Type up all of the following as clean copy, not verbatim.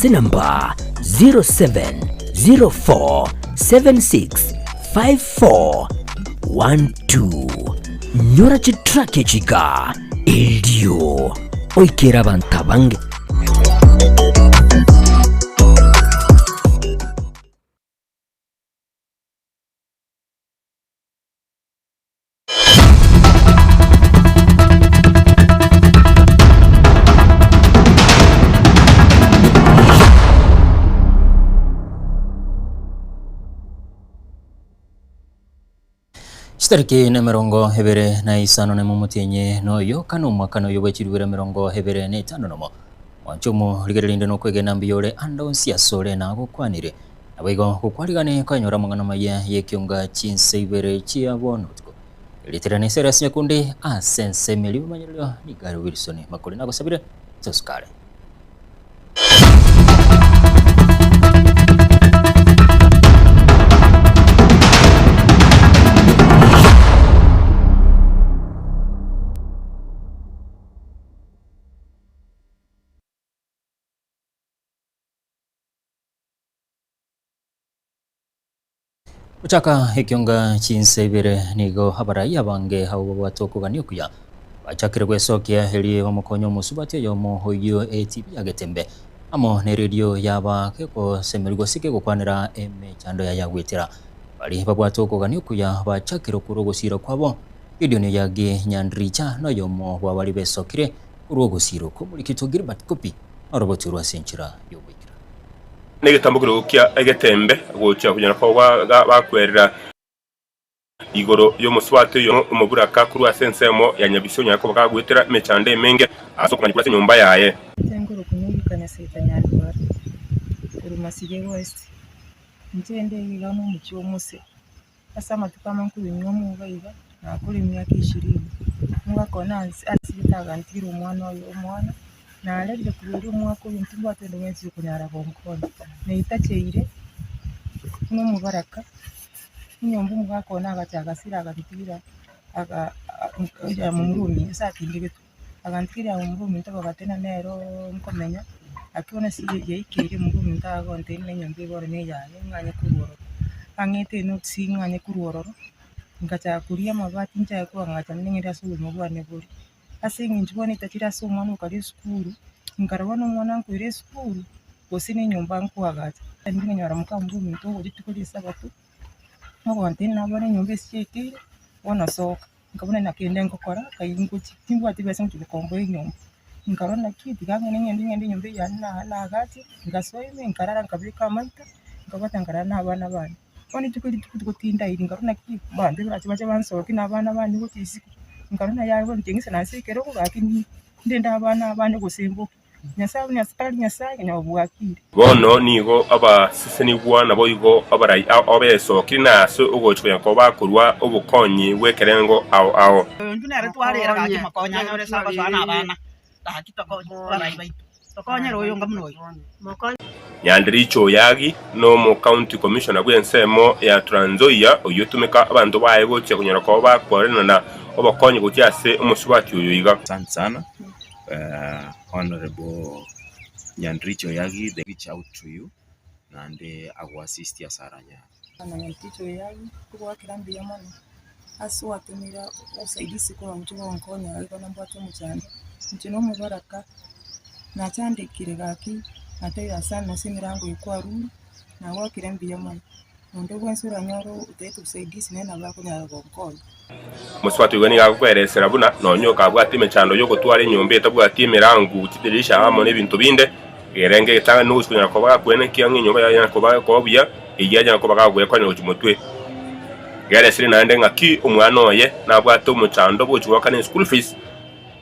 ase namba 0704765412. Nyora chitrack echi iga erio oikere abanto abange. Chitariki nemerongo ebere na isano nemo omotienyi noyo kane omwaka noyo bwe chirubere emerongo ebere na etano nomo. Mwanche omorigereria inde nokwegena mbuya ore ande onsi asore nagokwanire. Naboigo gokwarigane koenyora amang'ana amaya y'ekionga chinse ibere chia bono botuko. Erieta riane Cyrus Nyakundi ase ensemo eria y'obomanyererio nigo are Wilson Makori nagosabire tosukare. Gochaka ekionga chinsa ibere nigo abarai abange abwo babwate okogania okuya bachakire gwesokia erio bamokonye omosubati oyomo oyio etibi ya Getembe amo neredio yaba kegosemerigwa gose kegokwanera emechando yaye agwetera. Baria babwate okogania okuya bachakire korwa ogosiira kwabo, Gideon Oyagi Nyandricha noyomo bwa baria besokire korwa ogosiira okwo. Omorikito Gilbert Kopi noroboti orwo ase enchera y'ogoikera. Negetambokero kia egetembe gochia konyara koba bakwerera igoro y'omosubati oyomo omoburaka korwa ase ensemo ya Nyabisi onyare koba kagoetera emechando emenge ase okomanya korwa ase enyomba yaye. Inche nkorokwa Nyabika Nyandwara, korwa Masige West. Inche inde iga nomochie o Mose. Ase amatuko amo nkorunywa omoga iga, nakora emiaka ishirini. Omogaka one ansi ansibete agantigera omwana oye omwana, narerire korwa erio omwaka oyo ntimbwate onde bwensi okonyara gonkonya. Naitacheire buna omobaraka, enyomba omogaka one agacha agasira agantigera aga momura ominto ase atindegetwe. Agantigeria aye omorwa ominto bagatena nere oo nkomenya, naki bono ase yaikeire omorwa ominto agontebia buna enyomba eye bono neyaye ng'anye korwa ororo. Ang'ete enotes ng'anye korwa ororo, ngachaka koria amabati nchake koang'acha buna ng'ende ase obogima bwane bore. Ase eng'encho bono etachire ase omwana okare esukuru, nkarora bono omwana nkoira esukuru, gose na enyomba nkoagacha. Nkanyora moka omorwa ominto ogocha rituko ria esabato, ogontebia nabore enyomba ase yaikeire, bono soka. Nkabuna naki inde ngokora, nkai ngochia, timbwati besa ngochia gokomboa enyomba. Nkarora naki, tiga ng'ende ng'ende ng'ende enyomba eye yane na naagache, ngasoa ime, nkarara nkabeka amaita, nkabwata nkarara na abana bane. Bono rituko rituko rituko tindairi, nkarora naki, abanto barache bache bansokie na abana bane gochia isiko, nkarora yaya bono inche ng'ise nase ekerogo gaki ndende abana bane gose mboke. Nyasae buna ase tari Nyasae, konya obwakire. Bono nigo abasesenigwa naboigo abarai ao besokire na ase ogocha konya koba bakorua obokonyi bw'ekerengo ao ao. Intwe nere twarera gaki mokonye anyore ase agosoa na abana gaki tokonye abarai baito tokonyere oyonga buna oyo. Nyandericho Oyagi nomo County Commissioner bw'ensemo ya Trans Nzoia oyio otumeka abanto baye gochia konyora koba bakorenana obokonyi gochia ase omosubati oyo iga. Asante sana Honourable Nyandricho Oyagi they reach out to you naende agoassist ase aranyare. Bwana Nyandricho Oyagi, nkogoakera mbuya mono ase gwatomire obosaidisi korwa gochia gonkonya iga nambwate omochando, inche na omobaraka nachandekire gaki natebire asante ase emerango eye kwarure, nagoakire mbuya mono. Onde bwensi oranyore otagete obosaidisi nere nabo akonyara gonkonya. Omosubati oiga nigo agokweresera buna nonya okabwate emechando y'ogotwara enyomba etabwati emerangu, chidirisha amo n'ebinto binde, ekerenge egetang'ani nogochia konyara koba gakwenekia ng'a enyomba yaye yanyara koba gekoba buya, eyio anyare koba gagwekonya gochia motwe. Egeresire naende ng'aki omwana oye nabwate omochando bw'ogochia goakana eschool fees,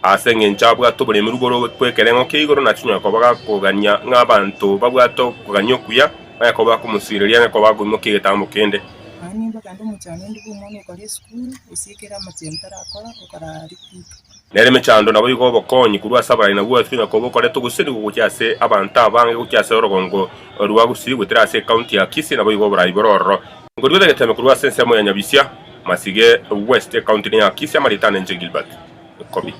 ase engencho abwate oboremu bore bw'ekerengo kia igoro na chinyara koba gakogania ng'a abanto babwate okogania okuya, banyare koba bakomosireria anyare koba bakoimokia egetambo kende. Nonya nimba kende omochando onde bw'omwana okare esukuru, gose ekere amache ntarakora, okarara rituko. Nere emechando naboigo obokonyi korwa ase abarai nabwo ase konya koba okoreta ogoserigwa gochia ase abanto abange gochia ase orogongo rwa Gusii goetera ase ecounty ya Kisii naboigo oborai bore ororo. Nkorigwete egeteme korwa ase ensemo ya Nyabisia, Masige West, ecounty ne ya Kisii amarieta ane inche Gilbert Kobi.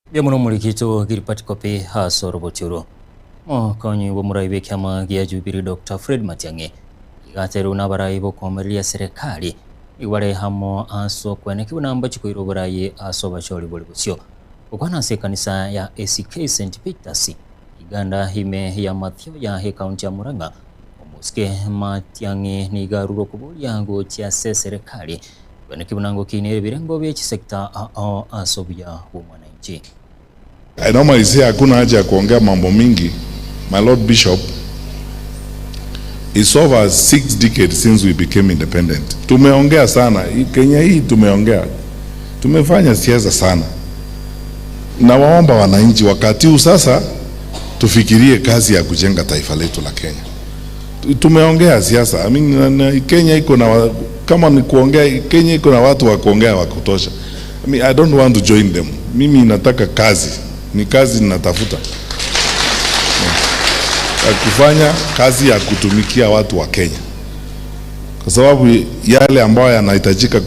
Mbuya mono omorikito Gilbert Kopi ase oroboti oro. Omokonyi bw'omorai bw'ekiama gia Jubilee Doctor Fred Matiang'i iga aterwe nabarai b'okoamereria serikali nigo bare amo ase okweneki buna mbachi koira oborai ase obachori bore bosio. Gokwana ase ekanisa ya ACK St Peters Iganda ime ya Mathioya ekaunti ya Murang'a, omosike Matiang'i nigo arure okoboria gochia ase eserekari kweneki buna ngokinia ebirengo bie chisecta ao ase obuya bw'omwananchi. I normally say hakuna haja ya kuongea mambo mingi my lord bishop it's over 6 decades since we became independent tumeongea sana Kenya hii tumeongea tumefanya siasa sana nawaomba wananchi wakati huu sasa tufikirie kazi ya kujenga taifa letu la Kenya tumeongea siasa I mean, na, na, Kenya iko na wa- kama ni kuongea Kenya iko na watu wa kuongea wa kutosha. I mean, I don't want to join them. Mimi nataka kazi, ni kazi ninatafuta ya kufanya kazi ya kutumikia watu wa Kenya, kwa sababu yale ambayo yanahitajika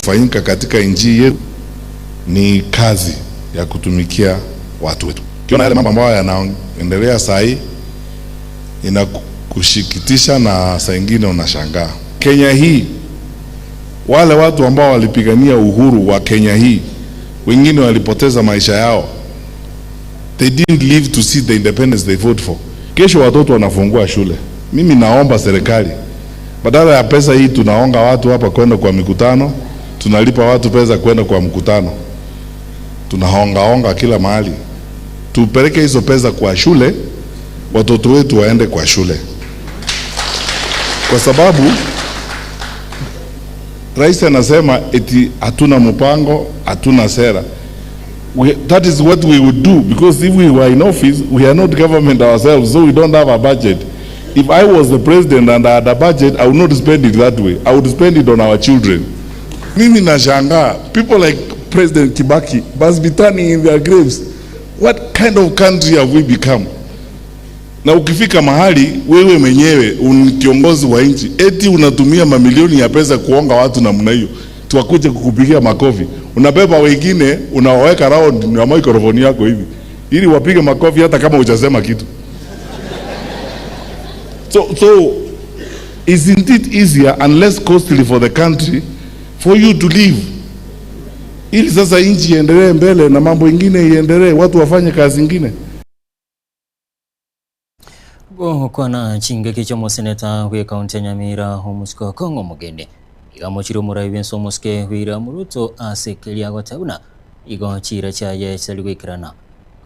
kufanyika katika nchi yetu ni kazi ya kutumikia watu wetu. Ukiona yale mambo ambayo yanaendelea saa hii inakushikitisha na saa ingine unashangaa. Kenya hii, wale watu ambao walipigania uhuru wa Kenya hii, wengine walipoteza maisha yao. They didn't live to see the independence they fought for. Kesho watoto wanafungua shule. Mimi naomba serikali, badala ya pesa hii tunaonga watu hapa kwenda kwa mikutano, tunalipa watu pesa kwenda kwa mkutano, tunahongaonga kila mahali. Tupeleke hizo pesa kwa shule, watoto wetu waende kwa shule, kwa sababu rais anasema eti hatuna mpango, hatuna sera. That is what we would do because if we were in office, we are not government ourselves, so we don't have a budget. If I was the president and I had a budget, I would not spend it that way. I would spend it on our children. Mimi nashangaa, people like President Kibaki must be turning in their graves. What kind of country have we become? Na ukifika mahali wewe mwenyewe ni kiongozi wa nchi, eti unatumia mamilioni ya pesa kuonga watu namna hiyo, tuwakuje kukupigia makofi. Unabeba wengine unawaweka round na microphone yako hivi ili wapige makofi hata kama hujasema kitu. So isn't it easier and less costly for the country for you to leave, ili sasa nchi iendelee mbele na mambo ingine iendelee, watu wafanye kazi ingine. Gokwana chingaki chi'omoseneta bw'ekaunti ya Nyamira omosike Okong'o Omogeni iga amochire omorai bw'ense omosike William Ruto ase keria agoteba buna igo chiira chiaye chitari goikerana.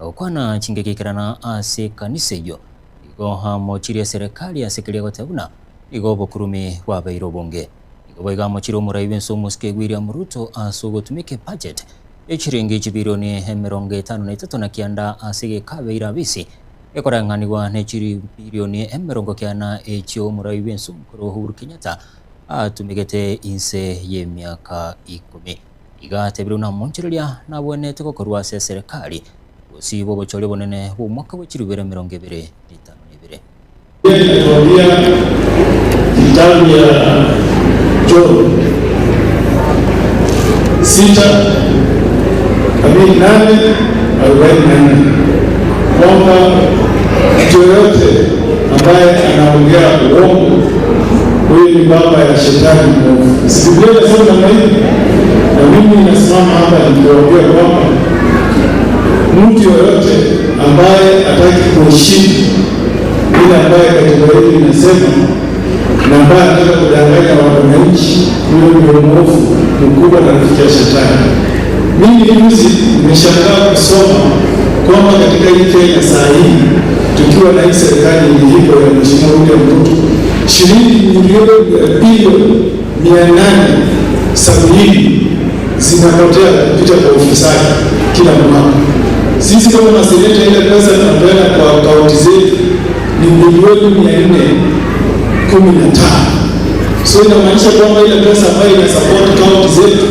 Gokwana chingaki ekerana ase ekanisa eyio igo amochirie eserekari ase keria agoteba buna igo obokurumi bwabeire obonge. Igo boigo amochire omorai bw'ense omosike William Ruto ase ogotumeka ebudget ye chiringi chibilioni 59 na kianda ase egekabeire abisi Ekoreng'anigwa ne chiribilioni 90 echio omorai bw'ense omokoro Uhuru Kenyatta atumegete inse y'emiaka ikomi. Iga atebire buna omonchereria nabwenerete gokorwa ase eserekari gose bw'obochori obonene bw'omwaka bwe chirubere 2052. Biblia inatuambia kitabu ya John 6 amini 8:44 kwamba mtu yoyote ambaye anaongea uongo huyu ni baba ya shetani mwovu. Si Biblia inasema namna hivi? Na mimi nasimama hapa nikiwaambia kwamba mtu yoyote ambaye hataki kuheshimu ile ambaye katiba yetu inasema na ambaye anataka kudanganya wananchi, huyo ndio mwovu mkubwa na rafiki ya shetani. Mimi juzi nimeshangaa kusoma kwamba katika hii Kenya saa hii tukiwa na hii serikali yenye iko ya Mheshimiwa William Ruto, shilingi milioni bilioni 870 zinapotea kupita kwa ufisadi kila mwaka. Sisi kama maseneta, ile pesa tunapeana kwa kaunti zetu ni milioni 415. So inamaanisha kwamba ile pesa ambayo ina support kaunti zetu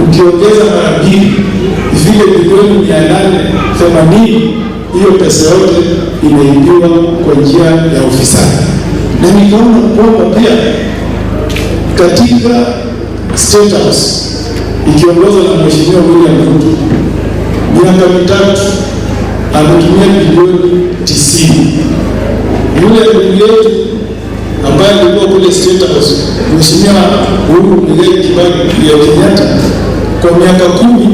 ukiongeza mara mbili ifike bilioni 880, hiyo pesa yote imeibiwa kwa njia ya ufisadi. Na nikaona kwamba pia katika State House ikiongozwa na Mheshimiwa William Ruto, Miaka mitatu ametumia bilioni tisini. Yule ndugu yetu ambaye alikuwa kule State House, Mheshimiwa Uhuru Muigai Kibaki ya Kenyatta, kwa miaka 10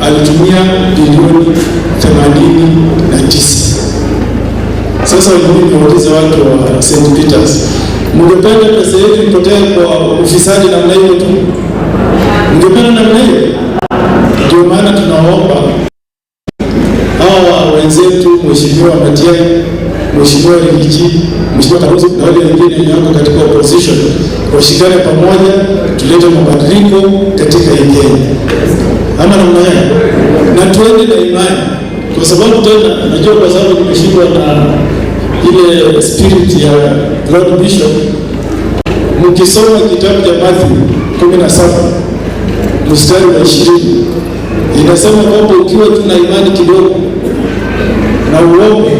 alitumia bilioni 89. Sasa mimi niwaulize watu wa St. Peters, mngependa pesa yetu ipotee kwa ufisadi namna hiyo tu? Mngependa namna hiyo? Ndio maana tunaomba hawa wenzetu, Mheshimiwa Matiang'i, Mheshimiwa Riggy G, Mheshimiwa Kalonzo na wale wengine wenye wako katika opposition washikane pamoja, tulete mabadiliko katika hii Kenya, ama namna gani? Na tuende na imani, kwa sababu tena najua, kwa sababu nimeshikwa na ile spirit ya Lord Bishop. Mkisoma kitabu cha Matthew 17 mstari wa 20 inasema kwamba ukiwa tuna imani kidogo na uombe,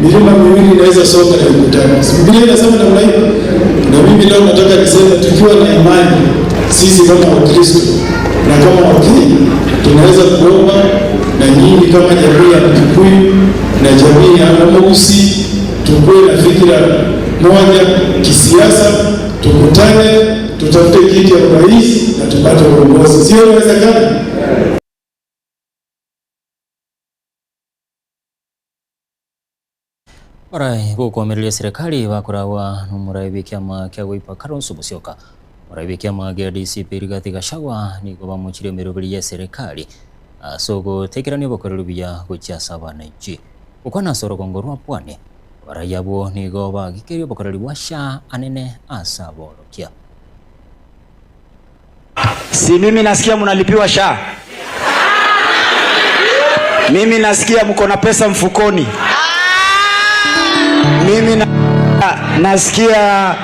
milima miwili inaweza songa na ikutane. Biblia inasema namna hiyo, na mimi leo nataka niseme tukiwa na imani sisi kama Wakristo na kama Wakenya tunaweza kuomba, na nyinyi kama jamii ya Mkikuyu na jamii ya Wamausi tukuwe na fikira moja kisiasa, tukutane, tutafute kiti ya urais na tupate uongozi. Sio inawezekana? Orai gokomereria serikali bakoragwa nomorai bw'ekiama kia Wiper Kalonzo Musyoka. Orai bw'ekiama gia DCP Rigathi Gachagua nigo bamochirie emeroberi ya serikali ase ogotekerania obokoreri buya gochia ase abananchi. Gokwana ase orogongo rwa Pwani, abarai abwo nigo bagikeria obokoreri bwa SHA anene ase aborokia. Si mimi nasikia mnalipiwa SHA. Mimi nasikia mko na pesa mfukoni. Mimi nasikia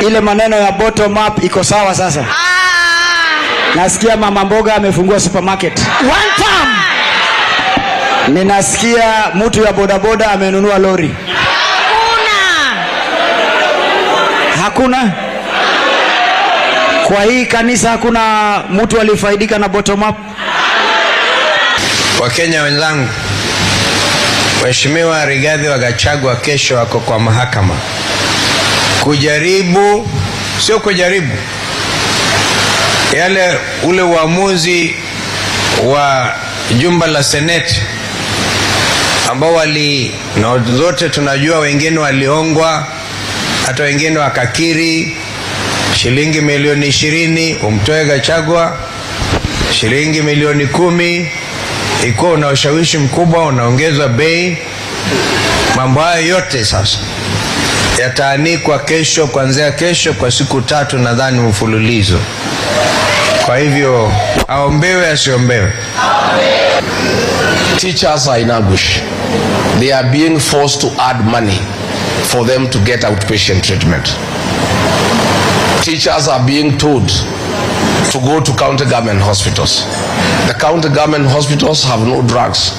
ile maneno ya bottom up iko sawa sasa. Nasikia mama mboga amefungua supermarket. One time. Ninasikia mtu ya bodaboda amenunua lori. Hakuna. Hakuna? Kwa hii kanisa hakuna mtu alifaidika na bottom up? Wakenya wenzangu, Mheshimiwa Rigathi wa Gachagua kesho ako kwa mahakama kujaribu, sio kujaribu, yale ule uamuzi wa jumba la Seneti ambao wali, na zote tunajua, wengine waliongwa, hata wengine wakakiri shilingi milioni 20 umtoe Gachagua, shilingi milioni 10 ikuwa una ushawishi mkubwa, unaongeza bei. Mambo hayo yote sasa yataanikwa kesho, kuanzia kesho kwa siku 3 nadhani mfululizo. Kwa hivyo aombewe asiombewe. Teachers are in anguish. They are being forced to add money for them to get outpatient treatment. Teachers are being told to go to county government hospitals. The county government hospitals have no drugs.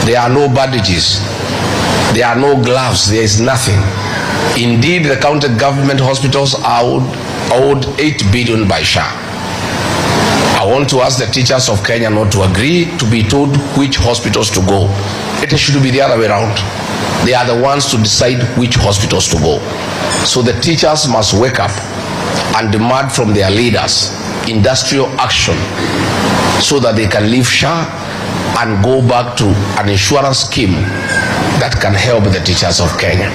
There are no bandages. There are no gloves. There is nothing. Indeed, the county government hospitals are owed 8 billion by SHA. I want to ask the teachers of Kenya not to agree to be told which hospitals to go. It should be the other way around. They are the ones to decide which hospitals to go. So the teachers must wake up and demand from their leaders industrial action so that they can leave SHA and go back to an insurance scheme that can help the teachers of Kenya.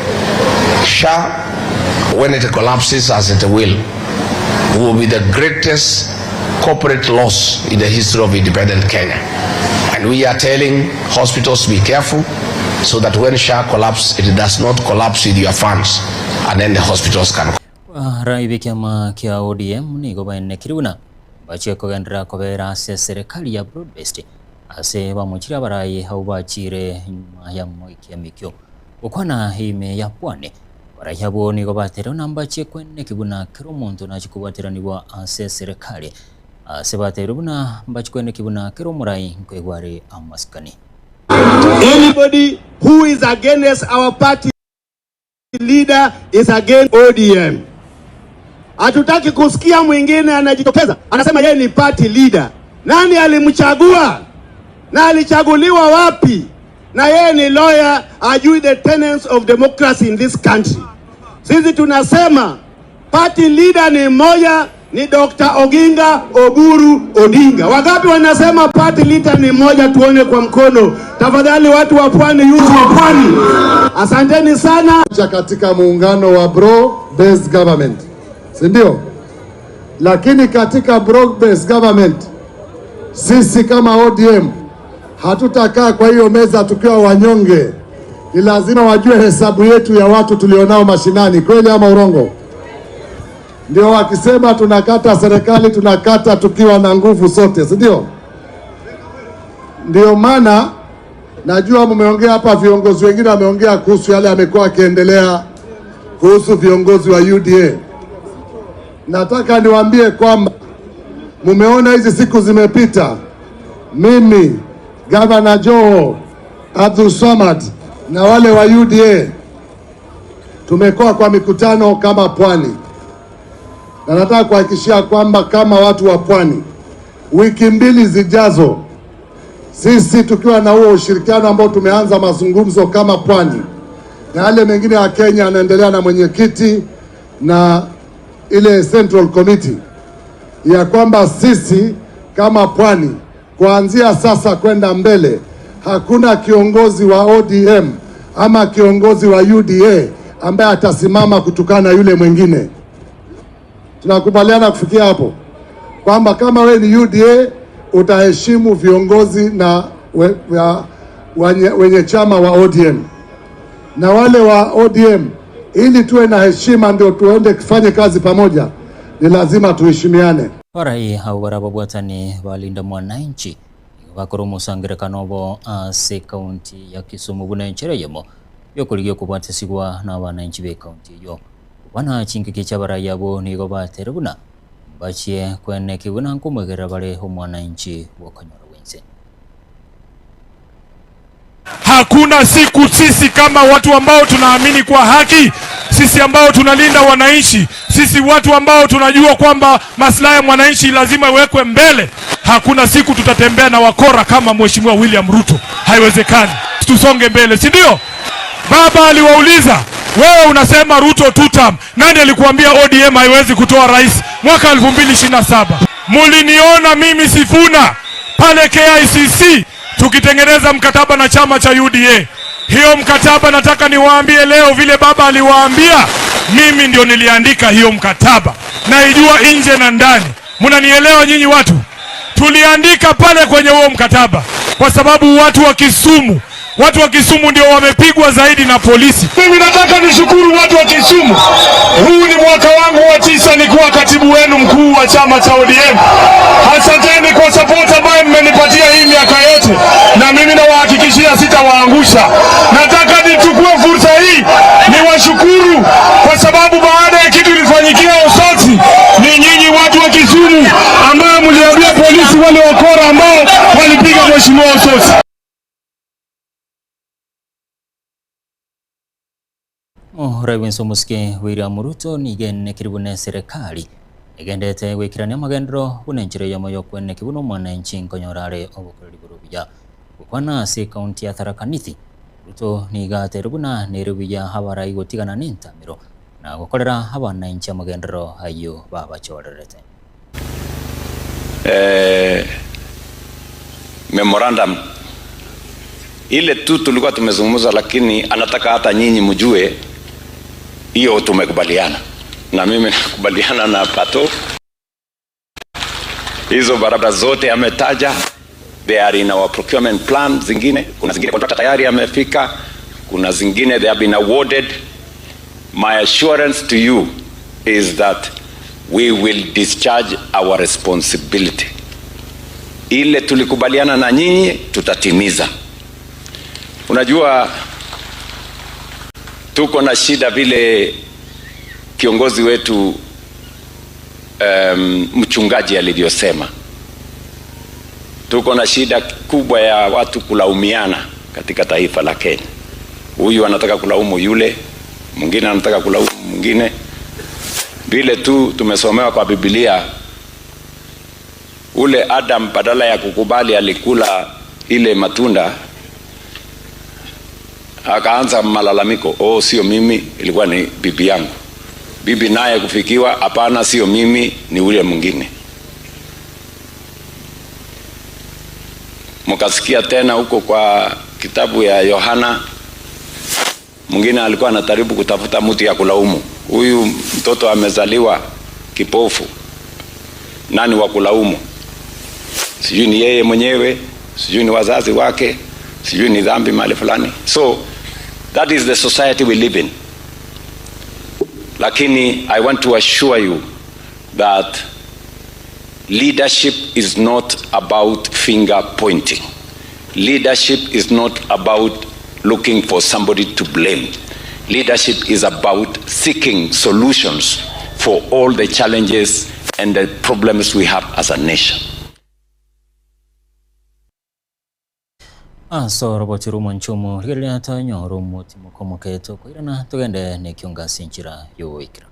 SHA, when it collapses as it will, will be the greatest corporate loss in the history of independent Kenya. And we are telling hospitals to be careful so that when SHA collapses, it does not collapse with your funds, and then the hospitals can. Rai b'ekiama kia ODM nigo baenekire buna bachie kogenderera kobera ase serikali ya broad based ase bamochire abarai abo bachire nyuma ya moikiamikio gokwana ime ya Pwani. Abarai abo nigo batereo na mbachie kweneki buna kera omonto nachi kobwateranigwa ase serikali ase batereo buna mbachie kweneki buna kera omorai nkoigware amasikani. Anybody who is against our party leader is against ODM. Hatutaki kusikia mwingine anajitokeza anasema yeye ni party leader. Nani alimchagua? Na alichaguliwa wapi? Na yeye ni lawyer, ajui the tenets of democracy in this country. Sisi tunasema party leader ni mmoja, ni Dr. Oginga Oburu Odinga. Wangapi wanasema party leader ni mmoja? Tuone kwa mkono tafadhali, watu wa pwani, youth wa pwani, asanteni sana. Katika muungano wa broad based government, si ndio? Lakini katika broad based government sisi kama ODM hatutakaa kwa hiyo meza tukiwa wanyonge. Ni lazima wajue hesabu yetu ya watu tulionao mashinani, kweli ama urongo? Ndio wakisema tunakata serikali, tunakata tukiwa na nguvu sote, si ndio? Ndio maana najua mmeongea hapa, viongozi wengine wameongea kuhusu yale yamekuwa akiendelea kuhusu viongozi wa UDA. Nataka niwaambie kwamba mumeona hizi siku zimepita, mimi Gavana Joho, Abdul Swamad na wale wa UDA tumekuwa kwa mikutano kama pwani, na nataka kuhakikishia kwamba kama watu wa pwani, wiki mbili zijazo, sisi tukiwa na huo ushirikiano ambao tumeanza mazungumzo kama pwani, na yale mengine ya Kenya yanaendelea na mwenyekiti na ile Central Committee, ya kwamba sisi kama pwani kuanzia sasa kwenda mbele, hakuna kiongozi wa ODM ama kiongozi wa UDA ambaye atasimama kutukana yule mwingine. Tunakubaliana kufikia hapo kwamba kama we ni UDA utaheshimu viongozi na we, wa, wenye, wenye chama wa ODM na wale wa ODM, ili tuwe na heshima ndio tuende kufanye kazi pamoja, ni lazima tuheshimiane. Abarai abwo bare ababwatani ba Linda Mwananchi nigo bakora omosangerekano obo ase ekaunti ya Kisumu buna enchera eyemo yokorigia okobwatesigwa na abananchi be ekaunti eyio. Bana chingaki chia abarai abwo nigo batere buna mbachie kwenekigwa na nkomoegerera bare omwananchi bw'okonyora bwense. Hakuna siku sisi kama watu ambao tunaamini kwa haki, sisi ambao tunalinda wananchi, sisi watu ambao tunajua kwamba maslahi ya mwananchi lazima iwekwe mbele, hakuna siku tutatembea na wakora kama Mheshimiwa William Ruto. Haiwezekani. Tusonge mbele, si ndio? Baba aliwauliza, wewe unasema Ruto two term, nani alikuambia ODM haiwezi kutoa rais mwaka 2027? Muliniona mimi Sifuna pale KICC tukitengeneza mkataba na chama cha UDA. Hiyo mkataba nataka niwaambie leo, vile baba aliwaambia, mimi ndio niliandika hiyo mkataba, naijua nje na ndani. Mnanielewa nyinyi watu? Tuliandika pale kwenye huo mkataba kwa sababu watu wa Kisumu, watu wa Kisumu ndio wamepigwa zaidi na polisi. Mimi nataka nishukuru watu wa Kisumu. Huu ni mwaka wangu wa tisa nikuwa katibu wenu mkuu wa chama cha ODM. Asanteni kwa support ambayo mmenipatia hii miaka yote, na mimi nawahakikishia sitawaangusha. Nataka nichukue fursa hii niwashukuru kwa sababu baada ya kitu ilifanyikia Osotsi, ni nyinyi watu wa Kisumu ambao mliambia polisi wale wakora ambao walipiga mheshimiwa Osotsi. Omorai bwense omosike William Ruto nigo enekire buna eserekari egendete goikerania amagenderero buna enchera eyemo ya okweneki buna omwananchi nkonyora are obokoreri bore obuya. Gokwana ase ekaunti ya Tharaka Nithi, Ruto nigo atere buna nere buya abarai gotigana na entamero na gokorera abananchi amagenderero ayio babachorerete. Memorandum ile tu tulikuwa tumezungumza, lakini anataka hata nyinyi mjue hiyo tumekubaliana, na mimi nakubaliana na Pato. Hizo barabara zote ametaja, they are in our procurement plan. Zingine kuna zingine contractor tayari amefika, kuna zingine they have been awarded. My assurance to you is that we will discharge our responsibility. Ile tulikubaliana na nyinyi tutatimiza. Unajua tuko na shida vile kiongozi wetu mchungaji alivyosema, tuko na shida kubwa ya watu kulaumiana katika taifa la Kenya. Huyu anataka kulaumu yule, mwingine anataka kulaumu mwingine. Vile tu tumesomewa kwa Biblia, ule Adam badala ya kukubali alikula ile matunda akaanza malalamiko, oh, sio mimi, ilikuwa ni bibi yangu. Bibi naye kufikiwa, hapana, sio mimi, ni ule mwingine. Mkasikia tena huko kwa kitabu ya Yohana, mwingine alikuwa anataribu kutafuta mtu ya kulaumu. Huyu mtoto amezaliwa kipofu, nani wa kulaumu? Sijui ni yeye mwenyewe, sijui ni wazazi wake, sijui ni dhambi mahali fulani. So that is the society we live in. Lakini I want to assure you that leadership is not about finger pointing. Leadership is not about looking for somebody to blame. Leadership is about seeking solutions for all the challenges and the problems we have as a nation. Ase orobochi rw'omonchomo, rigereria tonyore omotimoka omoke tokoirana togende nekionga ase enchera y'ogoikera.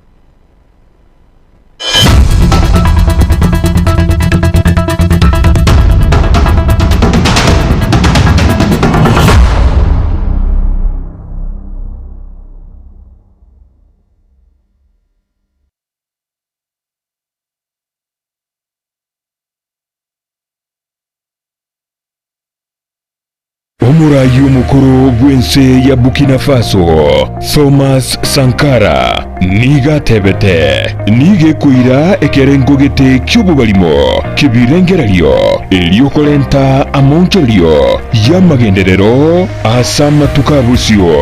Omoraai omokoro bw'ense ya Burkina Faso, Thomas Sankara, nigo atebete, Nigo ekoira ekerengo gete ki'obobarimo ki'ebirengererio, erio korenta amaonchorerio y'amagenderero ase amatuko a bosio.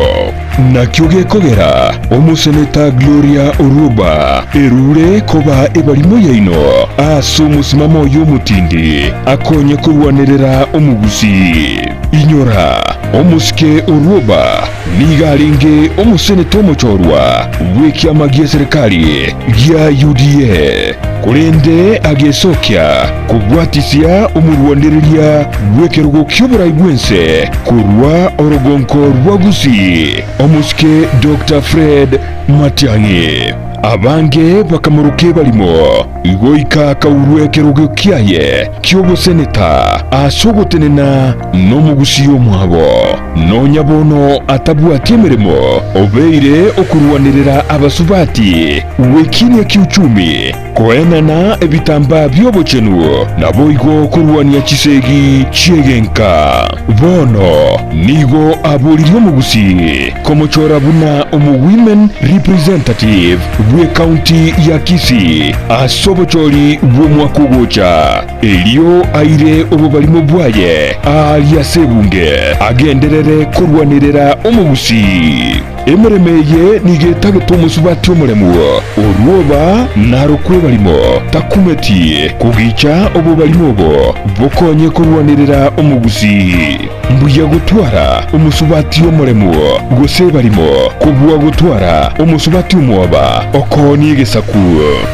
Nakio gekogera omoseneta Gloria Orwoba erure koba ebarimo yaino ase omosimamo oye omotindi akonye korwanerera omogusii. Inyora, omosike Orwoba nigo arenge omoseneta omochorwa bw'ekiama gi'eserekari gia UDA, korende agesokia kobwatisia omorwanereria bw'ekerogo ki'oborai bw'ense korwa orogonko rwa Gusii, omosike Doctor Fred Matiang'i. Abange bakamoroka ebarimo, goika akaurwa ekerogo kiaye ki'oboseneta ase ogotenena nomogusii omwabo. Nonya bono atabwati emeremo, obeire okorwanerera abasubati gwekinia kiuchumi, koenana ebitambaa bi'obochenu, naboigo korwania chisegi chi'egenka. Bono nigo aboririe omogusii komochora buna omowomen representative bw'ecounty ya Kisii ase obochori bw'omwaka ogocha, erio aire obobarimo bwaye aaria ase ebunge, agenderere korwanerera omogusii. Emeremo eye nigo etagete omosubati omoremu, orwoba narokwe ebarimo, takumeti kogicha obobarimo obo bokonye korwanerera omogusii. Mbuya gotwara omosubati omoremu gose ebarimo kobua gotwara omosubati omwoba okoonia egesaku.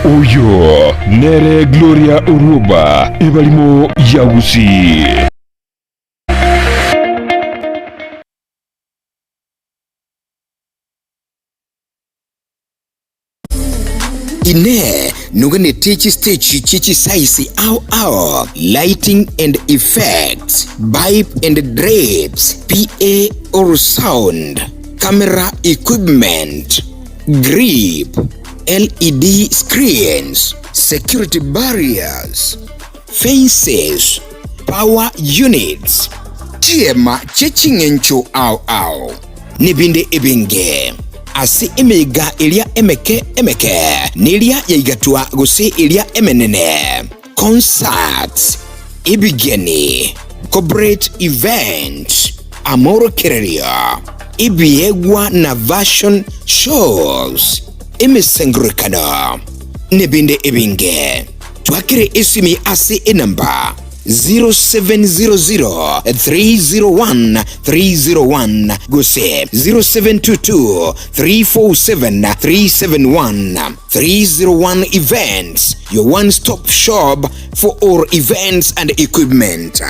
Oyo nere Gloria Orwoba, ebarimo ya Gusii. Inee! Noganetie chisteji chie chisaisi ao ao, lighting and effects, pipe and drapes, PA or sound, camera equipment, grip, LED screens, security barriers, fences, power units, chiema chie ching'encho ao ao, nebinde ebinge. Ase emeiga eria emeke emeke, neria yaigatwa gose eria emenene, concerts, ebigeni, corporate events, amorokererio, ebiegwa na fashion shows, emesangererekano, nebinde ebinge. Twakere esimi ase enamba 0700 301 301 gose 0722 347 371. 301 Events, your one stop shop for all events and equipment.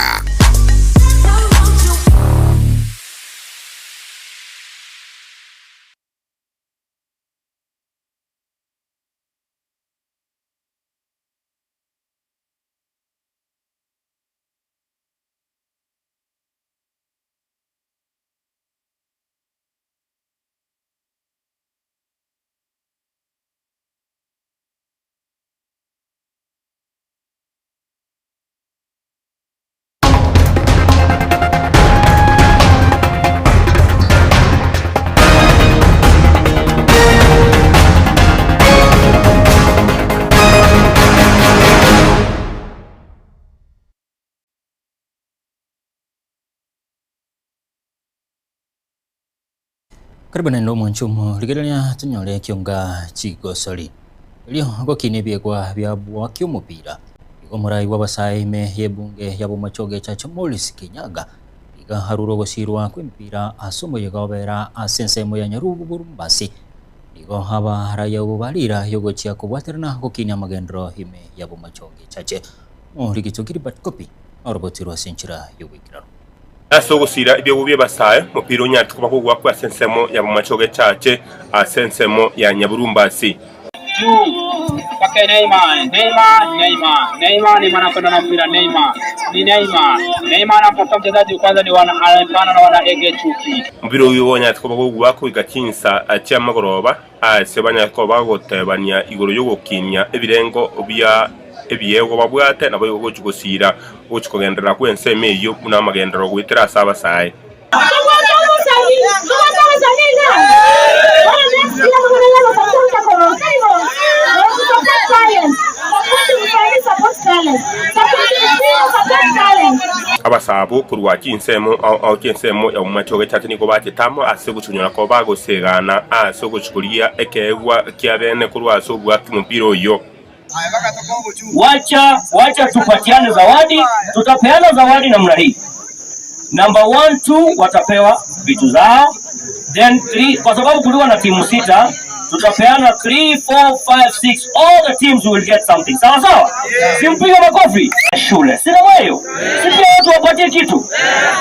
Karibu naende omwancho omo, rigereria tonyore ekionga chigosori. Erio gokina ebiegwa bia bwaki omopira. Igo omorai bw'abasae ime y'ebunge ya Bomachoge Chacha Morris Kinyaga iga arure ogosirwa kw'emipira ase omoyega obera ase ensemo ya Nyarubu Borumbasi. Nigo abarai abwo barira yogochia kobwaterana gokinia amagenderero ime ya Bomachoge Chache. Omorikito Gilbert Kopi norobotirwe ase enchera y'ogoikeranu. Ase ogosiira ebiegwa bi'abasae, omopira onyarete koba kogwakwa ase ensemo ya bomache ogechache ase ensemo ya nyaburumbasi. Juu kwake Neymar, Neymar, Neymar, Neymar, Neymar anakwenda na mpira Neymar, ni Neymar, Neymar anamtafuta mchezaji kwanza ni wana anapana na wana Ege Chuki. Omopira oyio onyarete koba kogwakwa goika chinsa chi'amagoroba ase banyare koba bagotebania igoro y'ogokinia ebirengo bia ebiegwa babwate, naboigo gochia gosiira gochia kogenderera kw'ensemo eyio buna amagenderero goetera ase abasae. Abasae abwo korwa chinsemo ao ao chi'ensemo ya omomache o Gechate nigo bachete amo ase ogochonyora koba bagosegana ase ogochikoria ekeegwa kia bene korwa ase obwaki omopira oyio. Wacha wacha tupatiane zawadi, tutapeana zawadi namna hii. Number 1 2 watapewa vitu zao, then 3 kwa sababu kulikuwa na timu sita, tutapeana 3 4 5 6, all the teams will get something. Sawa sawa, simpige makofi. Shule si namna hiyo, si pia watu wapatie kitu,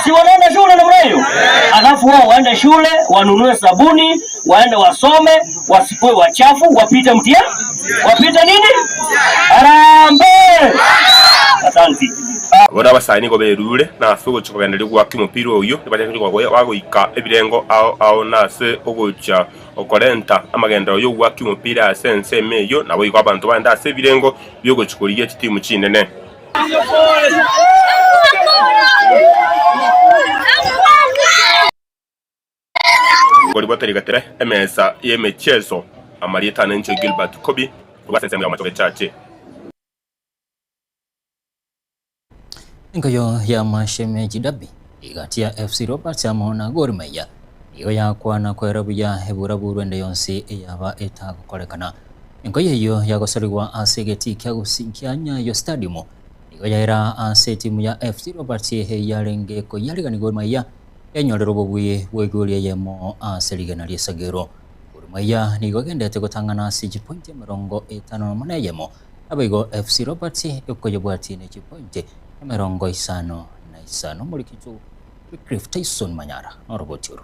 si wanaenda shule namna hiyo, alafu wao waende shule wanunue sabuni, waende wasome, wasikuwe wachafu, wapite mtihani, wapite nini? Harambee! Asante. Bono abasae nigo berure, na ase ogochia kogendereria goaka omopira oyio, nibache gochia bagoika ebirengo ao ao na ase ogochia korenta amagenderero y'ogoaka omopira ase ensemo eyio, naboigo abanto bande ase ebirengo bi'ogochia korigia chitimu chinene. Koribota rigatere emesa y'emechieso, amarieta ane inche Gilbert Kobi, korwa ase ensemo ya Machoge Church. Enkoyo ya Mashemeji Derby egati ya FC Leopards amo na Gor Mahia nigo yakwana koera buya eburaburwe ende yonsi eyaba etagokorekana. Enkoyo eyio yagosorigwa ase egetii kia Gusii kia Nyayo Stadium nigo yaera ase etimu ya FC Leopards eyarenge koyarigania Gor Mahia Enyorere obobui bw'egori eyemo ase rigena ri'esagero. Gor Mahia nigo egendete gotang'ana ase chipointi emerongo etano nomo na eyemo, naboigo FC Leopards ekoyebwatia ne chipointi emerongo isano na isano. Omorikito Wycliffe Tyson Manyara noroboti oro.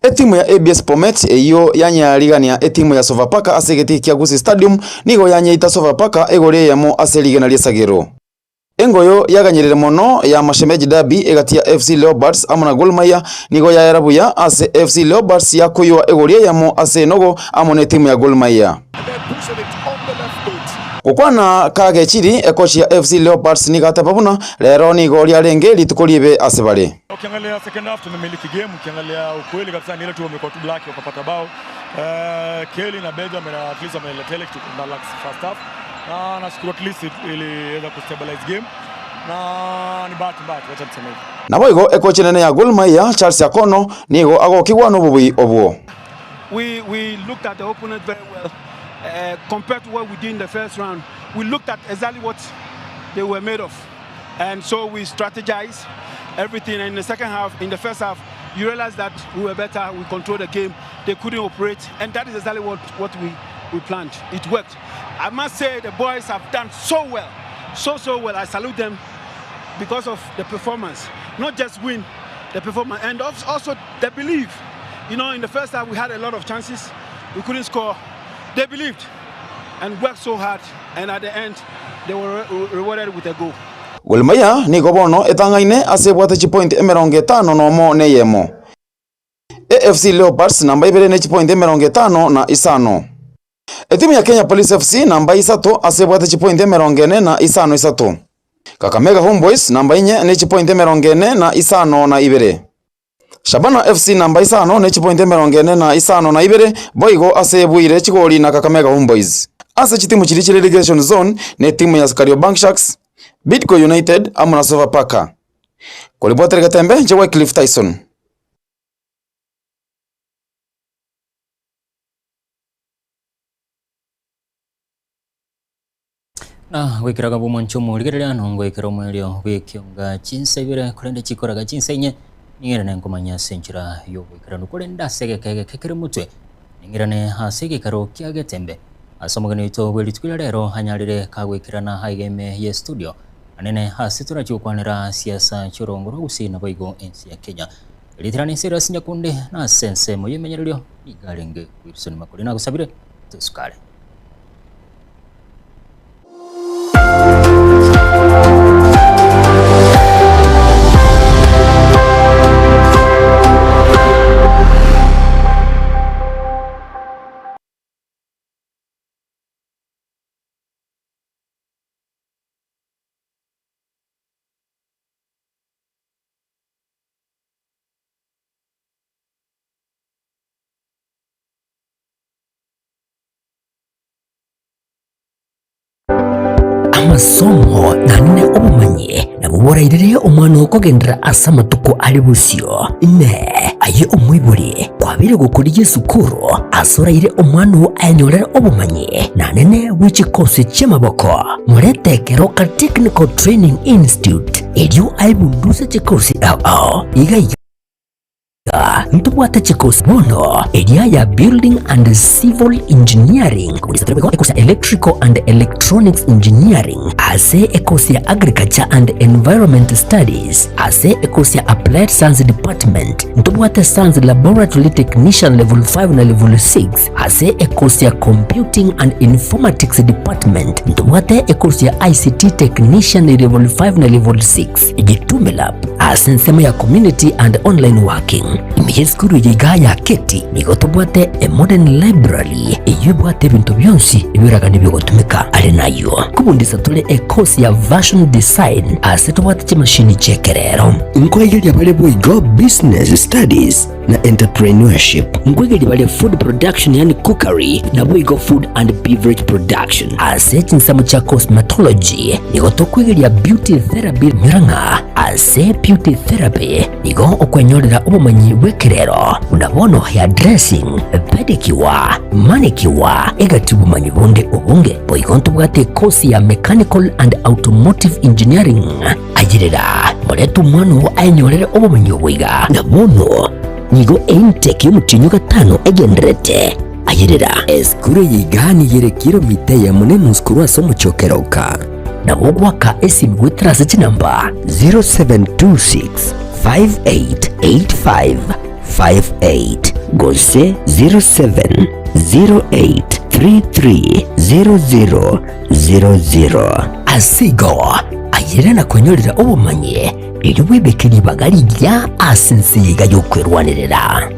Etimu ya ABS Bomet eyio yanyarigania etimu ya Sofapaka ase egetii kia Gusii Stadium nigo yanyeita Sofapaka egori eyemo ase rigena ri'esagero. Engoyo yaganyerire mono ya Mashemeji Derby egati ya FC Leopards amo na Gor Mahia nigo yaera buya ase FC Leopards yakoyua egori eyemo ase enogo amo netimu ya Gor Mahia. Gokwana kagechiri, ekochi ya FC Leopards nigo ateba buna rero nigo riarenge rituko ribe ase bare. Ukiangalia second half tumemiliki game, ukiangalia ukweli kabisa ni ile tu wamekuwa tu black wakapata bao. Uh, Kelly na Beja wame at least wameleta ile kitu kuna lack first half. Na nashukuru at least iliweza kustabilize game. Na ni bahati mbaya tu, wacha niseme hivyo. Naboigo ekochi enene ya Gor Mahia Charles Akono nigo agokigwa nobobui obwo. We, we looked at the opponent very well uh, compared to what we did in the first round. We looked at exactly what they were made of. And so we strategized everything. And in the second half, in the first half, you realize that we were better, we controlled the game, they couldn't operate. And that is exactly what, what we, we planned. It worked. I must say the boys have done so well, so, so well. I salute them because of the performance. Not just win, the performance, and also the belief. You know, in the first half we had a lot of chances, we couldn't score. They believed and worked so hard, and at the end, they were rewarded with a goal. Gor Mahia nigo bono etang'aine ase ebwate chipointi emerongo etano nomo na eyemo. AFC Leopards namba ibere ne chipointi emerongo etano na isano. Etimu ya Kenya Police FC namba isato ase ebwate chipointi emerongo ene na isano isato. Kakamega Homeboyz namba inye ne chipointi emerongo ene na isano na ibere. Shabana FC namba isano ne chipointi emerongo ene na isano na ibere, boigo ase ebuire chigori na Kakamega Homeboyz. Ase chitimu chiria chire relegation zone ne timu ya Kariobangi Sharks, Bidco United amo na Sofapaka. Koribwatera Getembe, inche Wycliffe Tyson. Na goikeraga bw'omonche omorigereria nongoikera omoerio bw'ekionga chinsa ibere korende chikoraga chinsa inye, ning'irane nkomanya ase enchera y'oboikeranu korende ase egeka egeke kere motwe, ning'irane ase egeikaro kia Getembe, ase omogeni oito bwe rituko ria rero anyarire kagoikerana aiga ime ye studio, anene ase torachie gokwanera siasa chi'orongo rwa Gusii naboigo ense ya Kenya. Ritirane inse ere ase nyakunde na ase ensemo y'emenyererio nigo arenge Wilson Makori nagosabire tosukare. Amasomo naende obomanyi nabwo borairere omwana okogenderera ase amatuko are bosio. Inee! Aye omoibori, kwabeire gokorigia esukuru ase oraire omwana oo ayenyorere obomanyi naende bwe chikosi chi'amaboko? Morete Keroka Technical Training Institute erio aebunduse chikosi ao ao iga iga. Ntobwate chikosi bono, eria ya Building and Civil Engineering, ekosi ya Electrical and Electronics Engineering, ase ekosi ya Agriculture and Environment Studies, ase ekosi ya Applied Science Department, ntobwate Science Laboratory Technician Level 5 na Level 6, ase ekosi ya Computing and Informatics Department, ntobwate ekosi ya ICT Technician Level 5 na Level 6. Gitume Lab ase ensemo ya Community and Online Working. Ime y'esukuru eye igaa ya Keti nigo tobwate a modern library eyio ebwate ebinto bionsi ebiragane biogotumeka. Are nayio nkobundisa tore e course ya Version Design ase tobwate chimashini chi'ekerero. Nkoegeria bare boigo Business Studies na Entrepreneurship. Nkoegeria bare Food Production yaani Cookery naboigo Food and Beverage Production. Ase chinsemo chia Cosmetology nigo tokwegeria Beauty Therapy nyora ng'a ase Beauty Therapy nigo okwenyorera obomanyi bw'ekerero buna bono hair dressing, pedicure, manicure egati obomanyi bonde obonge. Boigo ntobwate ekosi ya Mechanical and Automotive Engineering. Ayerera, morete omwana oo ayenyorere obomenyo obo iga. Na bono nigo eintake y'omotienyi o gatano egendererete. Ayerera. Esukuru eye iga nigo ere kilomita eyemo na enusu korwa ase omochie o Keroka. Nabo goaka esimi goetera ase chinamba 0726 5885 58 gose 0708 3300 00. Ase igo, ayere na kwenyorera obomanyi, erio bwebeke ribaga rigiya ase ense eye iga y'okwerwanerera.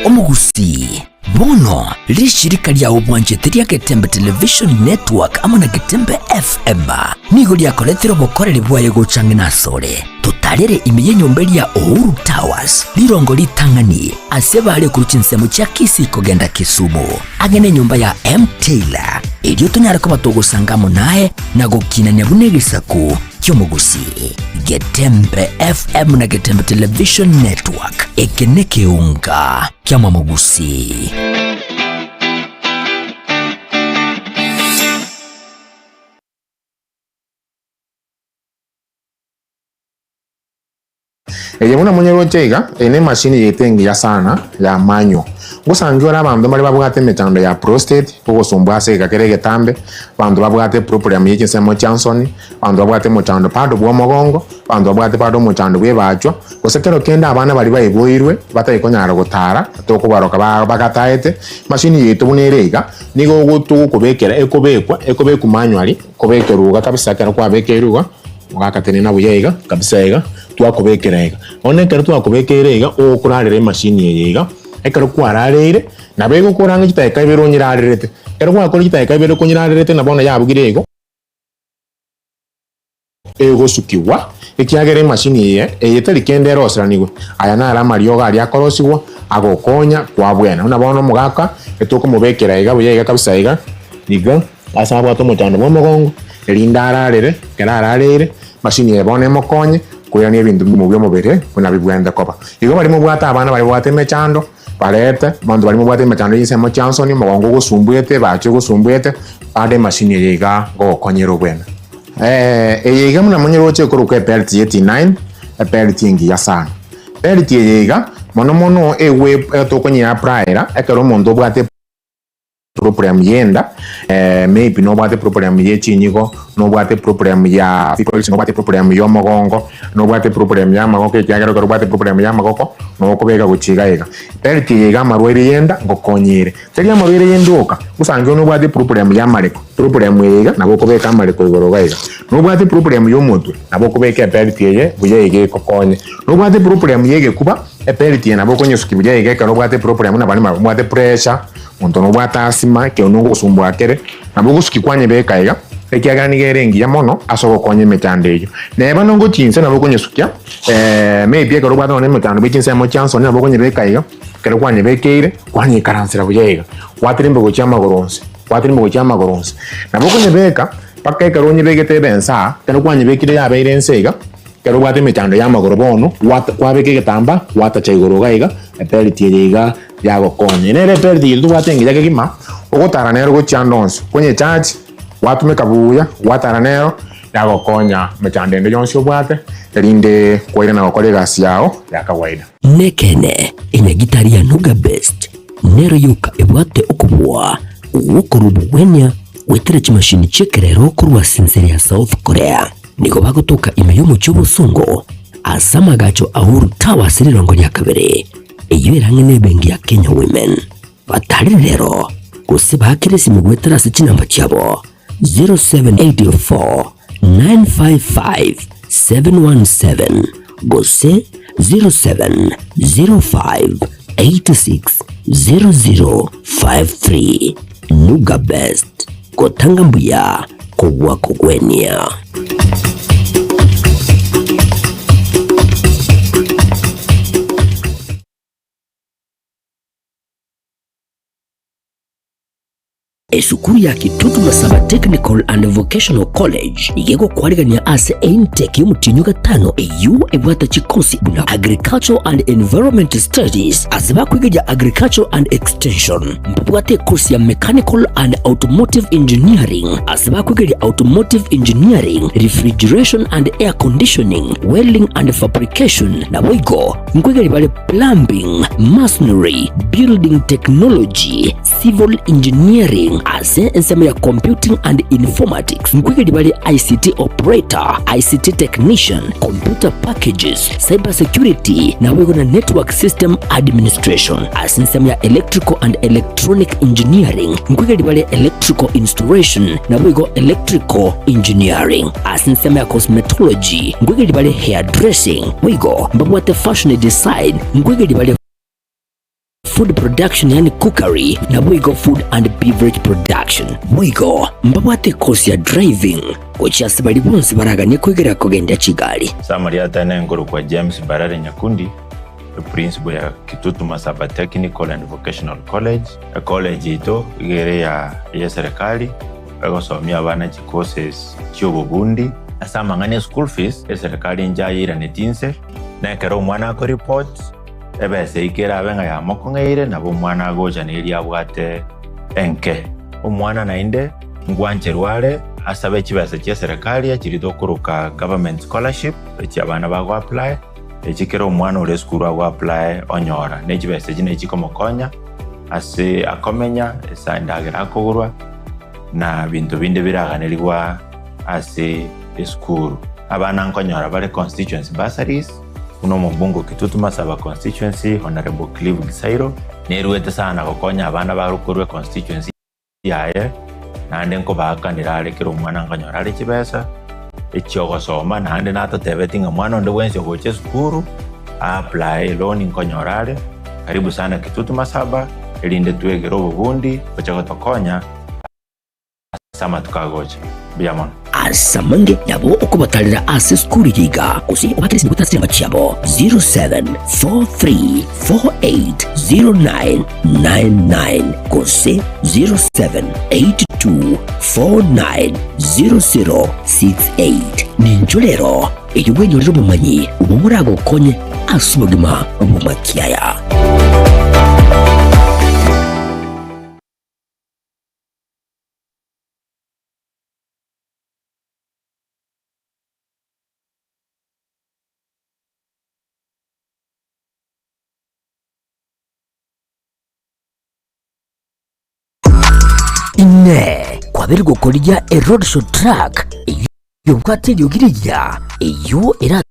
Omogusii, bono rishirika ria obwanchete ria Getembe Television Network amo na Getembe FM nigo riakoretire obokoreri bwaye gocha ang'e nasore. Totarere ime y'enyomba eria Uhuru Towers, rirongo ritang'ani ase bare korwa chinsemo chia Kisii kogenda Kisumu, ang'e nenyomba ya M Taylor, erio tonyare koba togosanga amo naye na gokinania buna egesaku ki'omogusii. Getembe FM na Getembe Television Network, eke nekeunga kiamwamogusii. Eye buna monyeroche iga, eye nemashini yaito engiya sana ya manual. Ngosangi ore abanto mbare babwate emechando ya prostate, ogosumbua ase egeka kere egetambe, abanto babwate eproblem ye chinsemo chia nsoni, abanto babwate omochando bado bwa omogongo, abanto babwate bado omochando bwa ebachwa, gose kero kende abana baria baiboirwe batari konyara gotara, tokobaroka ba bagataete, emashini yaito buna ere iga, nigo ogo togokobekera ekobekwa, ekobekwa manually, kobekerwa iga kabisa ekero kwabekeirwe iga. Mogaka tenena buya iga, kabisa iga, twakobekera iga. Bono ekero twakobekeire iga, ogokorarera emashini eye iga, ekero kwarareire, nabo egokora ang'e chidakika ibere onyerarerete. Ekero gwakora chidakika ibere okonyerarerete na bono yabugire igo, egosukigwa, ekiagera emashini eye eye tari kende eroseranigwe. Aya naro amariogo aria akorosigwa, agokonya kwabwena. Buna bono omogaka, etokomobekera iga buya iga kabisa iga, iga. Ase abwate omochando bw'omogongo, erinde ararere, ekero arareire, machine eye bono emokonye koirania ebinto bi'omobere buna bibwenerete koba. Igo baria mobwate abana baria babwate emechando, barete, abanto baria mobwate emechando y'ensemo chiansoni, omogongo ogosumbuete, ebachi egosumbuete, bande emachine eye iga ngogokonyera obwene. Eye iga buna monyeroche ekorokwa ebelt ye T9, ebelt engiya sana. Belt eye iga, mono mono egwe tokonyeapplyera ekero omonto obwate. Problem y'enda, maybe nobwate problem ye chinyigo, nobwate problem ya pimples, nobwate problem ya omogongo, nobwate problem ya amagoko ekiagera ekero obwate problem ya amagoko, nokobeka gochia iga iga. Belt eye iga amarwaire y'enda ngokonyere. Tari amarwaire y'enda oka, osange nobwate problem ya amareko, problem eye iga nabo okobeka amareko igoro iga iga. Nobwate problem ya omotwe, nabo okobeka ebelt eye buya iga ekokonye. Nobwate problem ya egekuba, ebelt eye nabo okonyesukia buya iga ekero obwate problem buna baria babwate pressure. Monto nobwate asima, ekeongo nogosumbua kere, nabo ogosukia kwanyebeka iga, ekiagera nigo ere engiya mono ase ogokonya emechando eyio. Neba nongo chinse nabo okonyesukia, maybe ekero obwate nonye emechando bwe chinsemo chia nsoni nabo okonyebeka iga, ekero kwanyebekeire, kwanyeikaransera buya iga, gwatirimba gochia amagoro onsi, gwatirimba gochia amagoro onsi. Nabo okonyebeka mpaka ekero onyebegete ebe ense aa, ekero kwanyebekire yabeire ense iga. Ekero obwate emechando y'amagoro bono, kwabeka egetambaa, gwatacha igoro iga iga, ebelt eye iga yagokonya. Nere ebelt eye tobwate engiya kegima, ogotara nero gochia ande onsi, konyecharge, gwatumeka buya, gwatara nero, yagokonya emechando ende yonsi obwate, erinde kwairana gokora egasi yao ya kawaida. Nekeene, enyagitari ya Nuga Best nero yoka ebwate okobua gw'okorua obogwenia goetera chimashini chi'ekerero korwa ase ense ya South Korea. Nigo bagotoka ime y'omochie obosongo ase amagacho a Uhuru Towers rirongo ria kabere, eyio ere ang'e n'ebenki ya Kenya Women. Batarire rero gose baakere esimi goetera ase chinamba chiabo 0784 955 717 gose 0705 86 0053. Nuga Best, gotanga mbuya kobua kogwenia. Esukuru ya Kitutu Masaba Technical and Vocational College nigo egokwarigania ase eintake y'omotienyi o gatano eyio ebwate chikosi buna Agricultural and Environment Studies ase bakwegeria Agricultural and Extension. Mbabwate ekosi ya Mechanical and Automotive Engineering ase bakwegeria Automotive Engineering, Refrigeration and Air Conditioning, Welding and Fabrication, naboigo nkwegeria bare Plumbing, Masonry, Building Technology, Civil Engineering ase ensemo ya Computing and Informatics nkwegeria bare ICT Operator, ICT Technician, Computer Packages, Cyber Security naboigo na Network System Administration. Ase ensemo ya Electrical and Electronic Engineering nkwegeria bare Electrical Installation naboigo Electrical Engineering. Ase ensemo ya Cosmetology nkwegeria bare Hairdressing boigo mbabwate Fashion Design nkwegeria bare Food Production yaani Cookery naboigo Food and Beverage Production. Boigo mbabwate ekosi ya Driving gochia ase baria bonsi baraganie koigerera kogendia chigari. Summary Atene nkorokwa James Mbarare Nyakundi, eprinciple ya Kitutu Masaba Technical and Vocational College. Ecollege yaito iga ere ya eyeserikali egosomia abana chicourses chiobobundi. Ase amang'ana e school fees, eserikali nchayeiraneti inse, na ekero omwana akoreport, Ebesa eyio kerabe ng'a yamokong'eire, nabo omwana agocha neria abwate enke. Omwana naende ngwancherwa are asabe chibesa chi'eserekari echiria tokoroka government scholarship, echi abana bago apply, echi kera omwana ore esukuru ago apply onyora. Ne chibesa echi nachi chikomokonya ase akomenya, ase endagera akogorwa, na binto binde biraganerigwa ase esukuru. Abana nkonyora bare constituency bursaries. Buna omobunge o Kitutu Masaba Constituency, Honourable Clive Gisairo, neruete sana gokonya abana bare korwa econstituency yaye, naende nkobaakanera are kera omwana nkonyora are chibesa. echiogosoma naende natotebetie ng'a mwana onde bwensi ogocha esukuru a apply eloni nkonyora are, karibu sana Kitutu Masaba erinde twegere obobundi gocha gotokonya ase amatuko agocha. Mbuya mono. Ase amange nabo okobatarera ase esukuru eye iga, gose obakere esimi goetera ase chinamba chiabo 0743480999 gose 0782490068. Ninchwo rero erio bwenyorere obomanyi obwo boragokonye ase obogima bw'amakiaya. Inee! Kwabeire gokorigia eroadshow truck eyio ebwate eriogi rigiya, eyio eratigwe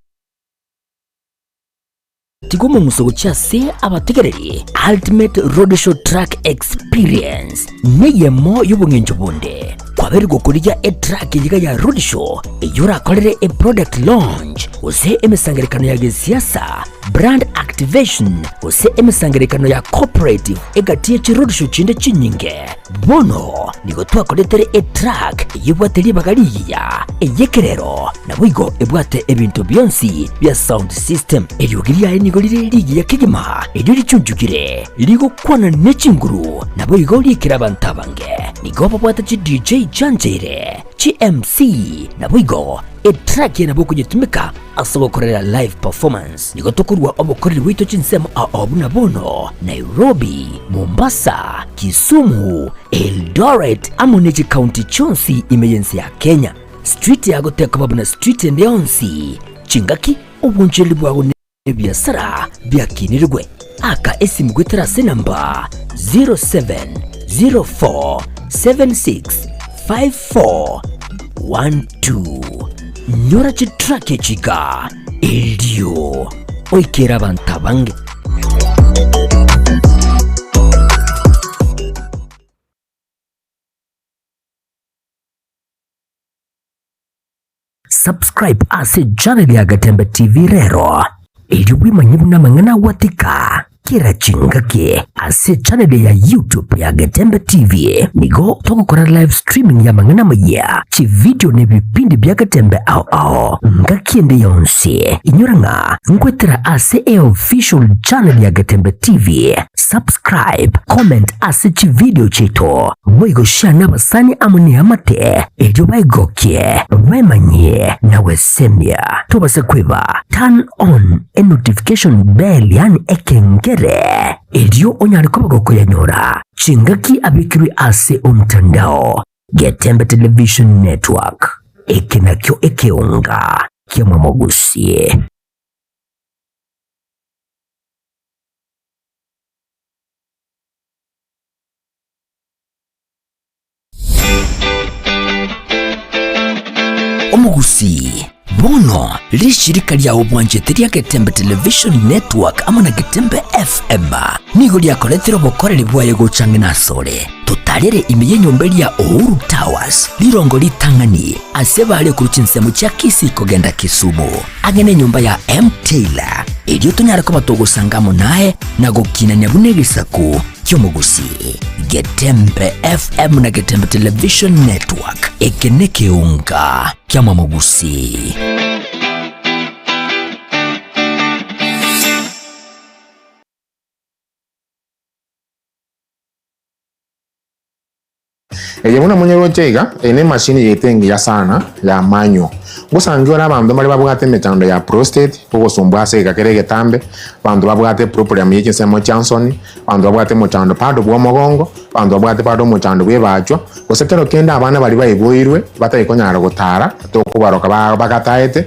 omong'uso gochia ase abategereri? Ultimate Roadshow Truck Experience neyemo y'obong'encho bonde. Kwabeire gokorigia etruck eyio iga ya roadshow eyio orakorere eproduct launch gose emesangererekano ya gesiasa, brand activation gose emesangererekano ya cooperative egati ye chiroadshow chinde chinyinge. Bono nigo twakoretere etruck eyio ebwate ribaga rigiya, ey'ekerero, naboigo ebwate ebinto bionsi bia sound system. Eriogi riaye nigo rire rigiya kegima, erio richunchukire, rigokwana ne chinguru, naboigo riikire abanto abange. Nigo babwate chi DJ chiancheire, chi MC, naboigo etruck eye nabo okonyetumeka ase ogokorera live performance. Nigo tokorua obokoreri bwaito chinsemo ao buna bono, Nairobi, Mombasa, Kisumu, Eldoret amo ne chikaunti chionsi ime y'ense ya Kenya. Street yago tekoba buna street ende yonsi, chingaki obonchereri bwago ne ebiasara biakinirigwe. Aka esimu goetera ase enamba 0704765412. Nyora chitrack echi iga erio oikere abanto abange. Subscribe ase channel ya Gatembe TV rero erio bwemanye buna amang'ana agwatika kera chingaki ase channel ya YouTube ya Getembe TV. Nigo togokora live streaming ya amang'ana amayia, chividio na ebipindi bia Getembe ao ao ngaki ende yonsi. Inyora ng'a nkwetera ase eofficial channel ya Getembe TV. Subscribe, comment ase chividio chiaito, boigo share nabasani amo neamate erio baigokie, baemanyie na gwesemia. Tobase kweba turn on enotification bell yaani ekengere erio onyare koba gokoyanyora chingaki abekirwe ase omtandao. Getembe Television Network, eke nakio ekeonga ki'omomogusi. Omogusii, bono rishirika riao bwanchete ria Getembe Television Network amo na Getembe FM nigo riakoretire obokoreri bwaye gocha ang'e nasore. Totarere ime y'enyomba eria Uhuru Towers, rirongo ritang'ani ase bare korwa chinsemo chia Kisii kogenda Kisumu, ang'e nenyomba ya M Taylor, erio tonyare koba togosanga amo naye na gokinania buna egesaku ki'omogusii. Getembe FM na Getembe Television Network, eke nekeunga ki'amamogusii. Eye buna monyeroche iga, eye nemashini yaito engiya sana ya manual. Ngosangi ore abanto mbare babwate emechando ya prostate, ogosumbua ase egeka kere egetambe, abanto babwate eproblem ye chinsemo chia nsoni, abanto babwate omochando bado bwa omogongo, abanto babwate bado omochando bwa ebachwa, gose kero kende abana baria baiboirwe batari konyara gotara, tokobaroka bagataete.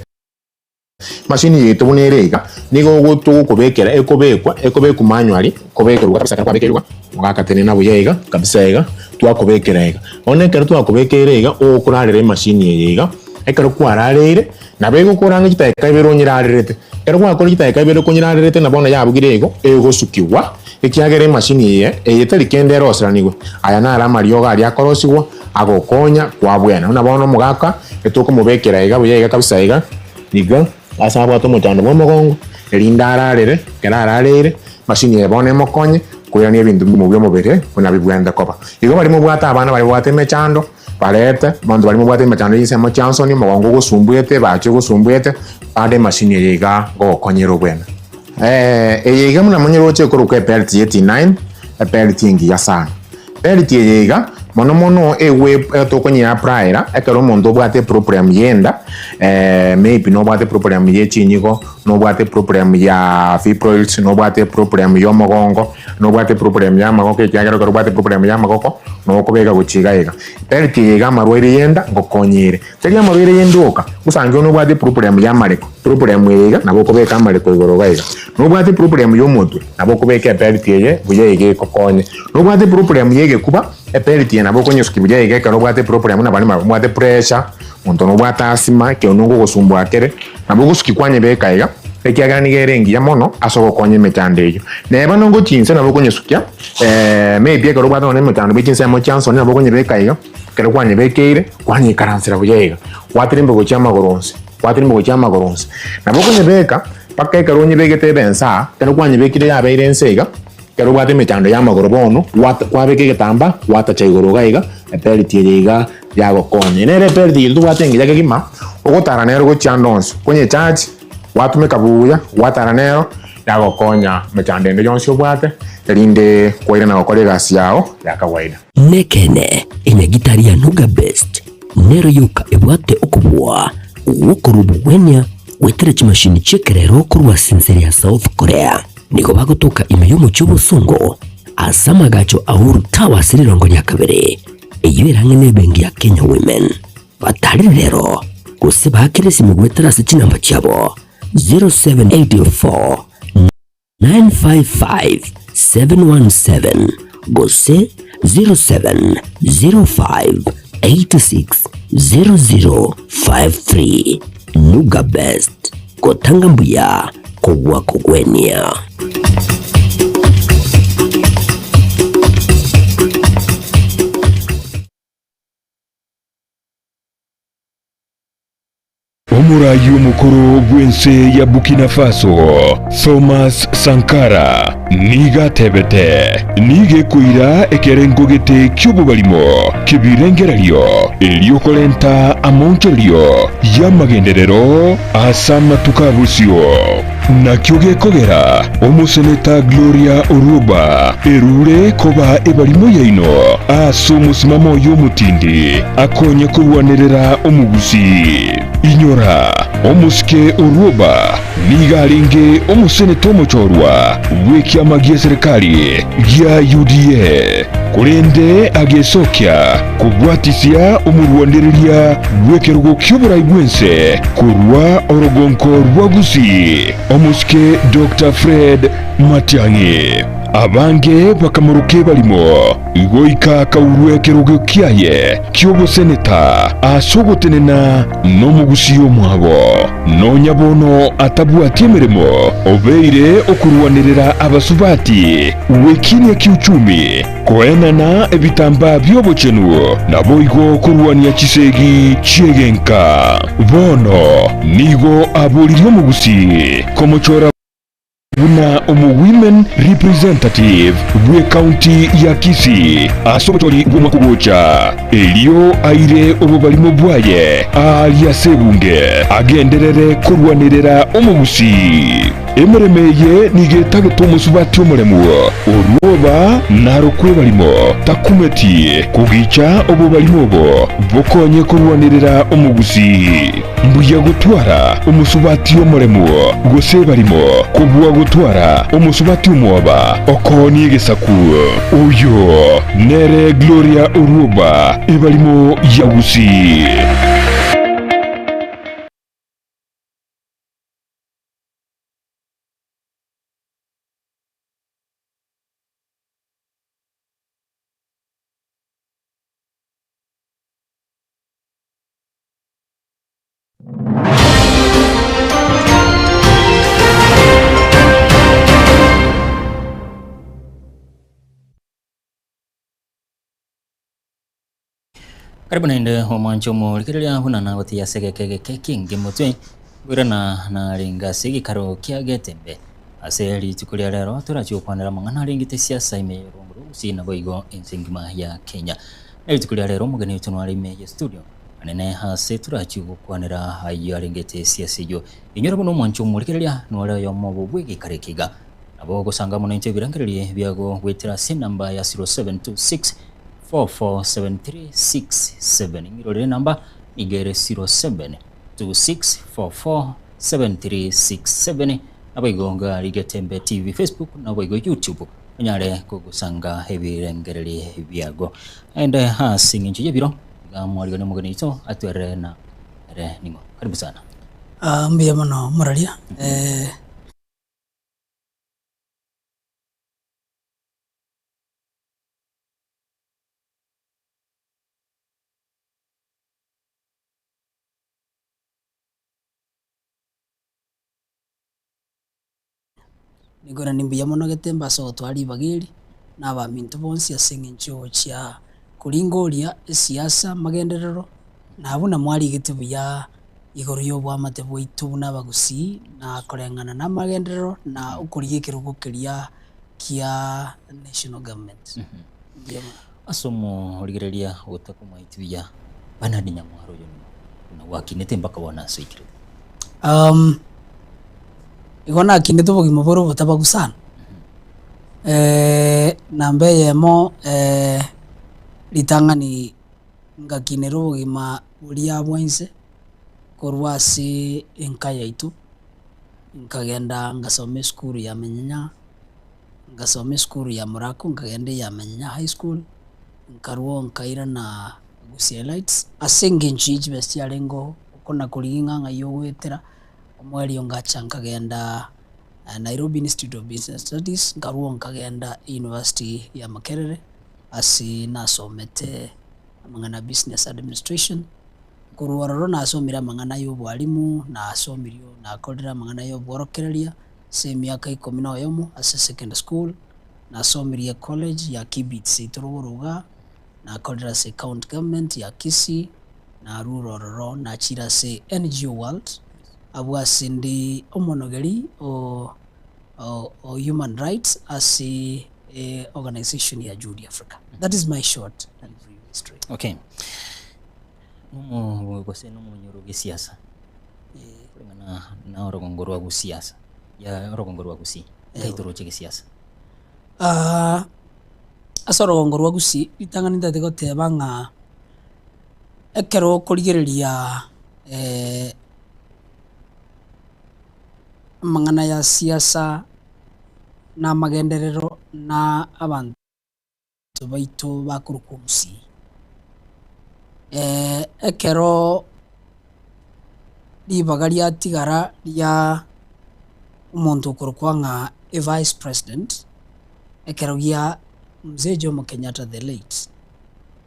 Machine yaito buna ere iga, nigo togokobekera ekobekwa, ekobekwa manually, kobekerwa kabisa ekero kwabekeirwe, ogakatenena buya iga, kabisa iga, twakobekera iga. Bono ekero twakobekeire iga, okorarera emachine eye iga, ekero kwarareire, nabo egokora ang'e chidakika ibere onyerarerete. Ekero gwakora chidakika ibere konyerarerete na bono yabugire igo, egosukigwa, ekiagera emachine eye, eye tari kende eroseranigwe. Aya naro amariogo aria akorosigwa. agokonya kwabwena. Buna bono omogaka etokomobekera iga buya iga kabisa iga, iga ase abwate omochando bwa omogongo, erinde ararere, ekero arareire, machine eye bono emokonye koirania ebinto bia omobere buna bibwenerete koba. Igo baria mobwate abana baria babwate emechando, barete, abanto baria mobwate emechando chinsemo chia nsoni, omogongo ogosumbuete, ebachi ogosumbuete, bande emachine eye iga ngogokonyera obwene. Eye iga buna monyeroche ekorokwa ebelt ye T9, ebelt engiya sana. Belt eye iga, mono mono egwe tokonyeapplyera ekero omonto obwate eproblem ya enda, maybe nobwate eproblem ye chinyigo, nobwate eproblem ya fibroids, nobwate eproblem ya omogongo, nobwate eproblem ya amagoko ekiagera ekero obwate eproblem ya amagoko, nokobeka gochia iga iga. Belt eye iga amarwaire ya enda ngokonyere. Teri amarwaire ya enda oka, gosangi onye nobwate eproblem ya amareko, eproblem eye iga nabo okobeka amareko igoro iga iga. Nobwate eproblem ya omotwe, nabo okobeka ebelt eye buya iga ekokonye. Nobwate eproblem ya egekuba, ebelt eye nabo okonyesukia buya iga ekero obwate eproblem buna baria babwate pressure, monto nobwate asthma, ekeongo ngogosumbua kere, nabo ogosukia kwanyebeka iga, ekiagera nigo ere engiya mono ase ogokonya emechando eyio. Neba nongo chinse nabo okonyesukia, maybe ekero obwate nonye emechando bwe chinsemo chia nsoni nabo okonyebeka iga. Ekero kwanyebekeire, kwanyeikaransera buya iga, gwatirimba gochia amagoro onsi, gwatirimba gochia amagoro onsi. Nabo okonyebeka mpaka ekero onyebegete ebe ense aa, ekero kwanyebekire yabeire ense iga, ekero obwate emechando y'amagoro bono, gwata kwabeka egetambaa, gwatacha igoro iga iga, ebelt eye iga yagokonya. Nere ebelt eye tobwate engiya kegima, ogotara nero gochia ande onsi, konyecharge, gwatumeka buya, gwatara nero, yagokonya emechando ende yonsi obwate, erinde kwairana gokora egasi yao ya kawaida. Nekeene, enyagitari ya Nuga Best nero yoka ebwate okobua gw'okorua obogwenia goetera chimashini chi'ekerero korwa ase ense ya South Korea. Nigo bagotoka ime y'omochie obosongo ase amagacho a Uhuru Towers rirongo ria kabere, eyio erang'e n'ebenki ya Kenya Women. Batarire rero gose baakere esimi goetera ase chinamba chiabo 0784 955 717 gose 0705860053. Nuga Best, gotanga mbuya kobua kogwenia. Omoraai omokoro bw'ense ya Burkina Faso, Thomas Sankara, nigo atebete, Nigo ekoira ekerengo gete ki'obobarimo ki'ebirengererio erio korenta amaonchorerio y'amagenderero ase amatuko a bosio. Nakio gekogera omoseneta Gloria Orwoba erure koba ebarimo yaino ase omosimamo oye omotindi akonye korwanerera omogusii. Inyora, omosike Orwoba nigo arenge omoseneta omochorwa bw'ekiama gi'eserekari gia UDA, korende agesokia kobwatisia omorwanereria bw'ekerogo ki'oborai bw'ense korwa orogonko rwa Gusii, omosike Doctor Fred Matiang'i. Abange bakamoroka ebarimo goika akaurwa ekerogo kiaye ki'oboseneta ase ogotenena nomogusii omwabo. Nonya bono atabwati emeremo, obeire okorwanerera abasubati gwekinia kiuchumi, Koenana ebitambaa bi'obochenu, naboigo korwania chisegi chi'egenka. Bono nigo aboririe omogusii komochora buna omo-Women Representative bw'ecounty ya Kisii ase obochori bw'omwaka ogocha, erio aire obobarimo bwaye aaria ase ebunge agenderere korwanerera omogusii. Emeremo eye nigo etagete omosubati omoremu, orwoba narokwe ebarimo, takumeti kogicha obobarimo obo bokonye korwanerera omogusii. Mbuya gotwara omosubati omoremu gose ebarimo kobua gotwara omosubati omwoba okoonia egesaku. Oyo nere Gloria Orwoba, ebarimo ya Gusii. Karibu naende omwanche omorigereria buna nagotiga ase egeka egeke kenge motwe koirana narenge ase egekaro kia Getembe. Ase rituko ria rero torachie gokwanera amang'ana arengete siasa ime y'orongo rwa Gusii naboigo ense engima ya Kenya. Na rituko ria rero omogeni oito noare ime ye studio anene ase torachie gokwanera ayio arengete siasa eyio. Inyora buna omwanche omorigereria noare oyomo obo bw'egekaro eke iga. Nabo ogosanga amo naintwe ebirengererio biago goetera ase enamba ya 0726 447367. Ing'irorere enamba nigo ere 0726447367. Naboigo ngari Getembe TV Facebook naboigo YouTube onyare kogosanga ebirengererio biago. Naende ase eng'encho y'ebiro iga mwarigani omogeni oito atwerere na ere ning'o. Karibu sana. Ah, mbuya mono moraria eh. Nigo mbuya mono Getembe ase ogotwara ribaga eri, na abaminto bonsi ase eng'encho yogochia koringoria esiasa amagenderero, na buna mwarigete buya igoro y'oboamate bwaito buna abagusii, na koreng'ana na amagenderero na okorigia ekerogo keria kia national government. Mbuya mono. Ase omorigereria otakomaeti buya, Bernard Nyamwaro oyo ning'o? Buna gwakinete mpaka bono ase oikerete. Igo nakinete obogima bore obotabagu sana, namba eyemo ritang'ani ngakinera obogima boria bwa inse korwa ase enka yaito, nkagenda ngasoma esukuru ya Menyenya, ngasoma esukuru ya Murako, nkagenda eya Menyenya High School, nkarwa nkairana Gusii Elites, ase engencho ye chibesa chiarenge oo, okona korigia ng'a ng'ai ogoetera. Omoerio ngacha nkagenda Nairobi Institute of Business Studies, nkarwa nkagenda University ya Makerere ase nasomete amang'ana a Business Administration. Korwa ororo nasomire amang'ana ya obwalimu, nasomirie nakorire amang'ana ya obworokereria ase emiaka ikomi na oyomo ase secondary school, nasomirie college ya Kibit seito rogoro igaa, nakorire ase county government ya Kisii. Narure ororo nachire ase NGO World, abwo ase ndi omonogeri o o human rights ase organization ya Jude Africa. That is my short and brief history. Okay. Nomo gose nomonyoro gesiasa. Koreng'ana na orogongo rwa gosiasa. Ya orogongo rwa Gusii. Nkai toroche gesiasa. Ah, ase orogongo rwa Gusii, ritang'ani ntagete goteba ng'a Ekero okorigereria amang'ana ya siasa na amagenderero na abanto baito bakorokwa omosii, ekero ribaga riatigara ria omonto okorokwa ng'a evice president, ekero gia Mzee Jomo Kenyatta the late.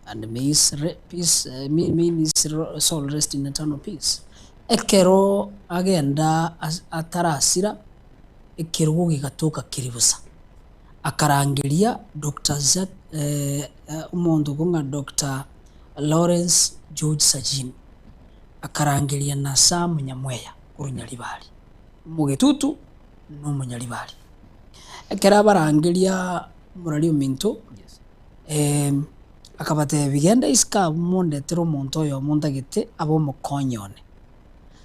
and may his peace, may his soul rest in eternal peace. Ekero agenda atarasira, ekerogo gegatoka kere bosa. Akarangeria Doctor Zack, omonto okwo ng'a Doctor Lawrence George Sagini, akarangeria na Sam Nyamweya korwa Nyaribari, omogetutu na omonyaribari. Ekero abarangeria omorari ominto. Akabatebia, Genda isiko abwo mondetere omonto oyomo ntagete abe omokonyi one.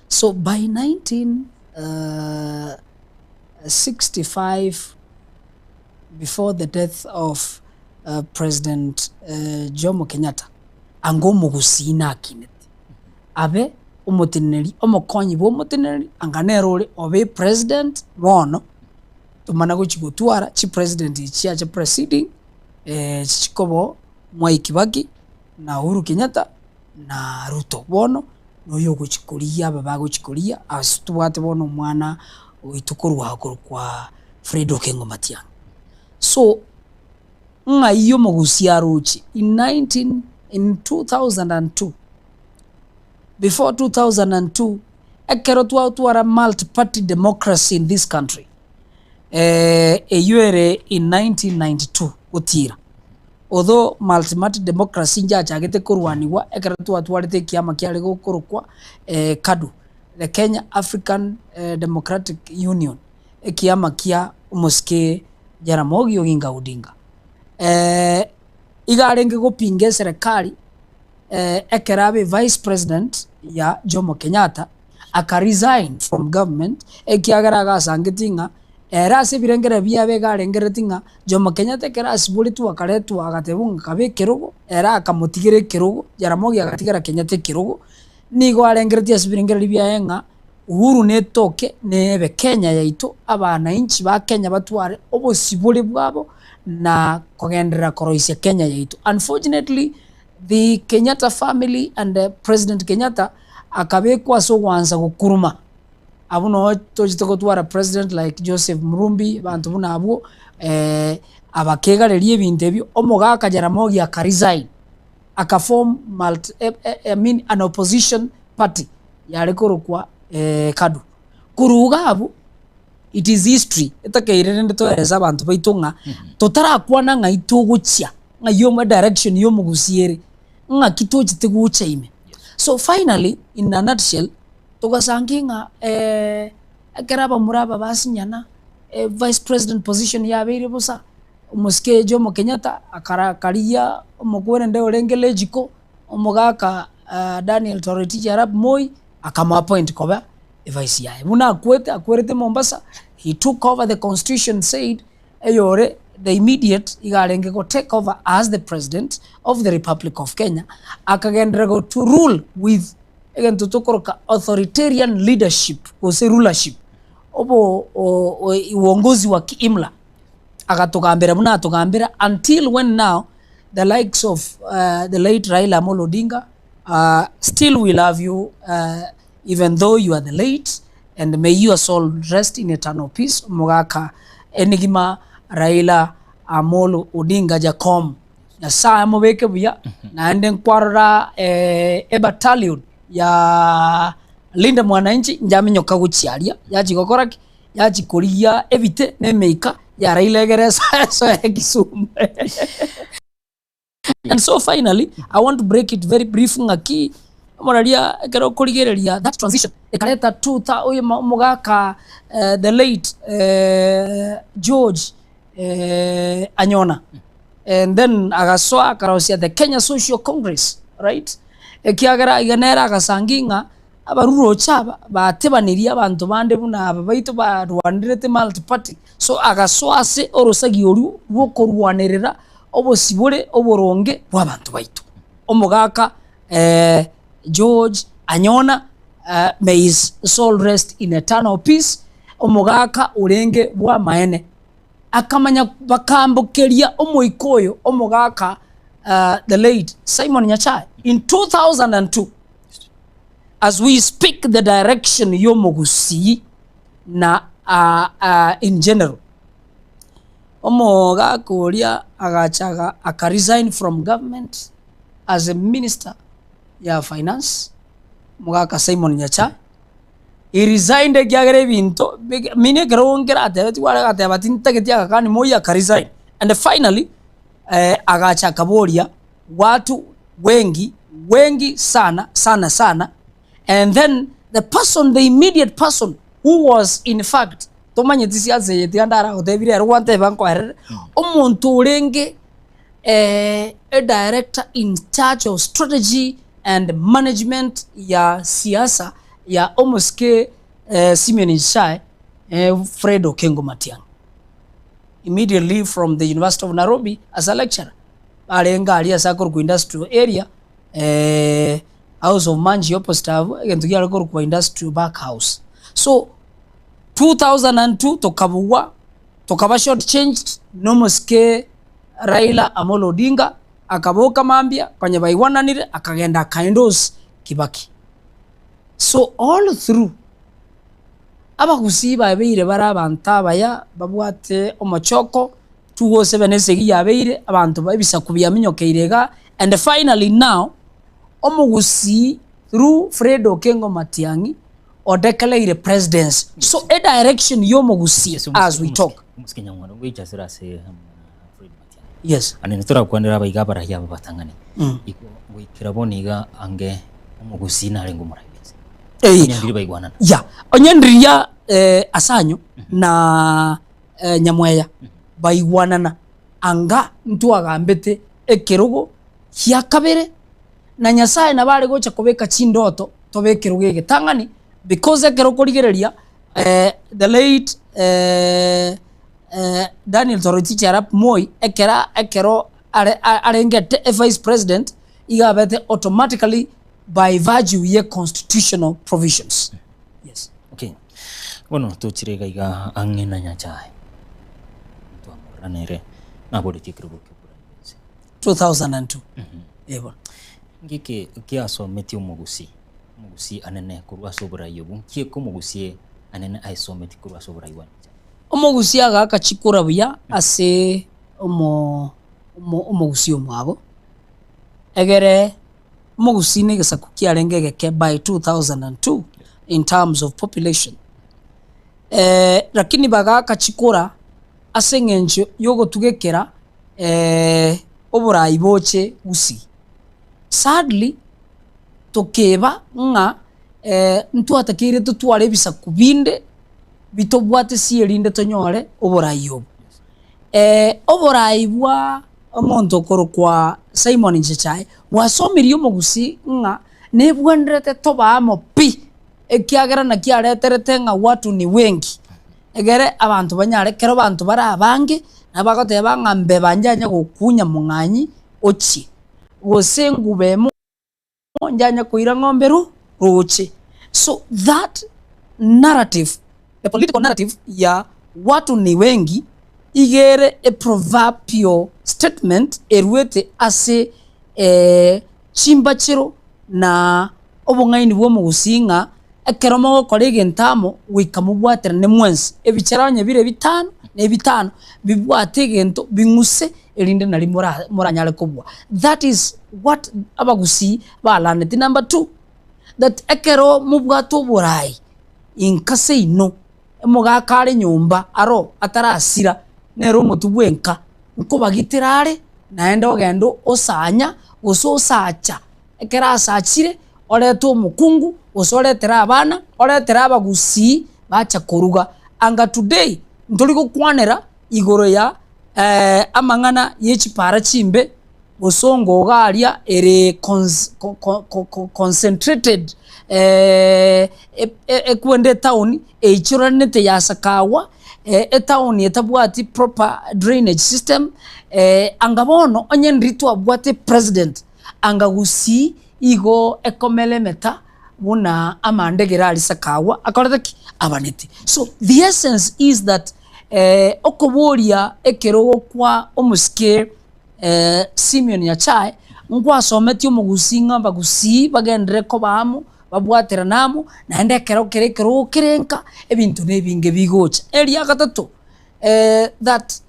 So by 1965 before the death of President Jomo Kenyatta, anga omogusii nakinete abe omoteneneri, omokonyi bwa omoteneneri anga nere ore obe president bono. Tomana gochia gotwara chipresident echi chiacha preceding chichikobo Mwai Kibaki na Uhuru Kenyatta na Ruto. Bono noyo ogochia korigia aba bagochia korigia ase tobwate bono omwana oito korwa korokwa Fred Okengo Matiang'i. So ng'ai omogusia aroche in 19 in 2002 before 2002 ekero twatwara multi party democracy in this country, eyio ere in 1992 gotira. Although multiparty democracy nchachagete korwanigwa ekero twatwarete ekiama kiare gokorokwa KADU, the Kenya African Democratic Union, ekiama kia omosike Jaramogi Oginga Odinga. Iga arenge gopinga eserekari ekero abe vice president ya Jomo Kenyatta, aka resign from government ekiagera agasangetie ng'a ere ase ebirengererio biaye iga arengereretie ng'a Jomo Kenyatta ekero asiboretwe akaretwa agatebwa ng'a kabe ekerogo, ere akamotigera ekerogo, Jaramogi agatigera Kenyatta ekerogo, nigo arengereretie ase ebirengererio biaye ng'a Uhuru netoke nebe Kenya yaito, abanainchi ba Kenya batware obosibore bwabo na kogenderera koroisia Kenya yaito. Unfortunately, the Kenyatta family and President Kenyatta akabekwa ase ogwansa gokuruma. Abwo noo tochete gotwara president like Joseph Murumbi, abanto buna abwo abakegareria ebinto ebio, omogaka Jaramogi aka resign, aka form multi I mean an opposition party yare korokwa KADU. Korwa iga abwo, it is history etakeire rende toerese abanto baito ng'a totarakwana ng'ai togochia, ng'ai omo edirection ya omogusii ere, ng'aki tochete gocha ime. So finally in a nutshell, togasangi ng'a ekero abamura aba basinyana, vice president position yabeire bosa, omosike Jomo Kenyatta akara akarigia omokwerende orenge Lejiko, omogaka Daniel Toroitich arap Moi, akamo appoint koba evice yaye. Buna akwete, akwerete Mombasa, he took over the constitution said, eyore the immediate iga arenge go take over as the president of the Republic of Kenya, akagenderera go to rule with egento tokoroka authoritarian leadership gose rulership, obo uongozi wa kiimla, agatogambera buna atogambera until when now the likes of the late Raila Amolo Odinga still we love you even though you are the late and may your soul rest in eternal peace, omogaka enigma Raila Amolo Odinga Jakom. Nyasaye amobeke buya, naende nkwarora ebattalion ya Linda Mwananchi njaminyoka gochia aria, yachia gokora ki? Yachia korigia ebite na emeika ya Raila egere esoe Kisumu. And so finally, I want to break it very brief ng'aki omoraria ekero okorigereria that transition ekareta two thou oyo omogaka the late George Anyona and then agasoa akarosia the Kenya Social Congress right, ekiagera iga nere agasangi ng'a abaruroche aba batebanirie abanto bande buna aba baito barwanerete multiparty so agasoa ase orosagi orwo rwa okorwanerera obosibore oboronge bwa abanto baito. Omogaka George Anyona may his soul rest in eternal peace, omogaka orenge bw'amaene, akamanya bakambokeria omoika oyo omogaka the late Simon Nyachae in 2002 as we speak the direction y'omogusii na in general. Omogaka oria agacha aka resign from government as a minister ya finance, omogaka Simon Nyachae, he resigned ekiagera ebinto bige meaning ekero nkere atebetigwe are agateba tintageti agakani moi aka resign and finally agacha akaboria watu wengi wengi sana sana sana and then the person the immediate person who was in fact tomanyeti siasa eye tiga ndaragotebi rero gwanteba nkoerere, omonto orenge a director in charge of strategy and management ya siasa ya omosike Simeon Nyachae, Fred Okengo Matiang'i. Immediately from the University of Nairobi as a lecturer, arenge aria ase akorokwa industrial area, House of Manji opposite abwo, egento kiare korokwa industrial back house. So 2002 tokabugwa, tokaba short changed na omosike Raila Amolo Odinga akaboka mambia konya baigwananire akagenda aka endorse Kibaki. So all through abagusii babeire bare abanto abaya babwate omochoko 207 esegi yabeire abanto ba ebisaku biaminyokeire igaa and finally now omogusii through Fred Okengo Matiang'i odeclaire presidency so edirection ya omogusii as we talk. Omosike Nyang'wana, ngoichasera ase amang'ana a Fred Matiang'i. Yes. Ande torakwanera abaiga abarai aba batang'ani. Mm. Igo goikera bono iga ange omogusii narenge omorai bwense. Ei. Onye ndiri baigwanana. Ya, onye ndiria eh, Asanyo na eh, Nyamweya baigwanana anga ntwagambete ekerogo gia kabere na Nyasaye nabo are gocha kobeka chindoto tobe ekerogo egetang'ani because ekero okorigereria eh, the late eh, eh, Daniel Toroitich arap Moi ekera ekero are arengete e vice president iga abete automatically by virtue ye constitutional provisions. Yes. Okay. Bono tochire iga iga ang'e na Nyachae. Twamorora nere naboretie ekerogo kia oborai bwense. 2002. Eh bono. Ngiki kiasometie omogusii, omogusii anene korwa ase oborai obwo, nki ekomogusie anene aesometie korwa ase oborai bwa Nyachae? Omogusii agaaka chikura buya ase omo omo omogusii omwabo, egere omogusii na egesaku kiarenge egeke by 2002 in terms of population. Lakini bagaaka chikura ase eng'encho yogotugekera oborai boche gusii. Sadly, tokeba ng'a ntwatakeire totware ebisaku binde bitobwate ase erinde tonyore oborai obo. Oborai bwa omonto okorokwa Simon Nchechae bwasomirie omogusii ng'a nebwenerete tobe amo pi, ekiagera naki areterete ng'a watu ni wengi, egere abanto banyare ekero abanto bare abange, nabo bagoteba ng'a mbeba njanye gokunya mong'anyi ochie, gose enguba emo. njanye koira ng'ombe ro roche. So that narrative, the political narrative ya watu ni wengi iga ere a proverbial statement eruete ase chimbachero na obong'aini bw'omogusii ng'a ekero mogokora egento amo goika mobwaterane mwensi, ebichera onye bire bitano na ebitano bibwate egento bing'use erinde nario mora moranyare kobua. That is what abagusii balaneti. Number two, that ekero mobwate oborai inka seino, omogaka are nyomba aro atarasira, nere omotwe bwenka, nkobagitera are naende ogende osanya gose osacha, ekero asachire orete omokungu gose oretere abana, oretere abagusii bacha koruga. Anga today ntori gokwanera igoro ya amang'ana ye chipara chimbe, bosongo iga aria ere concentrated ekwenda etown eichoranete ya Sakawa, etown etabwati proper drainage system, anga bono onye ndiri twabwate president anga gusii igo ekomeremeta buna amandegere aria Sakawa akorete ki? Abanete. So the essence is that Okoboria ekerogo kwa omosike Simeon Nyachae, nkwasometie omogusii ng'a abagusii bagenderere koba amo, babwaterane amo, naende ekero kere ekerogo kere nka, ebinto na ebinge bigocha. Eria gatato, that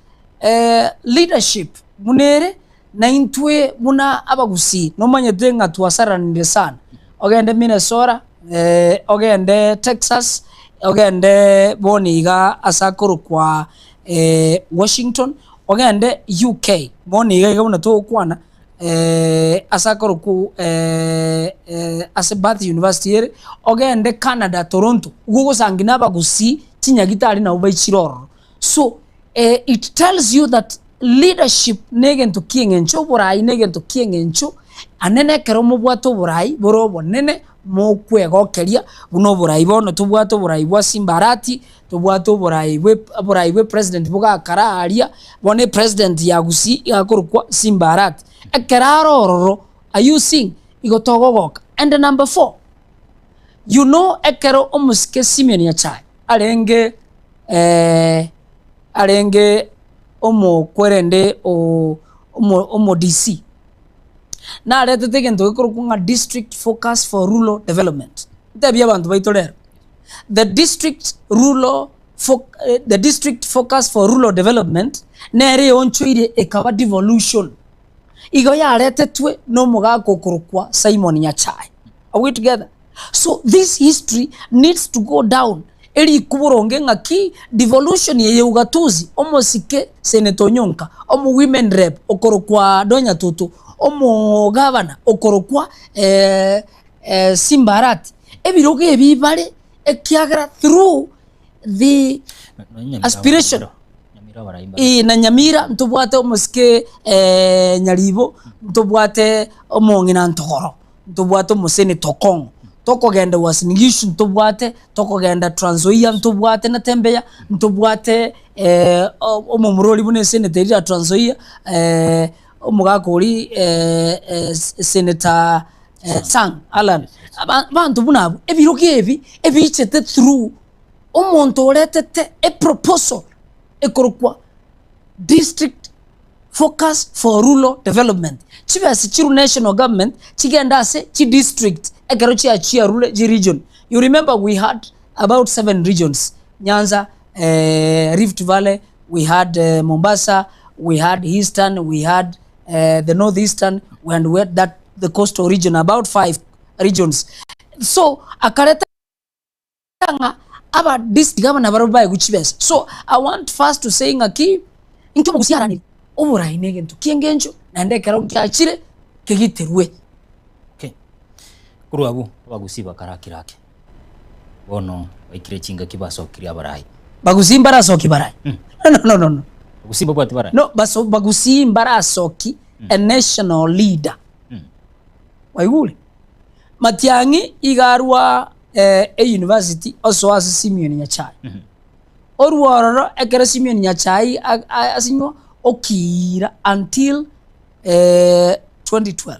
leadership buna ere, Naintwe buna abagusii nomanyete ng'a twasaranire sana, ogende Minnesota, ogende Texas, ogende bono iga ase akorokwa Washington, ogende UK, bono iga iga buna togokwana ase akorokwa ase Bath University ere, ogende Canada Toronto, igo ogosangi na abagusii chinyagitari nabo baichire ororo. So it tells you that leadership negento kieng'encho, oborai negento kieng'encho, anene ekero mobwate oborai bore obonene mokwegokeria buna oborai bono tobwate oborai bwa Simba Arati, tobwate oborai bwe oborai bwe president bogakara aria, bono epresident ya Gusii iga akorokwa Simba Arati. Ekero are ororo, are you seeing, igo togogoka. And number four, you know ekero omosike Simeon Nyachae arenge arenge omokwerende o omo omo DC, naretete egento gekorokwa ng'a district focus for rural development. Ntebie abanto baito rero, the district rural fo the district focus for rural development, nere eonchoire ekaba devolution. Igo yaretetwe na omogaka okorokwa Simon Nyachae. Are we together? So this history needs to go down. Erikuboronge ng'aki devolution eye ugatuzi, omosike Senator Onyonka, omo women rep okorokwa Donya Toto, omogavana okorokwa Simba Arati, ebirogo ebi bare ekiagera through the aspiration Ee, na Nyamira ntobwate omosike Nyaribo, ntobwate omong'ina Ntogoro, ntobwate omosenator Okong'o, tokogenda Uasin Gishu ntobwate, tokogenda Trans Nzoia ntobwate Natembeya, ntobwate omomura oria buna esenator eria ya Trans Nzoia, omogaka oria Senator Sang Allan, abanto buna abwo, ebirogo ebi ebichete through omonto oretete eproposal ekorokwa district focus for rural development. Chibesa chirwe national government chigende ase chidistrict ekero chiachiarure chiregion. You remember we had about seven regions, Nyanza, Rift Valley, we had Mombasa, we had Eastern, we had the North Eastern, and we had that the coastal region, about five regions. So akareta ng'a aba district governor barabwo baegwe chibesa. So I want first to say ng'aki inki omogusii oborai na egento ki'engencho naende ekero giachire kegiterwe. Okay. Korwa abwo abagusii bakarakira ake. Bono baikire chingaki basokirie abarai. Bagusii mbarasoki barai? No, no, no, no. Bagusii mbabwati barai? No, baso, bagusii mbarasoki a national leader. Waigure? Matiang'i iga arwa e university osoa ase Simeon Nyachae. Orwa ororo ekero Simeon Nyachae asinywa okiira until 2012.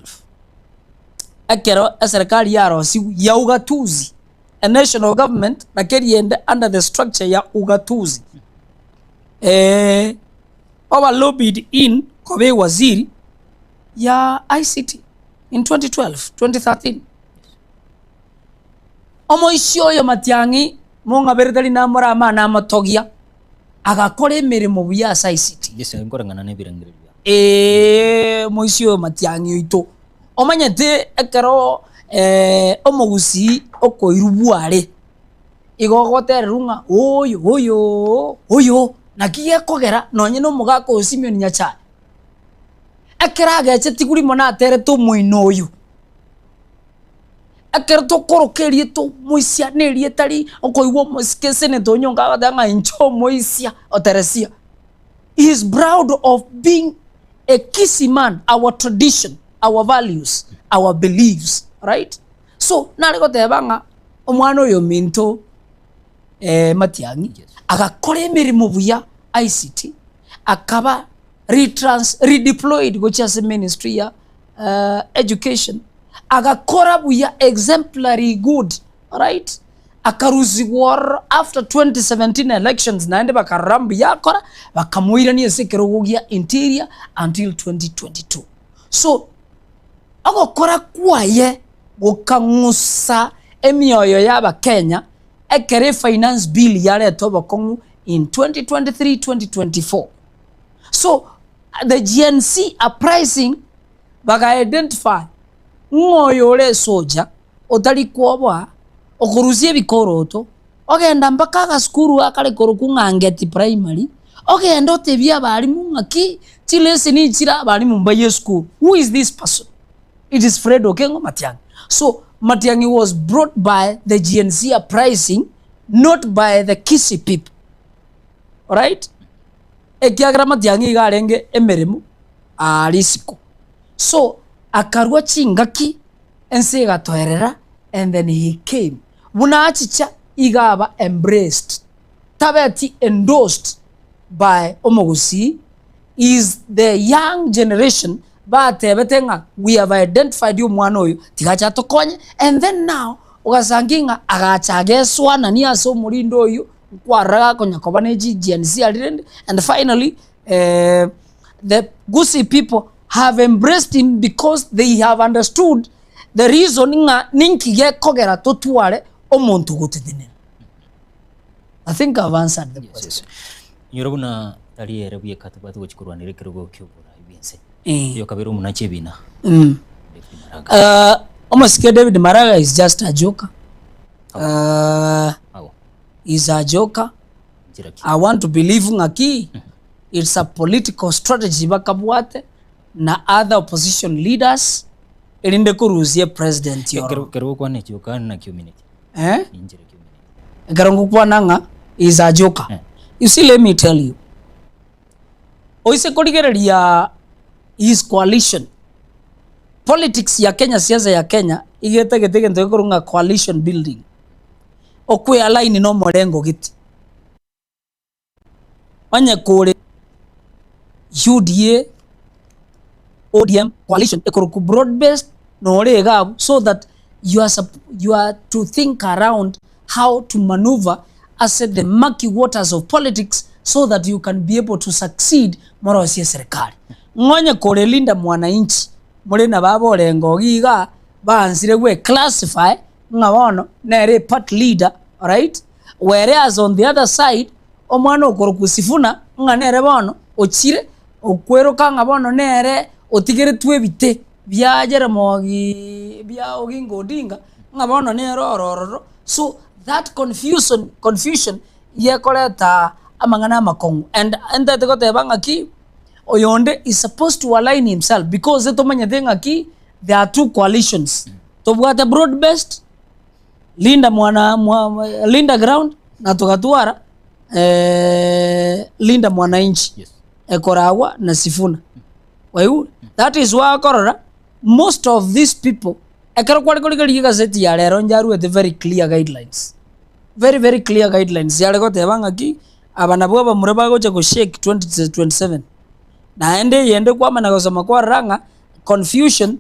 Ekero eserekari yarosigwe ya ugatuzi, a national government lakini ende under the structure ya ugatuzi. Oba lobbied in koba ewaziri ya ICT in 2012, 2013. Omoisia oyo Matiang'i mong'abere tari namorama namotogia, agakora emeremo buya ase ICT. Yes, nkoreng'ana na ebirengererio biabo. Eeh, omoisia oyo Matiang'i oito. Omanyete ekero omogusii okoirwa bware, igo ogotererwa ng'a oyo oyo oyo, naki gekogera nonye na omogaka oyo Simeon Nyachae, ekero agechetigwe rimo naterete omoino oyo. Ekero tokoroka erieta omoisia na erieta ri okoigwa omosike eseneta onyonka agoteba ng'a inche omoisia o Teresia. He is proud of being a Kisii man, our tradition, our values, our beliefs, right? So nare goteba ng'a omwana oyo ominto Matiang'i agakora emeremo buya ICT, akaba retrans redeployed gochia ase ministry ya education, agakora buya exemplary good, alright? Akarusigwa ororo after 2017 elections naende bakarora mbuya akora, bakamoirania ase ekerogo gia interior until 2022. So, ogokora kwaye gokang'usa emioyo ya abakenya ekero efinance bill yareta obokong'u in 2023, 2024. So, the Gen-Z uprising baga identify ng'a oyo ore esoja otari kwoboa, okorusia ebikoroto, ogenda mpaka agasukuru akare korokwa ng'a Ngeti Primary, ogende otebie abalimu ng'aki chileseni nchire abalimu mbaye esukuru. Who is this person? It is Fred Okengo Matiang'i. So Matiang'i was brought by the Gen-Z uprising not by the Kisii people. Alright? Ekiagera Matiang'i iga arenge emeremo aa risiko. So akarua chingaki ense egatoerera and then he came. Buna achicha iga aba embraced, tabeti endorsed by omogusii is the young generation batebete ng'a we have identified omwana oyo tiga ache atokonye and then now ogasangi ng'a agacha agesoanania ase omorindo oyio nkwarora gakonya koba ne chi Gen Z aria rende and finally the Gusii people have embraced him because they have understood the reason ng'a ninki gekogera totware omonto ogotetenera. I think I've answered the question. Inyora buna tari ere bweka tobwate gochia korwanera ekerogo ki'oborai bw'ense. Eh. Oyo kabere omonachi ebina. Mm. David Maraga. Uh, omosike David Maraga is just a joker. Uh, Ago. Is a joker. I want to believe ng'aki it's a political strategy bakabwate na other opposition leaders erinde korusia president Ekero ororo. ekero gokwana echoka naki omineti? Eh? Ninchera ki omineti? Ekero ngokwana ng'a is a joker. You see let me tell you, oise korigereria his coalition, politics ya Kenya siasa ya Kenya iga etagete egento gekorwa ng'a coalition building. Okwe align na omorengo gete. Onye kore UDA, ODM coalition ekorokwa broad based nore iga abwo so that you are you are to think around how to maneuver ase the murky waters of politics so that you can be able to succeed morosie eserekari. Ng'onye kore Linda Mwananchi more nabo aborengo iga igaa baansire gwe classify ng'a bono nere eparty leader alright, whereas on the other side omwana okorokwa Sifuna ng'a nere bono ochire okweroka ng'a bono nere otigeretwe ebite bia Jaramogi bia Oginga Odinga ng'a bono nere oro ororo, so that confusion confusion yekoreta amang'ana amakong'u and ntagete goteba ng'aki oyonde is supposed to align himself because tomanyete ng'aki there are two coalitions. Tobwate broad based, Linda mwana mwa Linda ground na togatwara Linda mwananchi Yes. ekoragwa na Sifuna. Waigure? That is why okorora most of these people ekero kware korigereria egazeti ya rero njaruete very clear guidelines. Very very clear guidelines yare goteba ng'aki aba nabwo abamura bagocha go shake 2027. Naende eyende kwamanya gosoma kwarora ng'a confusion,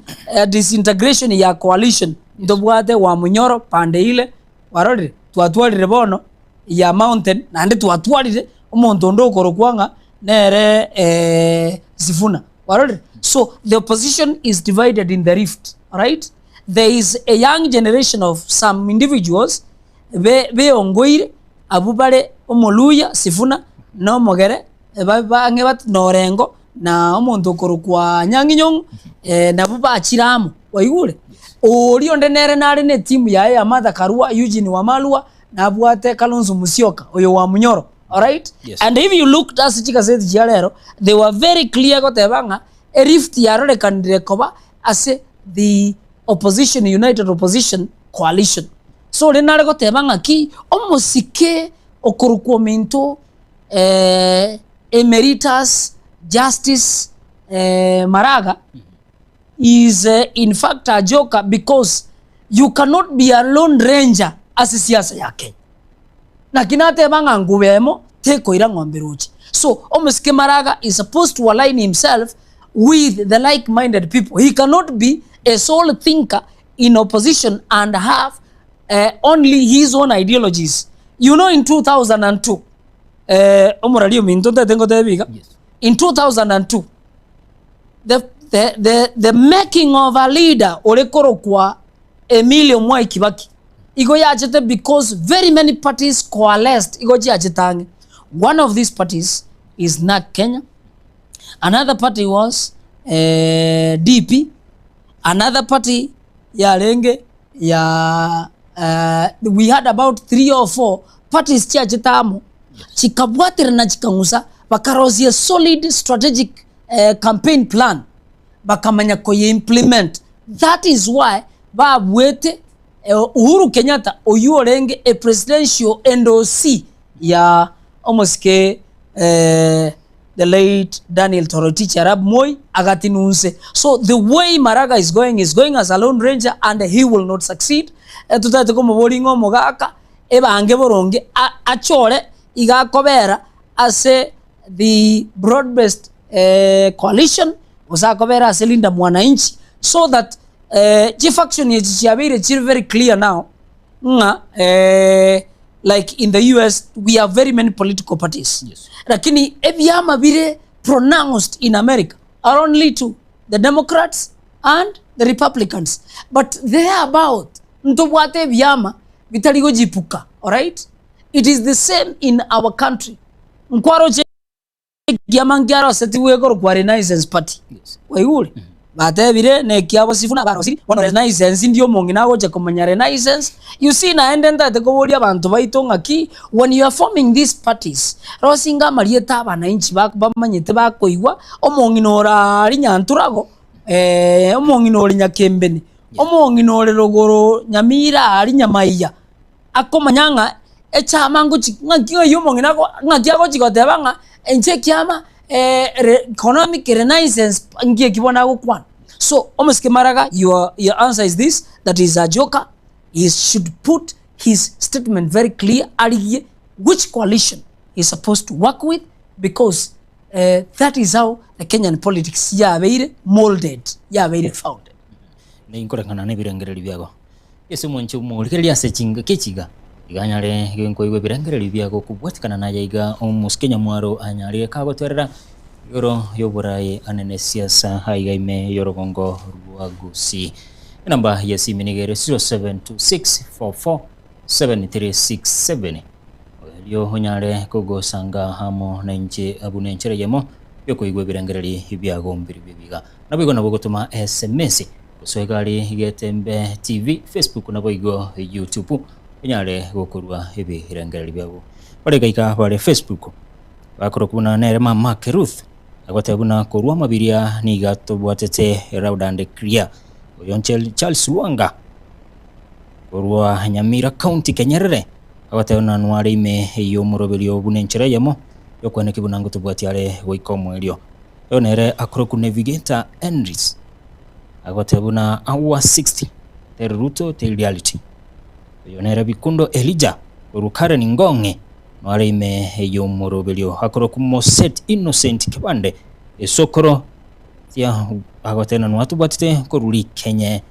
disintegration ya coalition ntobwate Wamunyoro pande ile, kwarorire? Twatwarire bono ya mountain naende twatwarire omonto onde okorokwa ng'a nere Sifuna, kwarorire? So the opposition is divided in the rift, alright? There is a young generation of some individuals be beongoire abwo bare Omoluya Sifuna na Omogere bang'e na Orengo na omonto okorokwa Anyang'i Nyong'o nabwo bachire amo, waigure? Oria onde nere nare na etimu yaye ya Martha Karua, Eugene Wamalwa, nabwate Kalonzo Musyoka oyo wa Munyoro, alright? Yes. And if you looked ase chigaseti chia rero, they were very clear goteba ng'a erift yarorekanire koba ase the opposition, united opposition coalition. So oria nare goteba ng'aki, omosike okorokwa ominto Emeritus Justice Maraga is in fact a joker because you cannot be a lone ranger ase siasa ya Kenya. Naki nateba ng'a nguba emo tekoira ng'ombe roche. So omosike Maraga is supposed to align himself with the like minded people. He cannot be a sole thinker in opposition and have only his own ideologies. You know in 2002 eh, omorari ominto ntagete ngotebie iga, in 2002 the, the, the, the making of a leader ore korokwa Emilio Mwai Kibaki igo yachete because very many parties coalesced igo chiachete ang'e. One of these parties is NARC Kenya, another party was eh, DP, another party yarenge ya we had about three or four parties chiachete amo chikabwaterana chikang'usa bakarosia solid strategic campaign plan bakamanya koye implement that is why babuete Uhuru Kenyatta oywo orenge a presidential endorsee ya omosike the late Daniel Toroitich arap Moi agatinunse. So the way Maraga is going is going as a lone ranger and he will not succeed. Totagete komoboria ng'a omogaka ebange boronge achore iga akobera ase the broad based coalition gose akobera ase Linda Mwananchi so that chifaction echi chiabeire chire very clear now ng'a like in the US we have very many political parties lakini ebiama bire pronounced in America are only two the Democrats and the Republicans but there about ntobwate ebiama bitari gojipuka alright it is the same in our country nkwaroche ekiama nkiarosetigwe ekorokwa Renaissance Party waigure. Batebire nekiabo Sifuna barosiri, bono renaissance ndi omong'ina agocha komanya renaissance. You see naende ntagete koboria abanto baito ng'aki, when you are forming these parties, rosinga amarieta abananchi bamanyete bakoigwa, omong'ina ore aria Nyanturago, omong'ina ore Nyakembene, omong'ina ore rogoro Nyamira aria Nyamaiya, akomanya ng'a echama ngochi ng'aki oywo omong'ina ago ng'aki agochi goteba ng'a inche ekiama economic renaissance nki eki bono agokwana. So omosike maraga your your answer is this that is a joker he should put his statement very clear arigie which coalition he is supposed to work with because that is how the Kenyan politics yabeire molded yabeire founded. Ninkoreng'ana nebirengererio biago. Ase omonche omorigereria ase chingaki echi iga, iga anyare nkoigwa ebirengererio biago kobwatikana naye iga omosike nyamwaro anyare kagotwerera igoro y'oboraai anene siasa aiga ime y'orogongo rwa Gusii. Enamba y'esimi nigo ere 0726447367 erio onyare kogosanga amo nainche buna enchera eyemo y'okoigwa ebirengererio biago mbiribio ebiga. Naboigo nabo ogotoma SMS Gosoa egari Getembe TV, Facebook naboigo YouTube onyare gokorwa ebirengererio biabo. Bare gaika bare Facebook bakorokwa buna nere mama Ruth agoteba buna korwa amabiria nigo atobwatete loud and clear. Oyo Charles Lwanga korwa Nyamira County Kenyerere agoteba buna nware ime y'omoroberio buna enchera eyemo yokweneki buna ngotobwatia are goika omoerio. Oyo nere akorokwa Navigator Henrys Agoteba buna hour 60 teri Ruto teri reality. Oyo nere Bikundo Elijah korwa Karen Ngong'e noare ime y'omoroberio akorokwa Moset Innocent Kebande esokoro tia agoteba nwatobwatete korwa Rikenye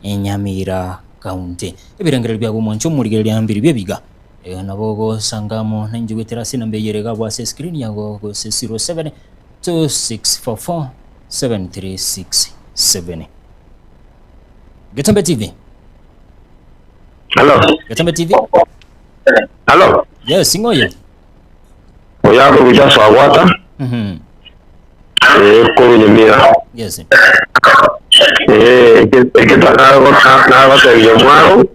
Nyamira County. Ebirengererio biago omwancho omorigereria mbiri biebiga nabo ogosanga amo nainche goetera ase enamba eye ere iga ase escreen yago gose 07 2644 7367. Getembe TV. Hello. Getembe TV. Hello. Yes, ing'oyo. Oyako kucha swagwata. Eh, koru nyamira. Yes. Eh, eketaka nagotegia mwaro.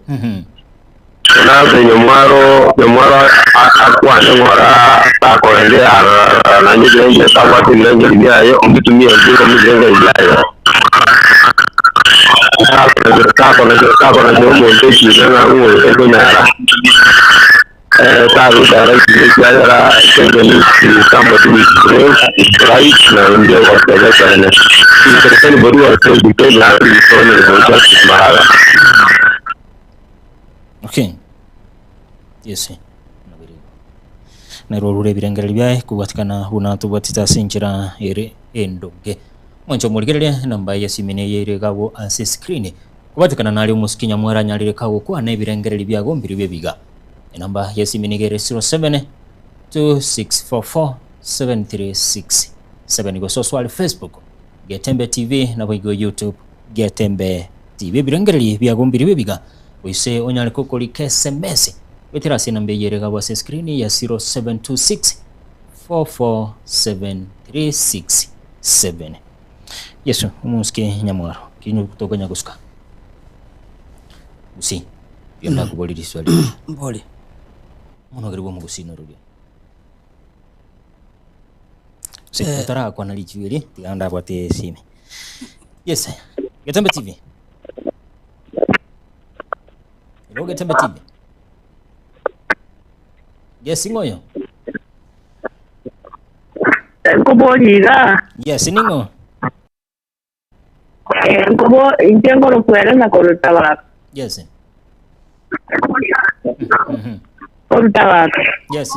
Naase nyomwaro nyomwaro akwane ng'ora takorende arara naende ebirengererio tabwati ebirengererio biaye omitumie intwe komi ebirengererio biaye takonachera omonto ekina ng'a ng'o ekonyara tagochara ekina ekiagera ekenge ni somebody with brave right naende ogoteba ekeene. Anybody who has failed to tell is honorable Justice Maraga. Okay. Yes. Nero orure ebirengererio biaye kobwatikana buna tobwatete ase enchera ere endonge. Mwanche omorigereria enamba y'esimi neye ere iga ase screen. Kobwatikana nare omosike nyamwere anyarire kagokwana ebirengererio biago mbirobio ebiga. Enamba y'esimi nigo ere 07 2644 7367 gose osware Facebook Getembe TV naboigo YouTube Getembe TV. Ebirengererio biago mbirobio ebiga Gose onyare kokorika esemesi goetera ase enamba eye ere igabwo ase escreen ya 0726 447367. Yeso omosike nyamwaro kinyu tokonya gosuka gusii riria ndakoboria riswali eri. Mbori. Omonogeri bwa omogusii norobio. Gose otarakwana richibu eri tiga ndabwate esimi. Yes, Getembe TV. Hello, Getembe TV. Yes, ing'oyo. Nkobori iga, Yes, ning'o? nkobo inche nkorokwera na koruta baka. Yes. Koruta baka. Yes.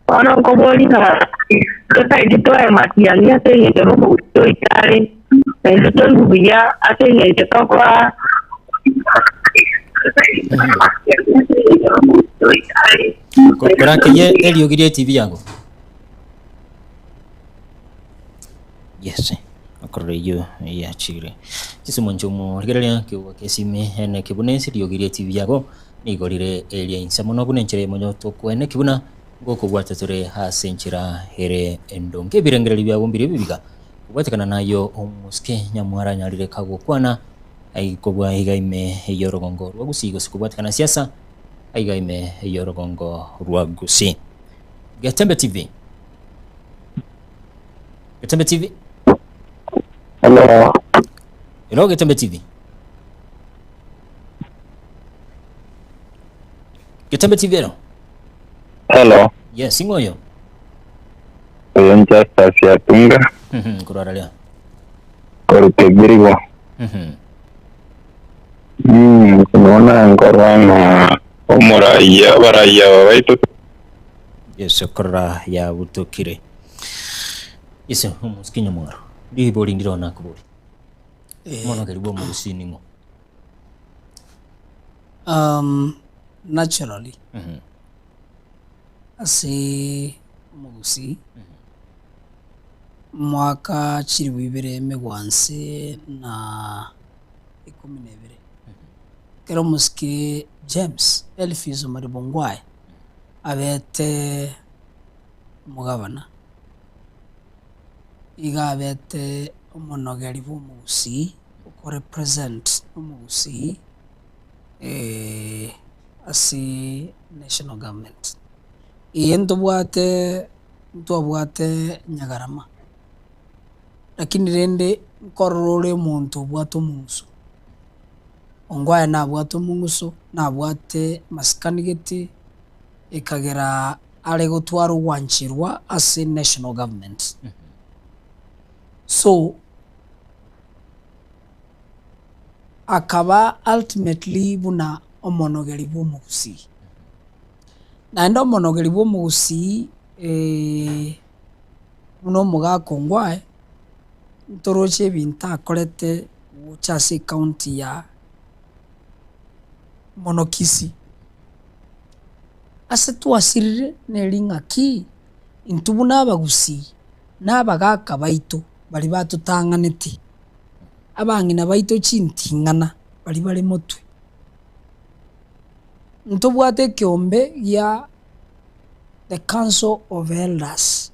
Bono nkobori ng'a totaeti toe matiang'i ase eng'encho na omogusii oito are, na intwe toigwe buya ase eng'encho tokoa Korakeyie eriogi rie TV yago. Yes, okorora eyio yachire. Chisimu nchiomo rigereria kiugo kesimi ene kebuna ase eriogi rie TV yago nigo rire eria inse mono buna enchera eyemo tokoeneki buna ngokobwata tore ase enchera ere endonge. Ebirengererio biago mbiria ebibiga. Kobwatekana nayio omosike Nyamwara anyarire kagokwana kobua iga ime y'orogongo rwa Gusii gose kobwatekana siasa aiga ime y'orogongo rwa Gusii. Getembe TV. Getembe TV. Hello. Hello Getembe TV. Getembe TV ero. Hello. Yes, ing'oyo. Oyo Justus Yatunga Korwa raria. korwa Kebirigo. Bono nkorwa ng'a omoraiya abaraiya aba baito Yeso korora yabutokire. Yeso omosike nyamwaro. Ribori ndiro nakobori. Mono keri bwa omogusii ning'o? Naturally ase omogusii omwaka chilifu ibere emegwanse na ikomi na ibere, ekero omosike James Elvis Omariba Ongwae abete omogabana, iga abete omonogeri bwa omogusii okorepresent omogusii ase national government. Eye ntobwate ntwabwate nyagarama, lakini rende nkorora ore omonto obwate omong'uso, ongwae nabwate omong'uso, nabwate masikani gete, ekagera are gotwara ogwancherwa ase national government. So, akaba ultimately buna omonogeri bw'omogusii. Naende omonogeri bw'omogusii buna omogaka ongwae, ntoroche ebinto akorete gocha ase ecounty ya mono Kisii. Ase twasirire neri ng'aki, intwe buna abagusii na abagaka baito baria batotang'anete, abang'ina baito chinting'ana baria bare motwe. Ntobwate ekeombe gia the council of elders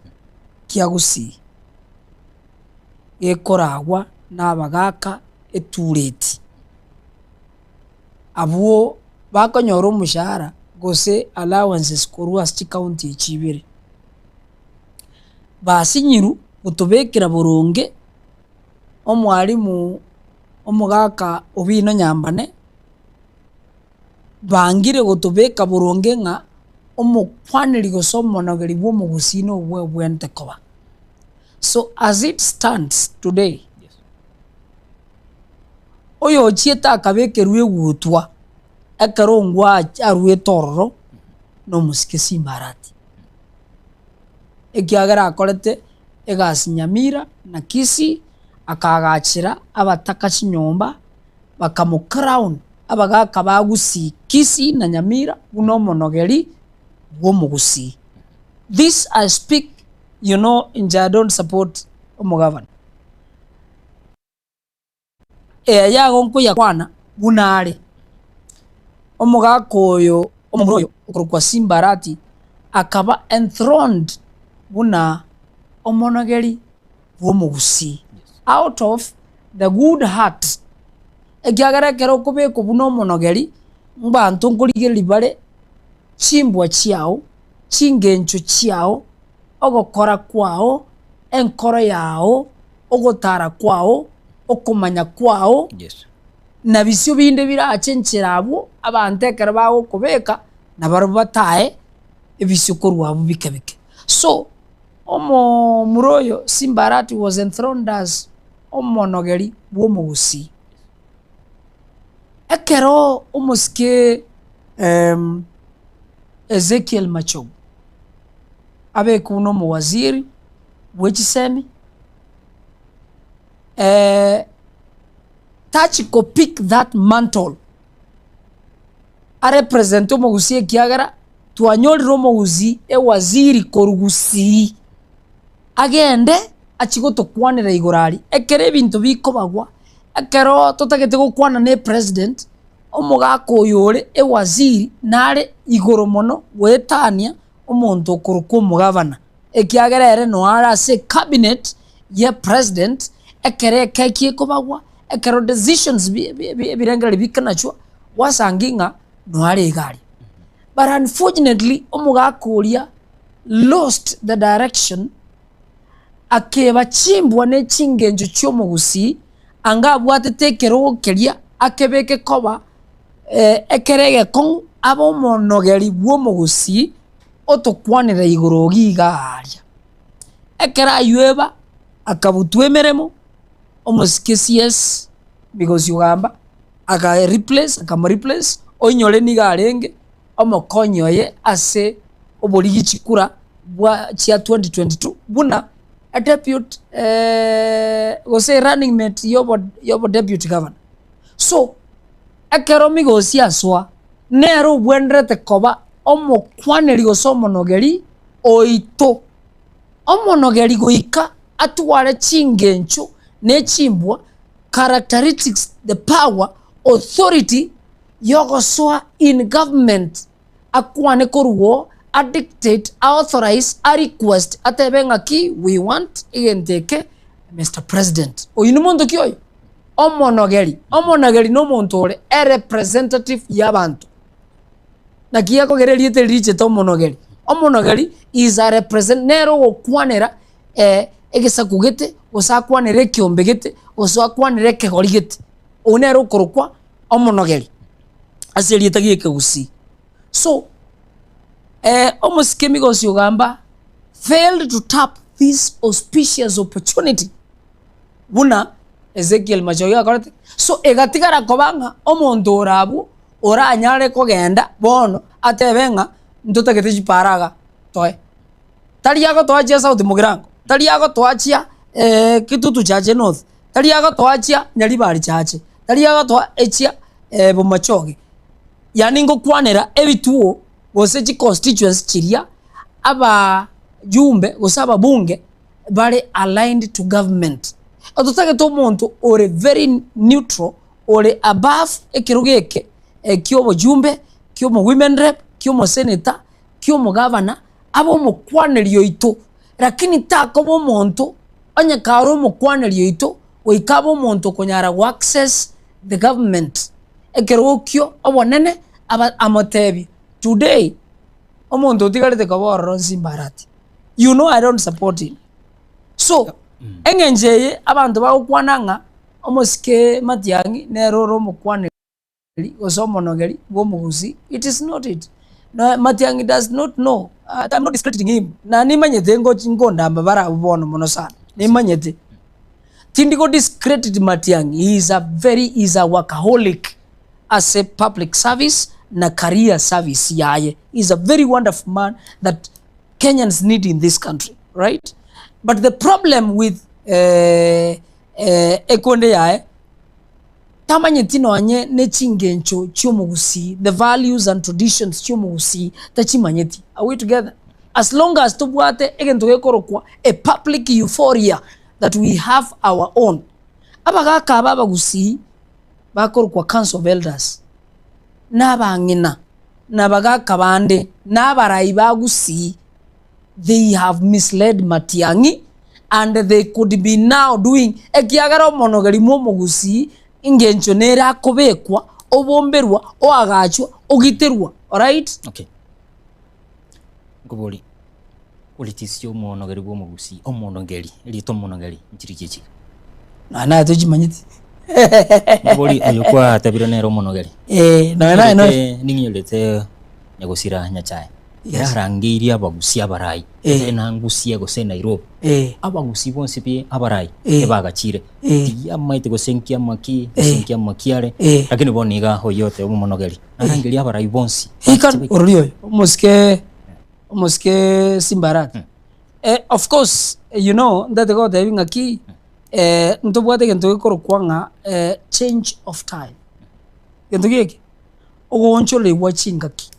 kia Gusii, gekoragwa na abagaka etureti, abwo bakonyora omoshahara gose allowances korwa ase chicounty echi ibere. Basinyirwe gotobekera boronge omwalimu omogaka Owino Nyambane, bangire gotobeka boronge ng'a omokwaneri gose omonogeri bw'omogusii nobwo obwenerete koba. So as it stands today, oyochiete akabekerwa egutwa ekero ongwa aruete ororo, nomosike Simbarati. Ekiagera akorete egasi Nyamira na Kisii, akaagachera abataka chinyomba, bakamocrown abagaka ba Gusii, Kisii na Nyamira buna omonogeri bw'omogusii. This I speak, you know inche I don't support omogavana. Eye yago nkoyakwana buna are. Omogaka oyo, omomura oyo okorokwa Simbarati akaba enthroned buna omonogeri bw'omogusii out of the good heart, ekiagera ekero okobekwa buna omonogeri, mbanto nkorigereria bare chimbwa chiao, chingencho chiao, ogokora kwao, enkoro yao, ogotara kwao, okomanya kwao, na bisio binde birache enchera abwo, abanto ekero bagokobeka, nabarabwo batae ebisio korwa abwo bike bike. So, omomura oyo Simbarati was enthroned as omonogeri bw'omogusii. Ekero omosike Ezekiel Machogu abekwe buna omowaziri bwe chisemi, tachi ko pick that mantle arepresente omogusii ekiagera twanyorire omogusii ewaziri korwa gusii agende achie gotokwanera igoro aria. Ekero ebinto bikobagwa, ekero totagete gokwana na epresident, omogaka oyo ore ewaziri nare igoro mono goetania omonto okorokwa omogavana, ekiagera ere noyo are ase ecabinet. ye president, ekero ekeki ekobagwa, ekero decisions bi- bi- bi- ebirengererio bikanachwa, gwasangi ng'a noare iga aria. But unfortunately, omogaka oria lost the direction, akeba chimbwa ne chingencho chi'omogusii, anga abwatete ekerogo keria akebeke koba ekere egekong'u abe omonogeri bw'omogusii otokwanera igoro iga iga aaria. Ekero aywo eba, akabutwa emeremo, omosike CS Migosi Ogamba aka replace akamo replace, oinyore nigo arenge omokonyi oye ase oborigi chikura bwa chia 2022 buna deputy gose running mate yobo yobo deputy governor. So, ekero Migosi asoa, nere obwenerete koba omokwaneri gose omonogeri oito. Omonogeri goika atware chingencho ne chimbwa, characteristics, the power, authority yogosoa in government akwane korwa oo, a dictate, a authorize, a request atebe ng'aki we want egento eke Mister President. Oyio nomonto ki oyo? Omonogeri. Omonogeri nomonto ore a representative yabanto. Naki gekogera erieta eri richete omonogeri. Omonogeri is a represent nere ogokwanera egesaku gete, gose akwanere ekiombe gete, gose akwanere ekegori gete. Oyio nere okorokwa omonogeri ase erieta ria ekegusii. So, omosike Migosi Ogamba failed to tap this auspicious opportunity buna Ezekiel Machogu akorete. So egatigara koba ng'a omonto ore abwo oranyare kogenda bono atebe ng'a ntotagete chipara iga toe. Tari agotoa chia South Mugirango, tari agotoa chia Kitutu Chache North, tari agotoa chia Nyaribari Chache, tari agotoa echia Bomachoge. Yaani ngokwanera ebituo gose chiconstituency chiria abajumbe gose ababunge bare aligned to government. Totagete omonto ore very neutral, ore above ekerogo eke kia obojumbe, kia omo women rep, kia omosenator, kia omogavana, abe omokwaneri oito. Lakini takoba omonto onye kare omokwaneri oito, goika abe omonto okonyara go access the government ekerogo kio obonene aba amotebie today omonto otigarete koba ororo Nsimba Arati. You know I don't support him. So, eng'encho eye abanto bagokwana ng'a omosike Matiang'i nere ore omokwaneri gose omonogeri bwa omogusii, it is not it. Na Matiang'i does not know, I'm not discrediting him, na nimanyete ngochi nkondamba bare abwo bono mono sana, nimanyete. Tindi go discredit Matiang'i, he is a very, he is a workaholic ase public service na career service yaye. He is a very wonderful man that Kenyans need in this country, right? But the problem with eh, eh, ekonde yaye, tamanyeti nonye ne chingencho chi'omogusii, the values and traditions chi'omogusii, tachimanyeti. Are we together? As long as tobwate egento gekorokwa a public euphoria that we have our own. Abagaka aba abagusii bakorokwa council of elders, na abang'ina, na abagaka bande, na abarai ba Gusii, they have misled Matiang'i and they could be now doing ekiagera omonogeri mwa omogusii engencho nere akobekwa, obomberwa, oagachwa, ogiterwa, alright? Okay. Nkobori, qualities chia omonogeri bwa omogusii, omonogeri, erieta omonogeri nchirichia echiga? Nonya naye tochimanyeti. Nkobori oyo kwatabire nere omonogeri. Eh, nonya naye no- Ning'inyorete ning'inyorete nyagosira Nyachae. Yes. Ere arangeirie abagusi abarai, Eh. gose nangusie gose Nairobi. Eh. Abagusi bonsi pi abarai Eh. ebagachire. Eh. Tiyamaete gose nkiama ki, gose Eh. nkiama ki are, Eh. lakini bono iga oyio oteba omonogeri. Narangerie abarai bonsi. He can orori oyo omosike omosike Simba Arati. Eh, of course you know ntete gotebi ng'aki ntobwate egento gekorokwa ng'a change of time. Gento geke, ogoonchoregwa chingaki.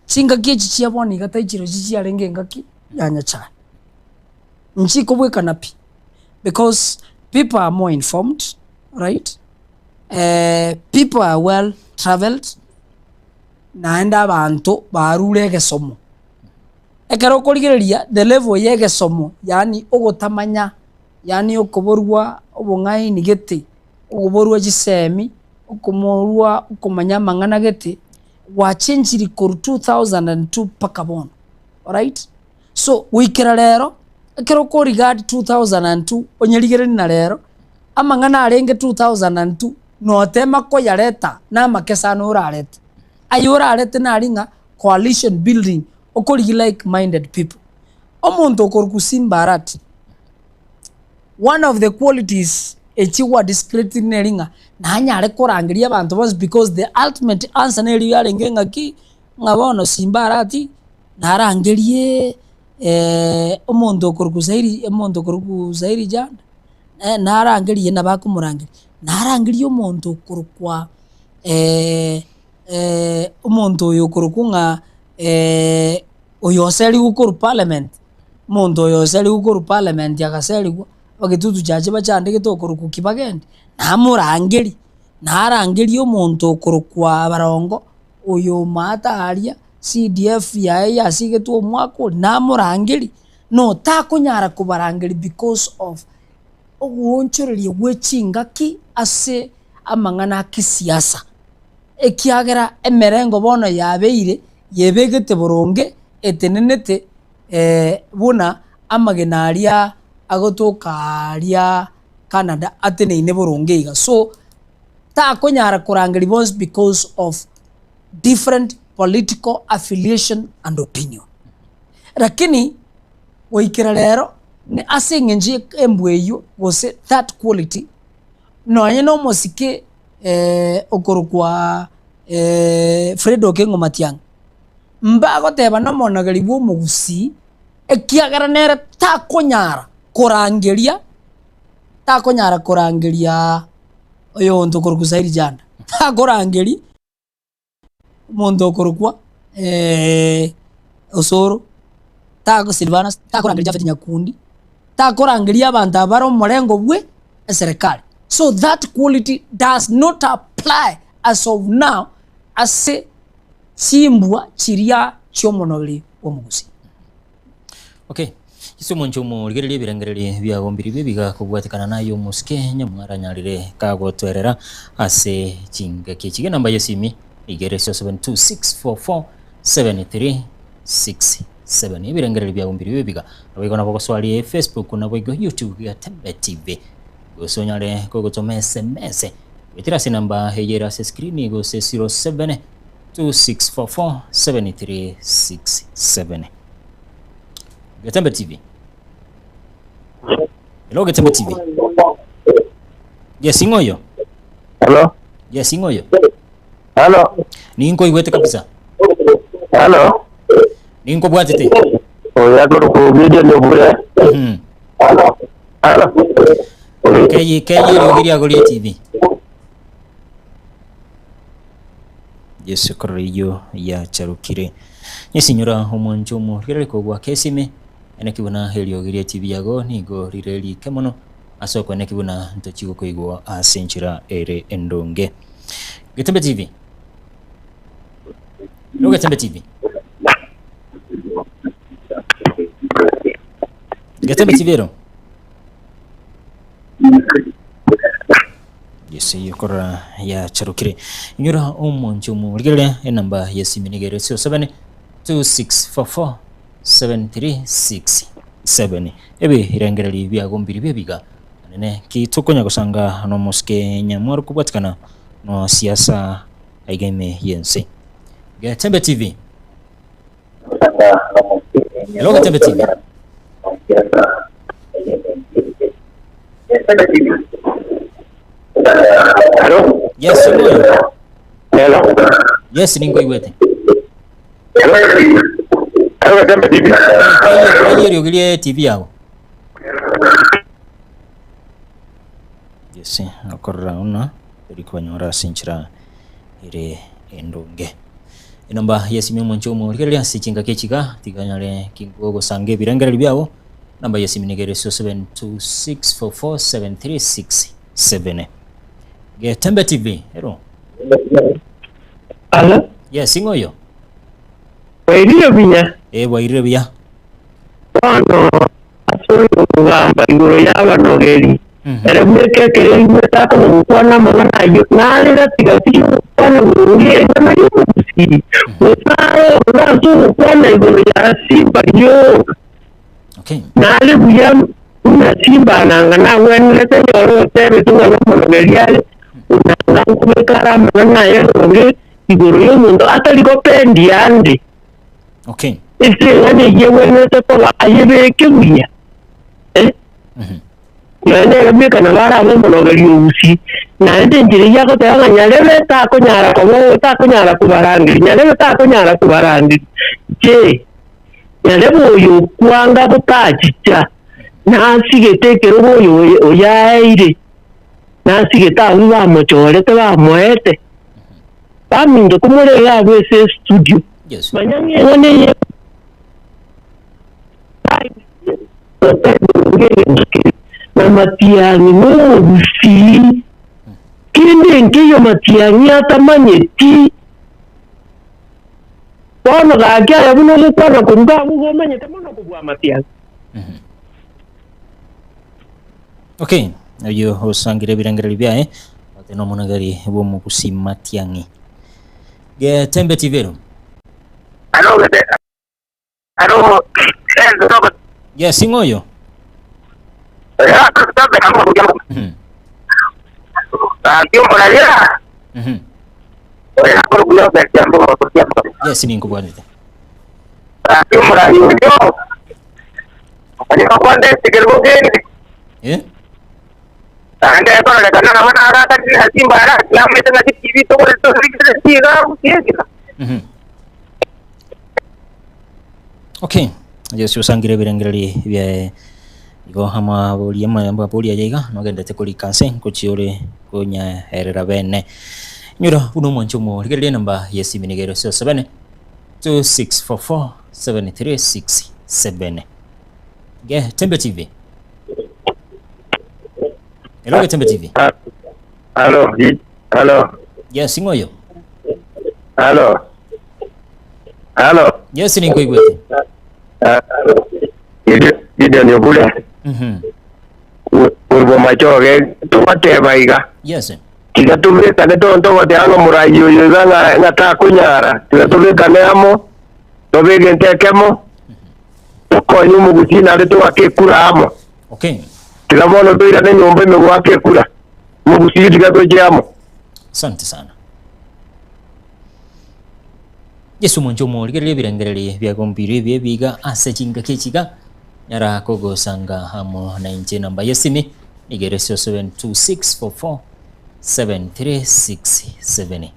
Chingaki echi chia bono iga tai chirochio chiarenge engaki ya Nyachae. Nchikobwekana pi because people are more informed, right, people are well travelled, naende abanto barure egesomo. Ekero okorigereria the level ya egesomo yaani ogotamanya. Yaani okoborwa obong'aini gete, okoborwa chisemi, okomorwa okomanya amang'ana gete, gwachenchiri korwa 2002 mpaka bono, alright? So goikera rero, ekero oko regard 2002 onyerigererie na rero, amang'ana arenge 2002 notema koyareta na amake sana orarete. Aye orarete nari ng'a coalition building, okorigia like minded people. Omonto okorokwa Simba Arati, one of the qualities echi gwa discreted neri ng'a nanyare korangeria abanto bonsi because the ultimate answer neri yarenge ng'a ki, ng'a bono Simba Arati narangerie omonto okorokwa Zairi omonto okorokwa Zairi Janda, narangerie nabo akomorangeria, narangerie omonto okorokwa omonto oyo okorokwa ng'a oyo oserigwe korwa parliament, omonto oyo oserigwe korwa parliament agaserigwa, abagetutu chache bachandegete okorokwa Kibagendi, namorangerie, narangerie omonto okorokwa Barongo, oyo omaate aria, CDF yaye yasigetwe omwaka oria, namorangerie, no takonyara kobarangeria because of ogoonchoreria gwe chingaki ase amang'ana a kisiasa, ekiagera emerengo bono yabeire yebegete boronge etenenete buna amagena aria agotoka aria Canada ateneine boronge iga. So takonyara korangeria bonsi because of different political affiliation and opinion. Lakini goikera rero ase eng'encho ya embwa eyio gose that quality nonye na omosike okorokwa Fred Okengo Matiang'i mbagoteba nomonogeri bwa omogusii ekiagera nere takonyara korangeria takonyara korangeria oyonto okorokwa Said Janda takorangeria. Omonto okorokwa Osoro, tago Silvanus, takorangeria Japhet Nyakundi, takorangeria abanto aba bare omorengo bwe eserekari. So that quality does not apply as of now ase chimbwa chiria chiomonogeri bw'omogusii. Okay. Ase omonche omorigereria ebirengererio biago mbiribio bigakobwatekana naye omosike nyamwaranyarire kagotwerera ase chingaki echi. Enamba y'esimi iga ere 0726447367. Ebirengererio biago mbiribio biga. Naboigo nabo gosoa aria Facebook naboigo YouTube Getembe TV. Gose onyare kogotoma SMS goetera ase enamba eye ere ase screen gose 0726447367. Getembe TV. Hello Getembe TV. Yes, ing'oyo. Hello. Yes, ing'oyo. Hello. Ninkoigwete kabisa. Hello. Ninkobwatete. Oya koro Gideon Obure. Hello. Hello. Keyi keyi eriogi riago rie TV. Yesu korora eyio yacharokire. Nyesinyora omwancho omorigereri kogwa kesime, eneki buna eriogi rie TV yago nigo rire rike mono ase okoeneki buna ntochi gokoigwa ase enchera ere endonge. Getembe TV. Hello Getembe TV. Getembe TV ero. Yes, eyio korora yacharokire. Inyora omonche omorigereria enamba yesimi nigo ere 07 2644 7367. Ebi irengereri biago mbiri biebiga anene ki tokonya gosanga nomosike nyamwaro kobwatikana no siasa aiga ime yense. Getembe TV. Hello Getembe TV. Hello. Yes, oyo. Hello. Yes, ninkoigwete. Hello. Hello Getembe TV. Kaiyo eriogi rie TV yago. Yes, okorora buna tori kobanyora ase enchera ere endonge. Enamba y'esimi omonche omorigereria ase chingaki echi iga, tiga nyare kingogosanga ebirengererio biago. Enamba y'esimi nigo ere 0726447367. Getembe TV, hello. Alo, Yes, ing'o oyo? bwairire buya? Eh, bwairire buya. Bono ase oyo kogamba igoro y'abanogeri, ere bweka ekero aigwete akona-gokwana amang'ana ayio, nare gati-gati y'ogokwana igoro y'ering'ana ri'omogusii, gose are ororo ase ogokwana igoro ya Simba rioka. Nare buya buna Simba ananga nagwenerete nyore otebete ng'a nomonogeri are, onanga nkobeka are amang'ana aye ronge igoro y'omonto atari gopendia ande. Okay. Ase eng'ana eyio egwenerete koba ayebeke buya. Eh? Nonya nere bweka nabo arabe omonogeri o gusii, naende enchera eyio agoteba ng'a nyarebe takonyara koba takonyara kobarangeria, nyarebe takonyara kobarangeria. Che, nyarebe oyo okwanga gotachicha, nasigete ekerogo oyo oyo oyaeire, nasigete abwo bamochorete bamoete. Baminto komorere iga abwo ase estudio, manya ng'a eng'ana eye na Matiang'i nomogusii, kende nkeiyo Matiang'i atamanyeti. Bono gaki aye buna ogokwana korwa iga abwo igo omanyete mono kobua Matiang'i. Okay, oyio osangire ebirengererio biaye ate nomonogeri bw'omogusi Matiang'i. Getembe TV ero. Aro gete aro enzo Yes, ing'o oyo? Yes, ninkobwanete. Eh? Okay, Yesu osangire ebirengererio biaye igo amaboria amaboria aya iga nogendete korika nse ngochia ore konyaerera bene. Inyora buna omwanchi omorigereria enamba ya esimi nigo ere 07 2644 7367. Getembe TV. Hello Getembe TV. Halo, halo, Yes, ing'o oyo? halo, halo. Yes, ninkoigwete. Gideon Obure, korwa Machoge, togoteba iga. Yes. Tiga tobekane togoteba ng'a morai oyo iga ng'a takonyara, tiga tobekane amo, tobe egento ekemo, tokonye omogusii naende toake ekura amo. Okay. Tiga bono toirane nyomba ime goaka ekura, omogusii tiga toche amo. Asante sana. Yesu omonche omorigereria ebirengererio biagombirwe ebi ebiga ase chingaki echi iga, nyara kogosanga amo nainche enamba y'esimi nigo ere 0726447367.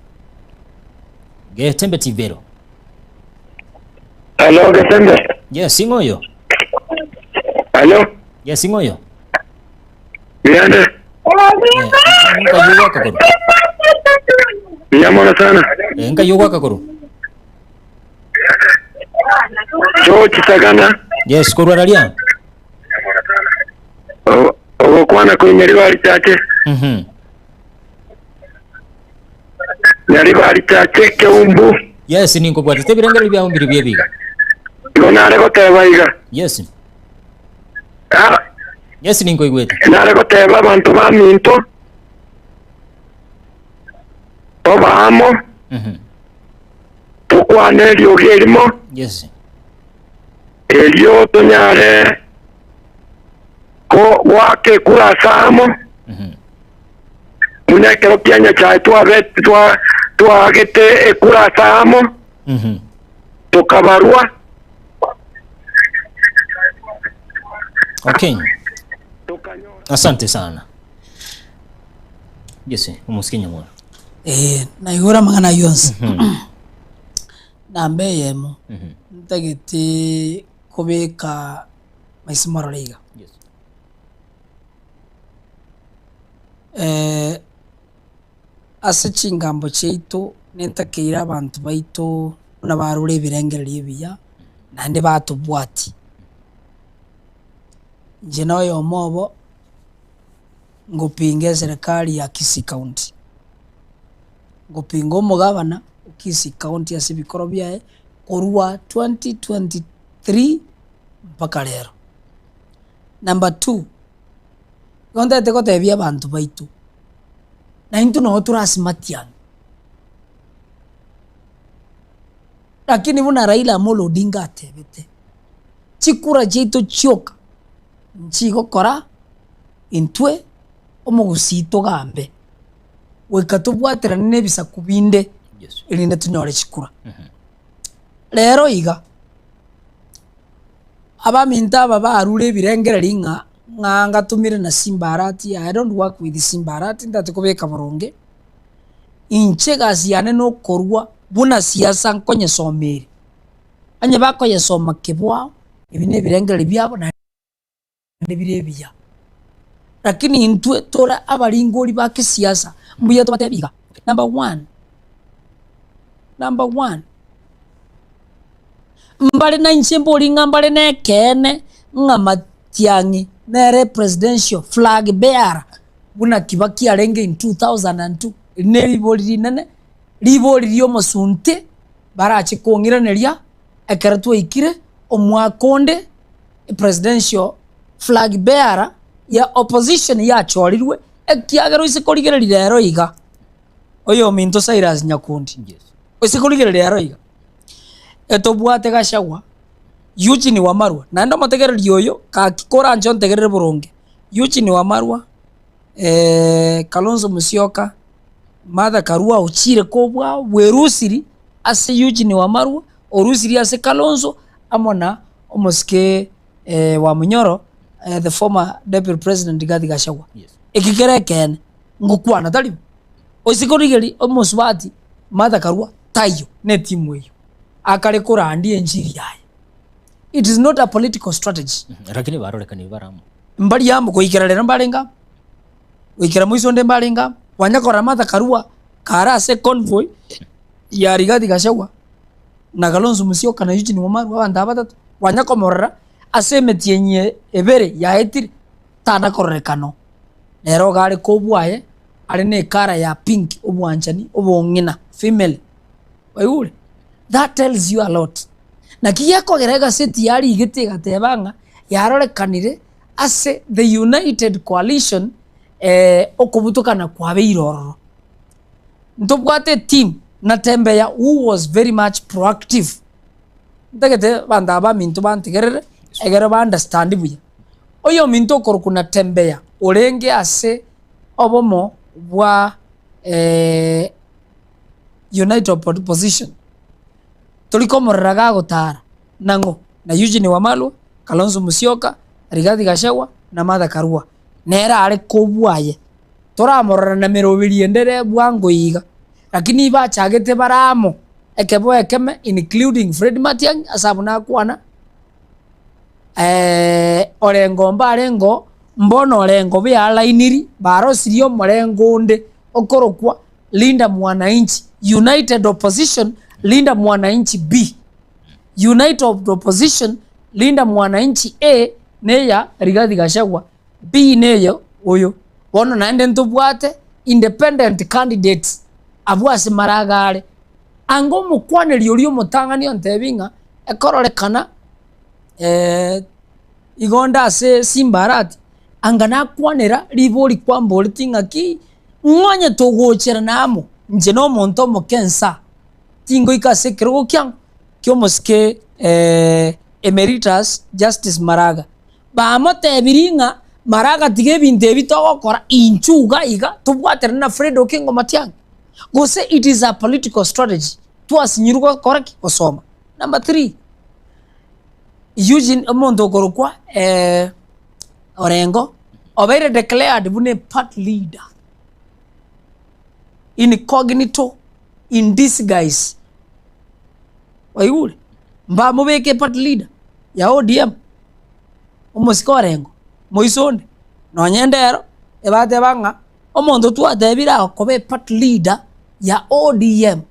Getembe TV ero. Hello, Getembe. Yes, ing'o oyo? Hello. Yes, ing'o oyo? Birande. Nkayo gwaka koru. Mbuya mono sana. Eh, nkayo gwaka koru. George Sagana. Yes, korwa raria. Ogokwana koi Nyaribari Chache. Mhm. Nyaribari Chache Keumbu. Yes, ninkobwatete ebirengererio biao mbiri biebiga. Igo nare goteba iga. Yes. Ah, Yes, ninkoigwete. Nare goteba abanto baminto toba amo tokwane eriogi erimo Yes. erio tonyare ko goaka ekura ase amo buna ekero kia Nyasae twabe twa twaagete ekura ase amo tokabarwa Okay. Asante sana. Yes, omosike nyamwana. Eh, naigure amang'ana ayio onsi. Namba eyemo, ntagete kobeka maiso marore iga. Eh, Ase chingambo chiaito netakeire abanto baito buna barore ebirengererio ebiya, naende batobwatie. Inche na oyomo obo, ngopinga eserekari ya Kisii County, ngopinga omogabana o Kisii County ase ebikoro biaye korwa 2023 mpaka rero. Number two, igo ntagete gotebia abanto baito, naintwe nabo tore ase matiang'i. Lakini buna Raila Amolo Odinga atebete, chikura chiaito chioka nchigokora intwe omogusii togambe, goika tobwaterane na ebisaku binde erinde tonyore chikura. Rero iga, abaminto aba barure ebirengererio ng'a ng'a ngatumire na Simba Arati, I don't work with Simba Arati ntagete kobeka boronge, inche egasi yane nokorwa buna siasa nkonyesoma ere, onye bakoyesoma kebwao, ebi na ebirengererio biabo naende bire ebiya. Lakini intwe tore abaringori ba kisiasa, mbuya tobatebi iga, number one, number one, mbare na inche mbori ng'a mbare na ekeene ng'a Matiang'i nere presidential flag bearer buna Kibaki arenge in 2002, eri ne ribori rinene, ribori ria omosunte barache kong'iraneria ekero twaikire omwaka onde presidential flag bearer ya opposition yachorirwe ekiagera oise korigereria rero iga oyominto Cyrus Nyakundi oise korigereria rero iga etobwate Gachagua, Eugene Wamalwa naende omotegereri oyo gaki koranche ontegerere boronge Eugene Wamalwa Kalonzo Musyoka, Martha Karua ochire kobua bwerusiri ase Eugene Wamalwa, orusirie ase Kalonzo amo na omosike wa Munyoro the former deputy president Rigathi Gachagua. Eki kere ekeene ngokwana tari bo? Oise korigereria omosubati Martha Karua taiyo na etimu eyio akare korandia enchiri yaye. It is not a political strategy. Lakini barorekanirie bare amo. Mbari amo goikera rero mbarenge amo, goikera moiso onde mbarenge amo, kwanya korora Martha Karua kare ase econvoy ya Rigathi Gachagua na Kalonzo Musyoka na Eugene Wamalwa abanto aba batato, kwanya komorora ase emetienyi ebere yaetire tana kororekana oo. Nere iga are kobwaye are na ecolour ya pink obwanchani obong'ina female oigure? That tells you a lot. Naki gekogera egaseti yarigete egateba ng'a yarorekanire ase the united coalition okobutokana kwabeire ororo. Ntobwate eteam Natembeya who was very much proactive, ntagete abanto aba baminto bantegerere egere ba understand buya. Oyominto okorokwa Natembeya orenge ase obomo bwa united opposition. Tori komorora gagotara nang'o na Eugene Wamalwa, Kalonzo Musyoka, Rigathi Gachagua na Martha Karua. Nere are kobua aye. Toramorora na meroberi ende ere bwango iga. Lakini bachagete bare amo ekebo ekeme including Fred Matiang'i ase abwo nakwana Orengo mbarengo mbono Orengo bialainiri barosirie omorengo onde okorokwa Linda Mwananchi, United Opposition Linda Mwananchi B, United Opposition Linda Mwananchi A neya Rigathi Gachagua, B neye oyo. Bono naende ntobwate independent candidates abwo ase maraga are. Anga omokwaneri oria omotang'ani ontebi ng'a ekororekana igo nde ase Simba Arati, anga nakwanera ribori kwamboreti ng'aki. Ng'onye togocherana amo, inche nomonto omoke nsa, tingoika ase ekerogo kiang'o ki'omosike Emeritus Justice Maraga. Bamotebirie ng'a Maraga tiga ebinto ebi togokora inchuo iga iga tobwaterane na Fred Okengo Matiang'i. Gose it is a political strategy twasinyirwe gokora ki? Gosoma. Number three, Eugene omonto okorokwa Orengo obeire declared buna a party leader incognito in disguise waigure? Mbamobeke party leader ya ODM omosike Orengo moiso onde nonye ndero ebateba ng'a omonto twatebire akoba eparty leader ya ODM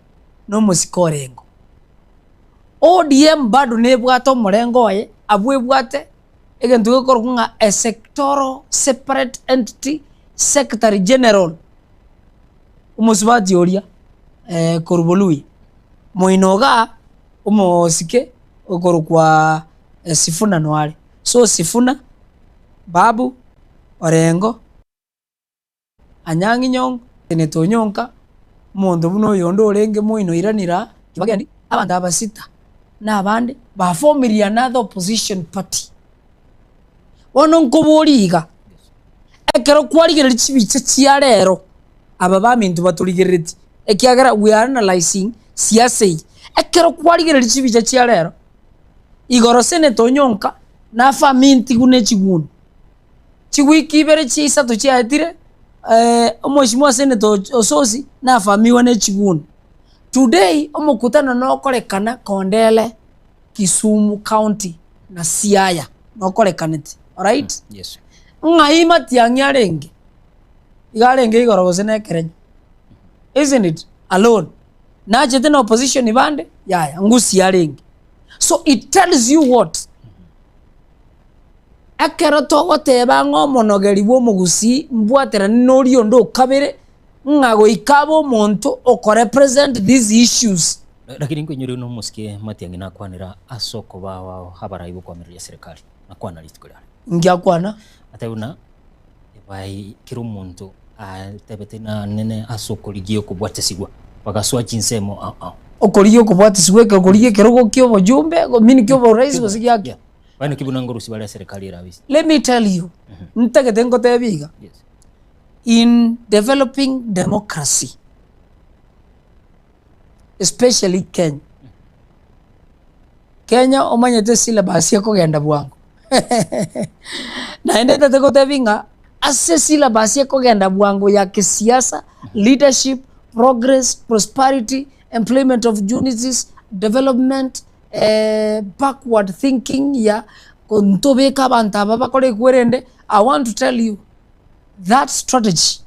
nomosike Orengo. ODM bado nebwate omorengo oye abwo ebwate egento gekorokwa ng'a a sectoral separate entity secretary general, omosubati oria korwa Boluhya, moino igaa omosike okorokwa Sifuna noare. So Sifuna. Babu, Orengo, Anyang'i Nyong'o, Senator Onyonka, omonto buna oyonde orenge moino oiranire aa, Kibagendi, abanto aba sita na abande bafomirie another opposition party. Bono nkoboria iga, ekero kwarigereria chibicha chia rero, aba baminto batorigereretie, ekiagera we are analyzing siasa eye, ekero kwarigereria chibicha chia rero, igoro Senator Onyonka nafamintigwe ne chiguni, chiwiki ibere chia isato chiaetire, omweshimiwa Senator Osotsi nafamiwe ne chiguni. Today omokutano nokorekana Kondele, Kisumu county na Siaya nokorekanete, alright? Yes. Ng'ai Matiang'i arenge? Iga arenge igoro gose na ekerenyo, isn't it? Alone. Nachete na opposition bande? Yaya, ngusia arenge. So it tells you what? Ekero togoteba ng'a omonogeri bwa omogusii mbwaterane na oria onde okabere, ng'a goika abe omonto okorepresent these issues. Lakini nkoinyore buna omosike Matiang'i nakwanera ase okobao abarai b'okoamereria serikali, nakwana rituko riare. Inki akwana? Atebe buna ebai kera omonto atebete nanene ase okorigia okobwatesigwa, bagasoa chinsemo ao ao. Okorigia okobwatesigwa ekero okorigia ekerogo kia obojumbe, meaning kia oborais gose giaki? Yeah. Bono ki buna ngorusia bare eserikali ere abisi? Let me tell you, ntagete ngotebie iga, in developing democracy, especially Kenya, Kenya omanyete syllabus ekogenda bwango naende ntagete gotebia ng'a ase syllabus ekogenda bwango ya kisiasa, leadership, progress, prosperity, employment of opportunities, development, backward thinking ya ntobeke abanto aba bakore ekwerende, I want to tell you that strategy,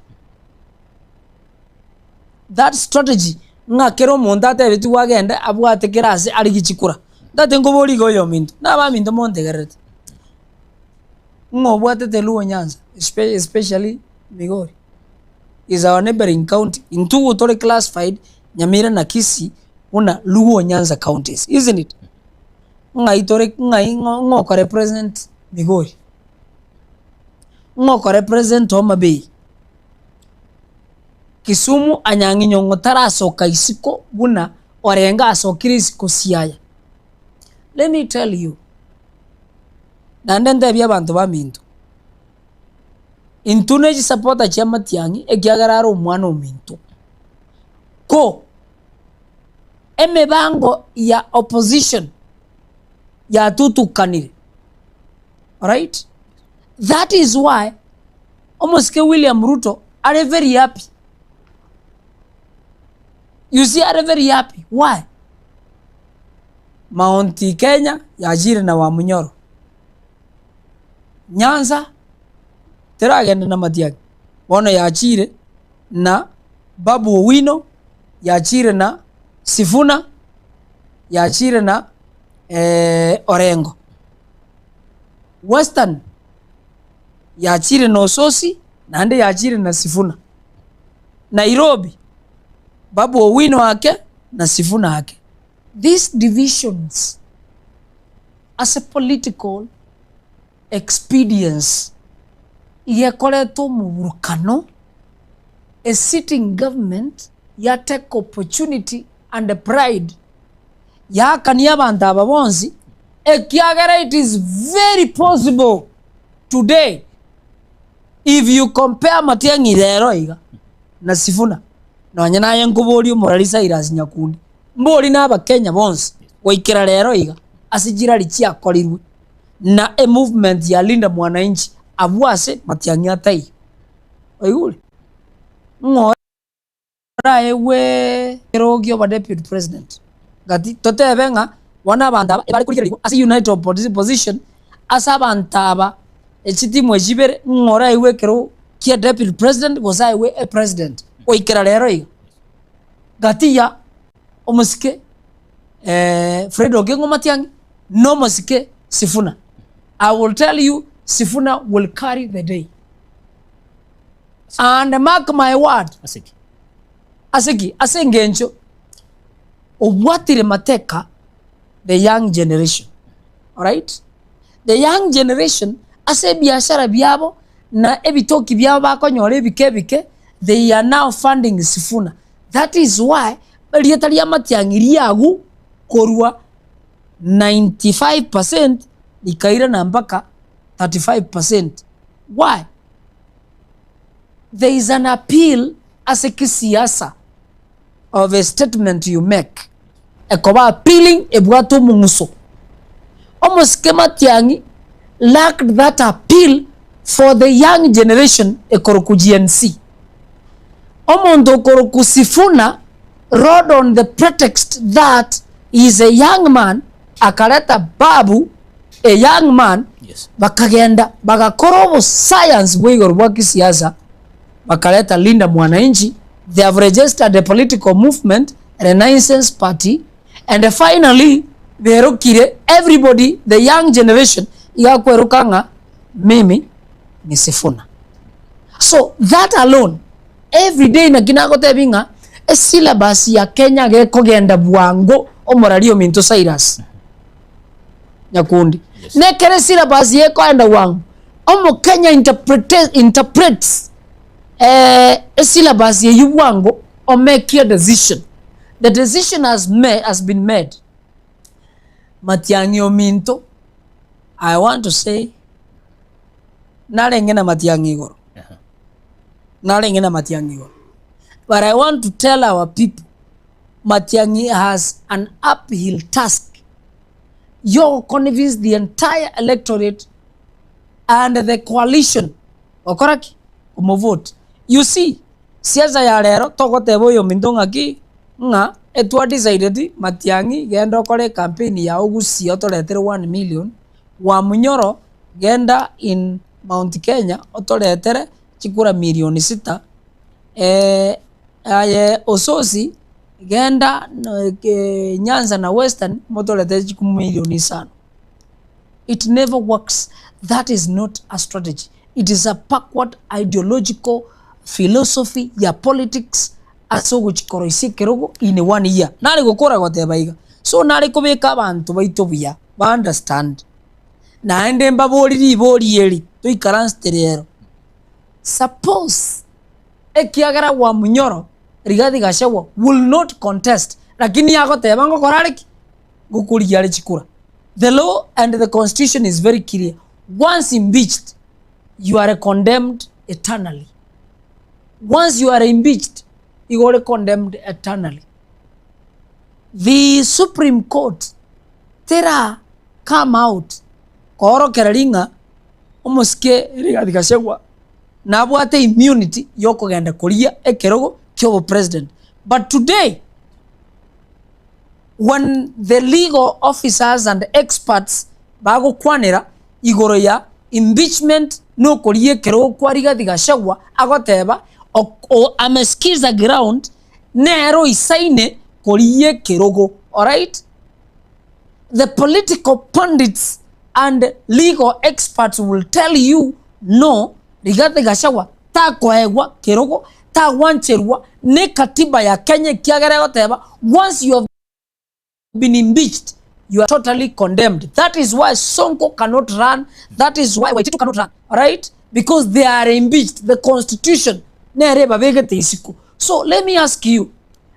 that strategy ng'a kera omonto atebetigwe agende abwate kera ase arigie chikura. Ntagete nkoborie iga oyominto, na abaminto montegererete, ng'a obwatete Luo Nyanza especially Migori is our neighboring county, intwe tore classified Nyamira na Kisii buna Luo Nyanza counties, isn't it? Ng'ai tore ng'ai ng'o okorepresent Migori? Ng'o okorepresent Homa Bay? Kisumu Anyang'i Nyong'o tarasoka isiko buna orenge asokire isiko Siaya. Let me tell you, naende ntebie abanto baminto, intwe ne chisapota chia Matiang'i ekiagera are omwana ominto, ko emebango ya opposition yatutukanire, alright? That is why omosike William Ruto are very happy. You see are very happy. Why? Mount Kenya yachire na Wamunyoro. Nyanza teragende na Matiang'i. Bono yachire na Babu Owino, yachire na Sifuna, yachire na Orengo. Western yachire na Osotsi naende yachire na Sifuna. Nairobi, Babu Owino ake na Sifuna ake. These divisions as a political expedience iga ekoreta omoburukano, a sitting government ya take opportunity and pride yaakania abanto aba bonsi ekiagera it is very possible today if you compare Matiang'i rero iga na Sifuna nonye naye nkoborie omorari Cyrus Nyakundi mbori na abakenya bonsi goikera rero iga ase chirari chiakorirwe na emovement ya Linda Mwananchi abwo ase Matiang'i ataiyo. Oigure? Ng'o oraegwe ekerogo kia oba deputy president? Gati totebe ng'a bono abanto aba ebare korigererigwa ase united opposition ase abanto aba echitimu echi ibere ng'o oraegwe ekerogo kia deputy president gose aegwe epresident goikera rero iga. Gati ya omosike Fred Okengo Matiang'i na omosike Sifuna. I will tell you Sifuna will carry the day. And mark my word, ase ki? Ase engencho obwatire mateka the young generation. Alright? The young generation. Ase ebiashara biabo na ebitoki biabo bakonyora ebike ebike, they are now funding Sifuna. That is why erieta ria Matiang'i riagwo korwa 95 percent rikairana mpaka 35 percent. Why? There is an appeal ase kisiasa of a statement you make ekoba appealing ebwate omong'uso. Omosike Matiang'i lacked that appeal for the young generation ekorokwa GNC. Omonto okorokwa Sifuna rode on the pretext that he is a young man akareta Babu a young man bakagenda bagakora obosayansi bwa igoro bwa kisiasa bakareta Linda Mwananchi they have registered a political movement Renaissance Party and finally berokire everybody the young generation iga kweroka ng'a mimi ni Sifuna. So that alone everyday naki nagotebi ng'a esyllabus ya Kenya gekogenda bwango omorari ominto Cyrus Nyakundi. Nekere esyllabus yekoenda bwango omokenya interprete interprets eh, esyllabus eywo bwango omake a decision. The decision has ma has been made. Matiang'i ominto I want to say narenge na matiang'i igoro, narenge na matiang'i igoro but I want to tell our people Matiang'i has an uphill task yo convince the entire electorate and the coalition gokora ki? Komovote. You see siasa ya rero togoteba oyominto ng'aki ng'a etwa decided Matiang'i genda okore ecampaign yago gusii otoretere one million, Wamunyoro genda in Mount Kenya otoretere chikura milioni sita, aye Osotsi genda Nyanza na Western motoretere chikura milioni isano. It never works, that is not a strategy, it is a backward ideological philosophy ya politics ase ogochia koroisia ekerogo in one year. Nare gokora goteba iga, so nare kobeka abanto baito buya ba understand. Naende mbabori ribori eri toikaransete rero, suppose ekiagera Wamunyoro Rigathi Gachagua will not contest lakini agoteba ngokora are ki? Ngokorigia are chikura. The law and the constitution is very clear, once impeached you are condemned eternally. Once you are impeached igo ore condemned eternally. The supreme court tera come out koorokereria ng'a omosike Rigathi Gachagua nabwate immunity yokogenda koria ekerogo kia obopresident. But today when the legal officers and experts bagokwanera igoro ya impeachment na okoria ekerogo kwa Rigathi Gachagua agoteba amesikiza ground nere oisaine koria ekerogo alright. The political pundits and legal experts will tell you no Rigathi Gachagua takoegwa kerogo tagwancherwa ne katiba ya Kenya ekiagera egoteba once you have been impeached you are totally condemned. That is why Sonko cannot run, that is why Waititu cannot run, alright? Because they are impeached. The constitution nere ebabegete isiko. So let me ask you,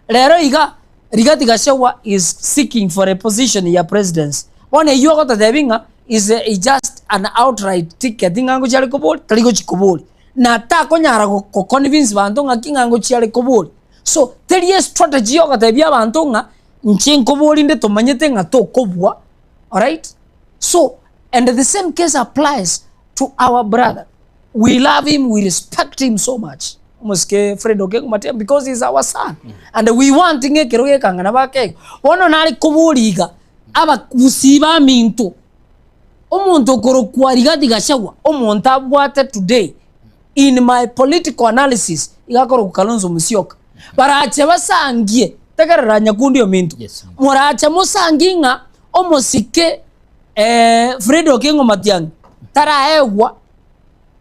Rero iga Rigathi Gachagua is seeking for a position ya presidency. Bono eyio ogototebi ng'a is a just an outright ticket ng'a ngochia are kobori tari gochia kobori. Na takonyara go convince banto ng'aki ng'a ngochia are kobori. So teri estrategy ya ogotebia abanto ng'a inche nkobori nde tomanyete ng'a tokobua alright. So and the same case applies to our brother. We love him, we respect him so much. Omosike Fred Okengo Matiang'i because he is our son. And we want ng'a ekero gekang'ana bakegwa. Bono nare koboria iga, abagusii baminto, omonto okorokwa Rigathi Gachagua, omonto abwate today in my political analysis, iga akorokwa Kalonzo Musyoka. Barache basangie, tegerera nyakundi ominto, morache mosangie ng'a omosike Fred Okengo Matiang'i taraegwa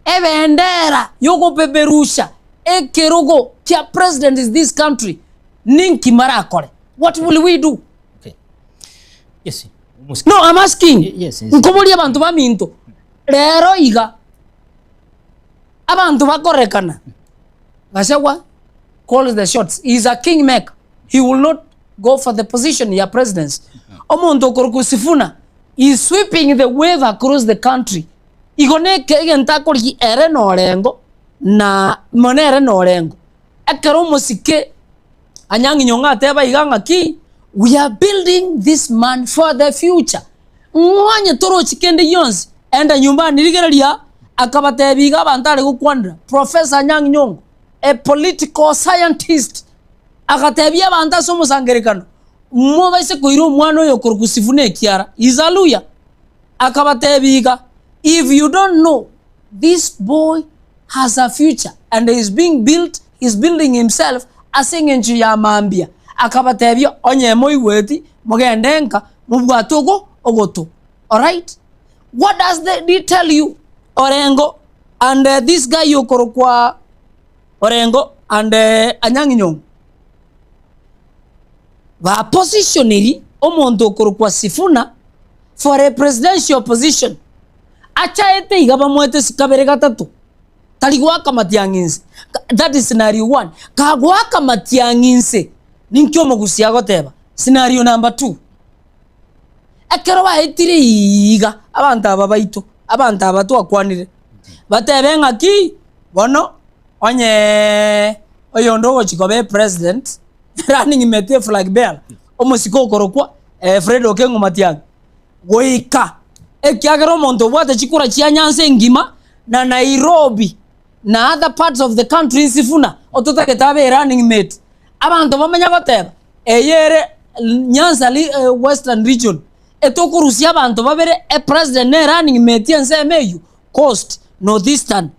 ebendera y'ogopeperusha ekerogo kia president is this country, ninki marakore? What will we do? Okay. Yes. No, I'm asking. Yes, yes. Nkoboria abanto baminto. Rero iga, abanto bakorekana, Gachagua calls the shots, he is a king maker, he will not go for the position ya presidency. Omonto okorokwa Sifuna he is sweeping the wave across the country. Igo neke egento akorigia ere na Orengo na mono ere na Orengo. Ekero omosike Anyang'i Nyong'o ateba iga ng'aki, we are building this man for the future. Ng'o onye torochi kende gionsi, enda nyumbani rigereria, akabatebia iga abanto are gokwanera, Professor Anyang'i Nyong'o, a political scientist, agatebia abanto ase omosangererekano, mobaise koira omwana oyo okorokwa Sifuna ekiara, he is a lawyer. Akabatebia iga, if you don't know, this boy has a future and is being built, he is building himself ase eng'encho ya mambia. Akabatebia, onye moigweti, mogende nka, mobwate ogo ogoto. Alright? What does the, he tell you? Orengo and uh, this guy okorokwa Orengo and uh, Anyang'i Nyong'o bapositioniri omonto okorokwa Sifuna for a presidential position. Achaete iga bamoete kabere gatato, tari goaka matiang'i inse. That is scenario one. Kagoaka matiang'i inse, ninki omogusia agoteba? Scenario number two, ekero baetire iga abanto aba baito, abanto aba twakwanire, batebe ng'aki bono onye oyonde ogochia koba epresident, running mate eflag bearer, omosike okorokwa Fred Okengo Matiang'i. Goika, ekiagera omonto obwate chikura chia Nyanza engima na Nairobi na other parts of the country Sifuna ototagete abe running mate. Abanto bamanya goteba eye ere Nyanza Western region etokorusia abanto babere e president ne running mate ensemo eywo Coast, North Eastern,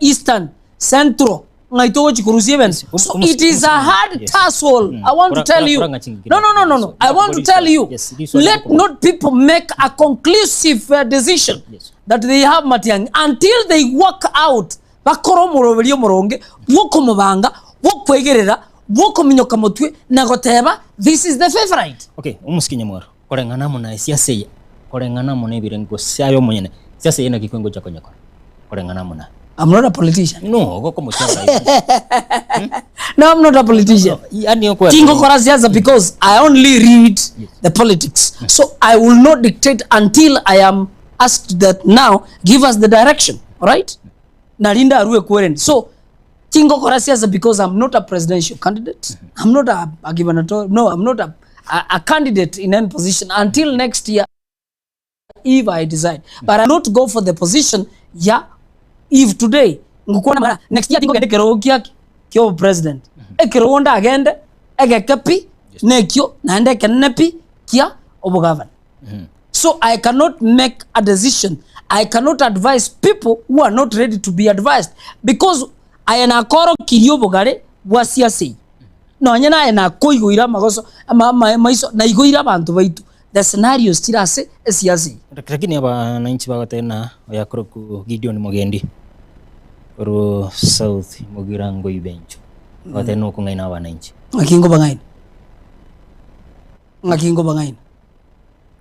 Eastern, Central ng'ai togochi korusia ebinto. So it is a hard tussle. I want to tell you. No, no, no, no, no. I want to tell you. Let not people make a conclusive uh, decision that they have Matiang'i until they work out bakore omoroberio omoronge bw'okomobanga bw'okwegerera bw'okominyoka motwe na goteba this is the favorite. Okay, omosike nyamwaro koreng'ana amo na esiasa eye koreng'ana amo na ebirengo gose aye omonyene siasa eye naki kwengocha konyekora koreng'ana amo na I'm not a politician. No, ogokomochia abarai. No, I'm not a politician. Yani okwe- Tingokora siasa because I only read the politics. So I will not dictate until I am asked that now give us the direction, all right? Narinda arue kwerende. So tingokora siasa because I'm not a presidential candidate. I'm not a, a gubernatorial, no, I'm not a, a, a candidate in any position until next year if I decide. But I not go for the position ya if today ngukwana mara next year tingogende kerogo kiaki kio president. Ekerogo ndagende egeke pi nekio naende ekenene pi kia obogavana. So I cannot make a decision. I cannot advise people who are not ready to be advised because aye nakorokirie obogare bwa siasa eye. Nonye naye nakoigoire amagoso ama ama amaiso naigoire abanto baito the scenarios chire ase esiasa eye. Lakini abananchi bagoteba ng'a oyakorokwa Gideon Mogendi korwa South Mugirango Ibencho, bagoteba ng'a okong'aina abananchi. Ng'aki nkobang'aina? Ng'aki nkobang'aina?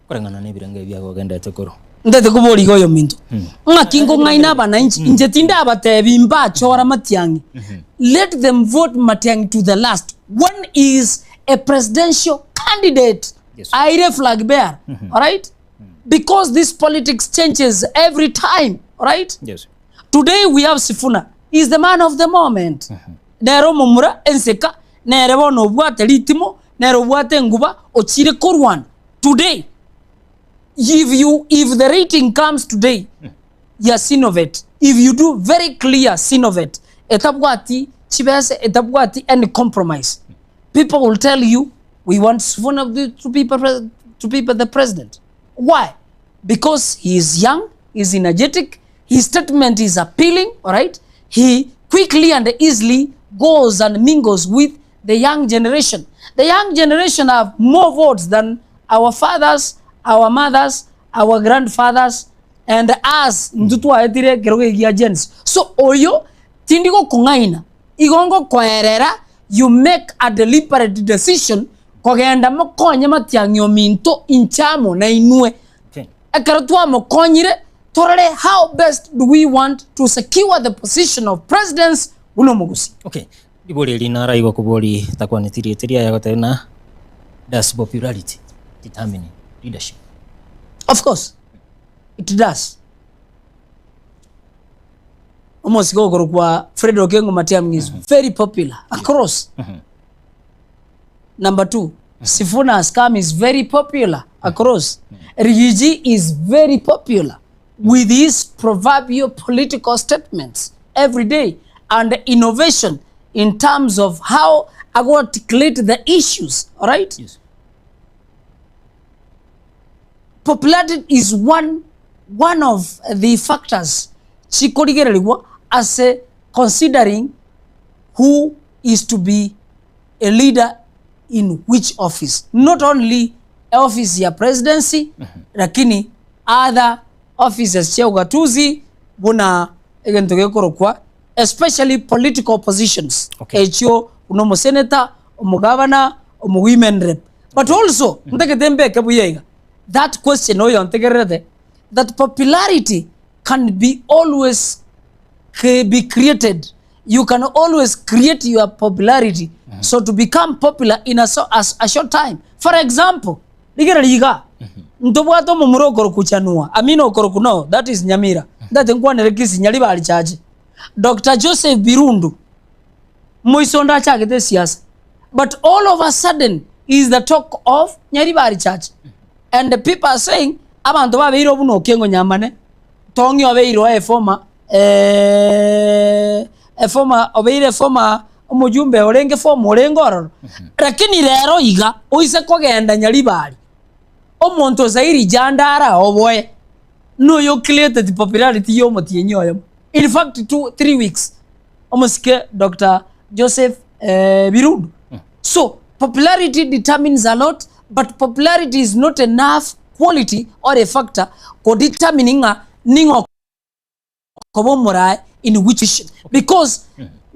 Koreng'ana nebirengo ebi agogendete korwa. Ntete koboria iga oyominto, ng'aki nkong'aina abananchi, inche tindabatebi mbachore matiang'i, let them vote matiang'i to the last, one is a presidential candidate, aire flag bearer, alright? Because this politics changes every time, alright? Yes. Today we have Sifuna, he is the man of the moment. Nere omomura enseka, nere bono obwate ritimo, nere obwate enguba, ochire korwana. Today, if you if the rating comes today ya Sinovet, if you do very clear Sinovet, etabwati chibese, etabwati any compromise, people will tell you we want Sifuna to be to be the president. Why? Because he is young, he is energetic, his statement is appealing, all right? He quickly and easily goes and mingles with the young generation. The young generation have more votes than our fathers, our mothers, our grandfathers, and us intwe twaetire ekero gia Gen Z. So oyo tindi gokong'aina, igo ngokoerera you make a deliberate decision kogenda mokonye matiang'i ominto inche amo nainwe. Ekero twamokonyire. Torore how best do we want to secure the position of presidency buna omogusii. Okay, ribori eri naraigwe kobori takwaneti rieta riaye agoteba ng'a does popularity determine leadership? Of course it does. Omosike okorokwa Fred Okengo Matiang'i is very popular across. Number 2, Sifuna has come is very popular across. Rigiji is very popular with his proverbial political statements every day and innovation in terms of how ago articulate the issues, alright? Yes. Popularity is one, one of the factors chikorigererigwa ase considering who is to be a leader in which office not only office ya presidency lakini other offices chia ugatuzi buna egento gekorokwa especially political positions echio buna omosenator, omogavana, omowomen rep but also ntagete mbeke buya iga that question oyontegererete that popularity can be always be created you can always create your popularity mm -hmm. so to become popular in a, so, a, a short time for example rigereria iga mm -hmm. ntobwate omomura okoroku chanua amina okoroku no that is nyamira mm -hmm. ndate nkwanere kisi nyaribari chache dr joseph birundu moiso achagete siasa but all of a sudden is the talk of nyaribari church mm -hmm. and the people are saying abanto babeire obuna okengo nyamane Tong'i obeirwe efoma efoma obeire efoma omojumbe orenge former orenge ororo. Lakini rero iga oise kogenda Nyaribari, omonto Zairi Jandara oboe, noyo created popularity ya omotienyi oyomo. In fact two, 3 weeks omosike Dr. Joseph Birundu. So popularity determines a lot but popularity is not enough quality or a factor ko determine ng'a ning'o okoba omorae in which position because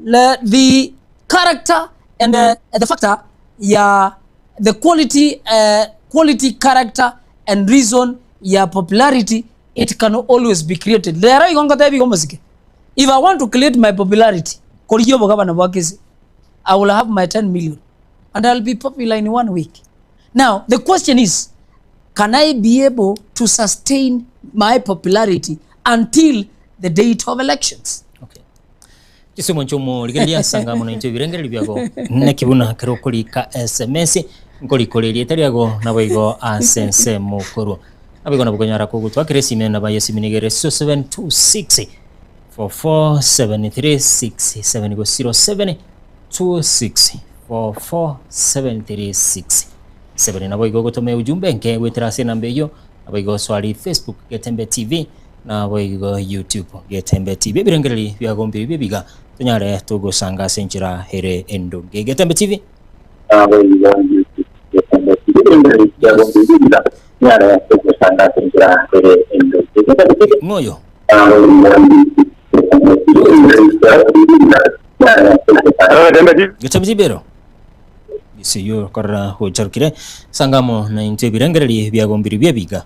le, the character and the, the factor ya the quality quality character and reason ya popularity it can always be created. Rero igo ngotebi igo omosike if I want to create my popularity korigia obogabana bwa Kisii I will have my 10 million and I'll be popular in one week. Now, the question is, can I be able to sustain my popularity until the date of elections? Okay. Chisomo nchomo rigereria nsanga mono intwe ebirengererio biago naki buna kero okorika SMS nkorikora erieta riago naboigo ase ensemo okorwa naboigo nabo okonyara kogotwakera esime naba yesimi nigo ere 0726 447367 igo 0726 447367 naboigo ogotoma ujumbe enke goetera ase enamba eyio naboigo osoa Facebook Getembe TV naboigo YouTube Getembe TV ebirengereri biago mbiri bibiga tonyare togosanga ase enchera ere endonge Getembe TV Naboigo YouTube Getembe TV ebirengereri biago mbiri bibiga tonyare togosanga ase enchera ere endonge Getembe TV Ng'oyo Getembe TV ero gisiyo korora gocharukire sangamo na intwe ebirengereri biago mbiri biebiga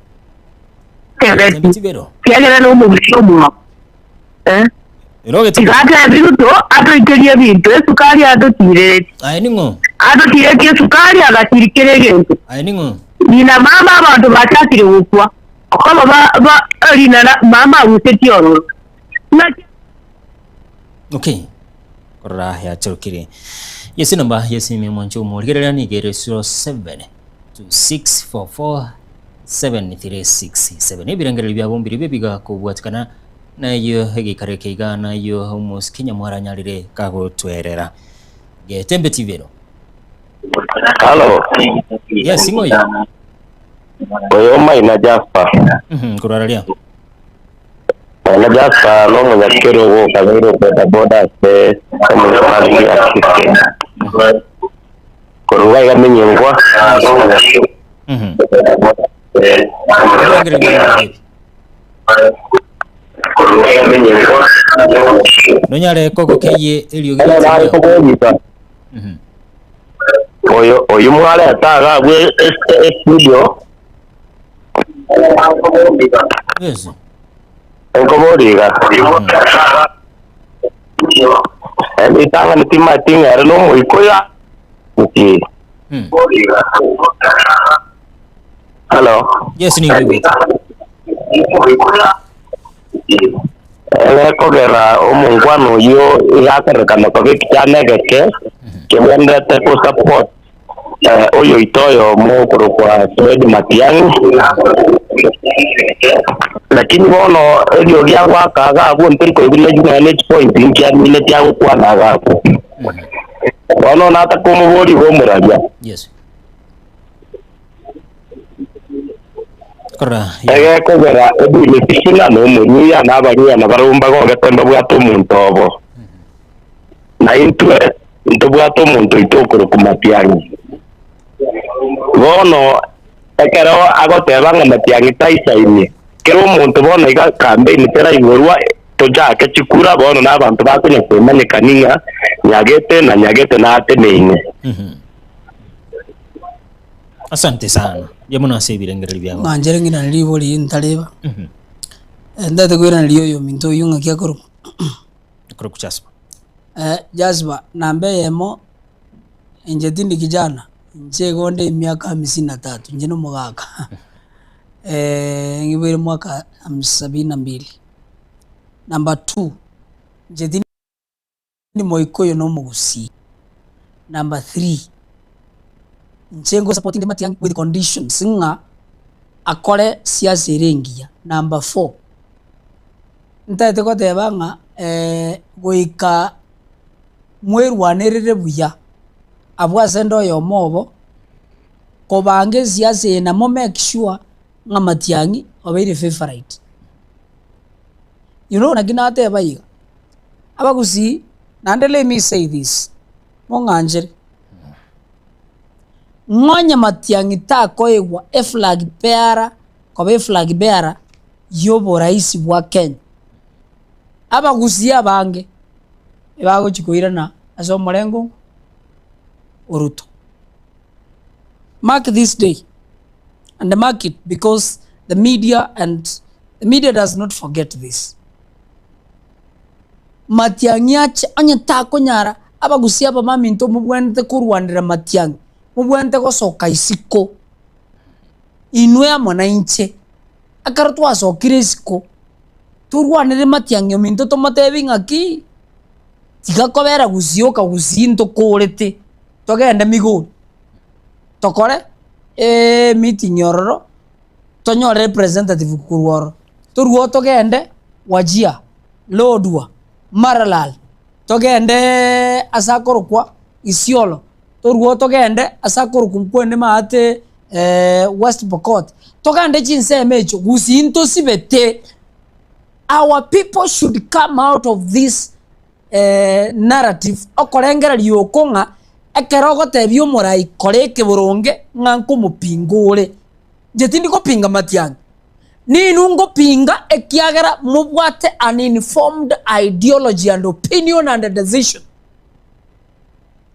Getembe TV ero Kiagera nomogusia omwabo. Eh? ero Getembe Tiga Ruto atoikerie ebinto esukari atotireretie. Aye ning'o Atotiretie esukari agatirikera egento. Aye ning'o Nina mama abanto bachakire gokwa. Okoba ba, ba, rina mama arusetie ororo. Naki Okay. Korora yacharukire. Yesi namba yesimi mwanche omorigereria nigo ere 07 2644 7367 ebirengererio biabo mbiri bibiga kobwatikana nayo egeikaro eke iga nayo omosike nyamwara anyarire kagotwerera Getembe TV ero. Halo. Yes, ing'oyo. Oyo Maina Jasper. Korwa raria. Maina Jasper no omunyakero ogokabeire boda boda ase omunyamali ya Kisii. Korwa iga menyengwa. Ebirengererio biabo mbiri Korwa iga menyengwa. Nonyare kogokeyie eriogi Ere nare kobogisa. Oyo oyo mwareta iga abwo e studio. Yes. Nkoboria iga, Ritang'ani timanyeti ng'a ere nomoikoyo nki? Hello. Yes, nigo igwete. Ere kogera omongwana oyio iga akorekana koba ekichana egeke kebwenerete gosupport oyoito oyomo okorokwa Fred Matiang'i, lakini bono eriogi agoaka iga abwo ntori koigwa nonya ne chipoint inki amineti agokwana iga abwo. Bono nataka omoborie iga omoraria. Yes. Korora Egekogera Edwin Sifuna na Omoruya na Abaruya na barabwo mbagogete mbabwate omonto obo. Na intwe ntobwate omonto oito okorokwa Matiang'i. Bono ekero agoteba ng'a Matiang'i taisainie, kera omonto bono iga campaign teraigorwa tochake chikura bono na abanto bakonya komanyekani ng'a nyagete na nyagete nateneine. Asante sana. Mbuya mono ase ebirengererio biabo. Ng'anchere ng'irane ribori ntareba. Ntagete koiraneria oyominto oyio ng'aki akorokwa. Akorokwa Jasper. Jasper, namba eyemo, inche tindi kijana, inche igo nde emiaka hamsini na tatu, inche nomogaka, ng'iboire mwaka sabini na mbili. Number two, inche tindi moikoyo na omogusii. Number three, inche ngo support inde Matiang'i with conditions ng'a akore siasa ere engiya. Number four, Ntagete goteba ng'a goika mwerwanerere buya abwo ase ende oyomo obo, kobanga esiasa eye na mo make sure ng'a Matiang'i obeire favourite. You know naki nateba iga, abagusii naende let me say this, mong'anchere, ng'onye Matiang'i takoegwa eflag bearer koba eflag bearer y'oboraisi bwa Kenya. Abagusii abange ebagochia koirana ase omorengo o Ruto. Mark this day and mark it because the media and the media does not forget this. Matiang'i ache onye takonyara abagusii aba baminto mobwenerete korwanera Matiang'i, mobwenerete gosoka isiko inwe amo nainche. Ekero twasokire isiko, torwanere matiang'i ominto tomotebi ng'aki, tiga kobera gusii oka gusii ntokorete, togende migori, tokore emeeting ororo, tonyore representative korwa ororo, torwe oo togende Wajir, Lodwar, Maralal, togendeeee ase akorokwa Isiolo. Torue oo togende ase akorokwa nkwende maate West Pokot, togende chinsemo echio gusii ntosibete, our people should come out of this narrative okorengereria oko ng'a ekero ogotebia omorai kora ekeboronge ng'a nkomopinga ore. Inche tindi kopinga matiang'i, ninwe ngopinga ekiagera mobwate an informed ideology and opinion and decision.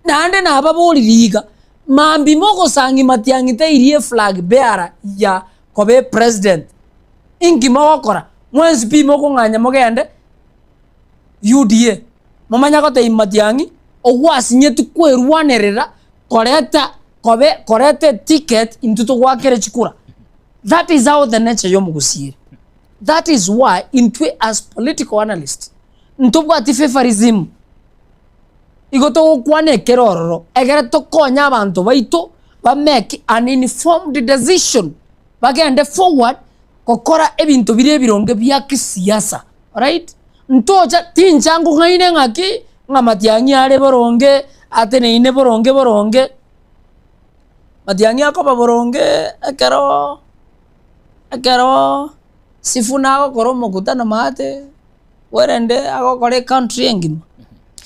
Naende nababorie iga, mambia mogosang'i matiang'i tairie eflag bearer ya koba epresident, inki mogokora? Mwensi pi mokong'anya mogende UDA, momanye gotebia matiang'i ogwasinyeti kwerwanerera koreta kobe koreta eticket intwe togoakere chikura. That is how the nature ya omogusii ere. That is why intwe as political analysts ntobwati favorism. Igo togokwana ekere ororo, egere tokonye abanto baito ba make an informed decision, bagende forward gokora ebinto bire ebironge bia kisiasa, alright? Ntocha tincha ngong'aine ng'aki, ng'a Matiang'i are boronge, ateneine boronge boronge, Matiang'i akoba boronge ekero ekero Sifuna agokora omokutano maate. Kwerende agokora ecountry engima,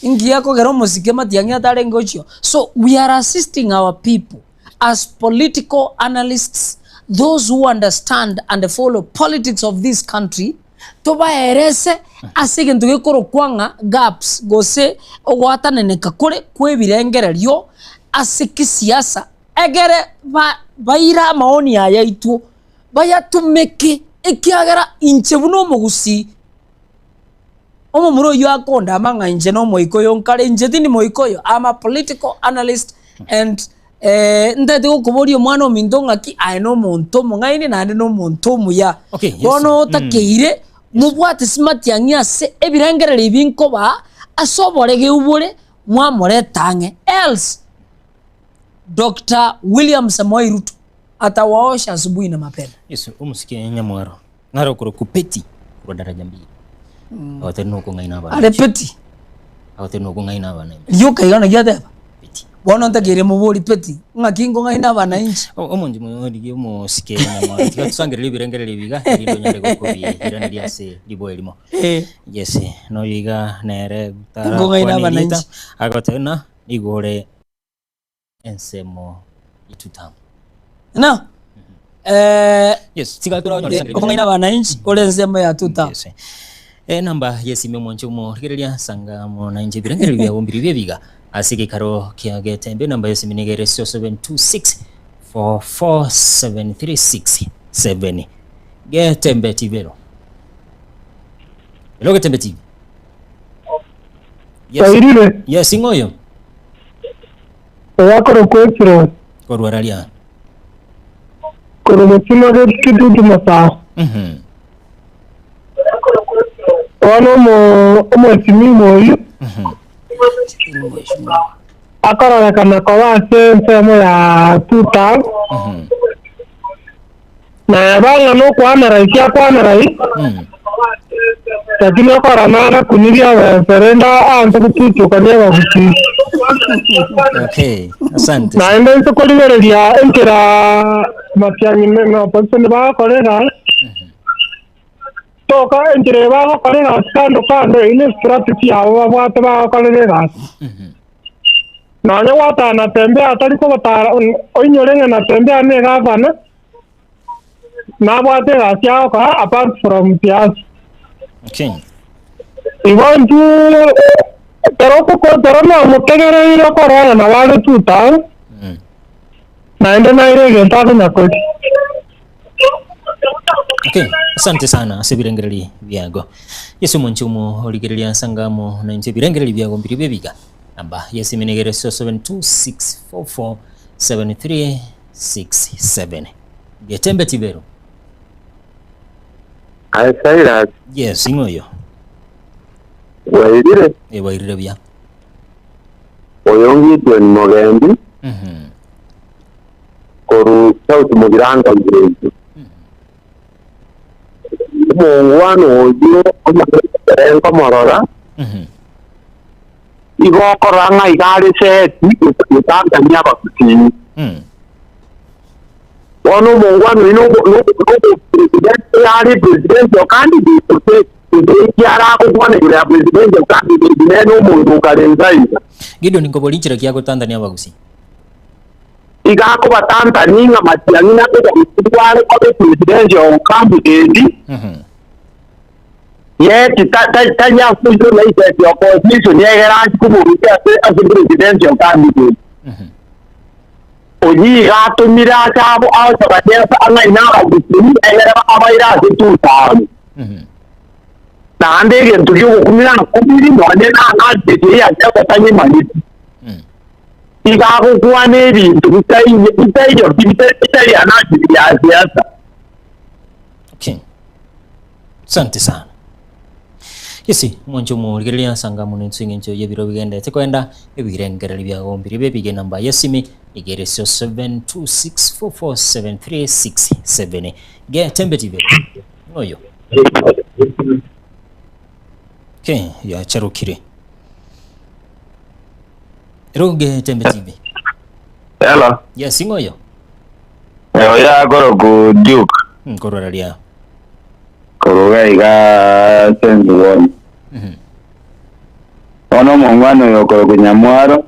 inki gekogera omosike matiang'i atarenge gochia oo. So we are assisting our people as political analysts, those who understand and follow politics of this country, tobaerese ase egento gekorokwa ng'a gaps gose ogoatananeka kore kwa ebirengererio ase kisiasa, egere ba baire amaoni aya aitwo, bayatumeke ekiagera inche buna omogusii. Omomura oyio akondama ng'a inche nomoikoyo nkare, inche tindi moikoyo, I'm a political analyst and ntagete gokoboria omwana ominto ng'aki aye nomonto omong'aini naende nomonto omuya. Okay, yes. Bono otakeire mobwate simatiang'i ase ebirengererio ebi nkobaa ase oboregeu bore mwamoreta ang'e else Doctor William Samoei Ruto atawaosha asubuhi na mapema. Yeso omosike nyamwaro naro okorokwa Peti korwa daraja mbili. Agoteba nokong'aina abana. Are Peti. Agoteba nokong'aina abana. Rioka iga naki ateba. Bono ntakeire mobori Peti ng'aki nkong'aina abananchi. Omonto origia omosike nyamwaro tiga tosangererie ebirengererio ebi iga erinde onyare gokobiiraneria ase riboa erimo. Yes, noyo iga nere Nkong'aina tarakwana erieta abananchi. agoteba ng'a nigo ore ensemo ituta. Na eh, Yes, tiga toranyore okong'aina abananchi ore ensemo ya tuta. Yes. Enamba yesime omwanche omorigereria sanga amo nainche ebirengererio biago mbiri biebiga ase egeikaro kia getembe enamba yesime nigo ere 0726 447367 Getembe TV ero. Ero Getembe TV. Yes. Wairire. Yes, ing'oyo. Oyakorokwa Efironi. Korwa raria. Korwa getunwa getutu Masaho. Bono omo omwesimimo oyio akororekana koba ase ensemo ya Tutal, na eba ng'a nokwana rahisi akwane rahisi, lakini okora nagakunirie abense rende aanse gotutukania abagusii. Okay, asante. Naende inse korigereria enchera Matiang'i na opposition bagokora egasi, toka enchera eye bagokora egasi kando kando eyio ne strategy yabo babwate bagokorera egasi. Nonya gwatara Natembeya atari kogotara oinyore ng'a Natembeya ne egavana, nabwate egasi agokora apart from siasa. Okay. Igo intwe ekero ekero namotegereire okorora ng'a nabo are tuta, naende naire egento akonyakoria. Okay, asante sana ase ebirengereri biago. Yeso omonche omorigereria ase anga amo nainche ebirengereri biago mbiri biebiga. Namba yesimi nigo ere 0726447367. Getembe Tibero. Aye Silas, Yes, ing'o oyo? bwairire? Eh, bwairire buya. Oyo Gideon Mogendi korwa South Mugirango Village. Omongwana oyio omanyete nkomorora igo okorora ng'a iga are seti gotangania abagusii. Bono omongwana oyio nobo presidential are presidential candidate gose gose eki aragokwana igoro ya presidential candidate nere omonto okare nsa iga. Gideon nkobori nchera ki agotantania abagusii? Iga akobatantania ng'a Matiang'i nakobarusigwa are koba presidential candidate, yet tari ase oyio license ya opposition egere achie komorusia ase ase presidential candidate. Oyio iga atomire ase abo agochaka Yeso ang'aine abagusii egere abaire ase tusaani. Naende egento gi'ogokumia nakumiri nonye nang'achete eria Yeso tanyemanyeti. Iga agokwana ebinto bitaiyo bitaiyo pi bitari anachete ya siasa. Okay. Asante sana. Yes, mwanche omorigereria ase anga amo nense eng'encho y'ebiro bigenderete koenda ebirengererio biago mbiri bebige namba y'esimi iga ere 0726447367 Getembe TV oyo Okay, yacharukire Ero Getembe TV Hello. Yes, ing'oyo Oyo akoroku Duke. Nkorora ria Koruga iga Sense One. Bono omongwana oyo okoroku Nyamwaro.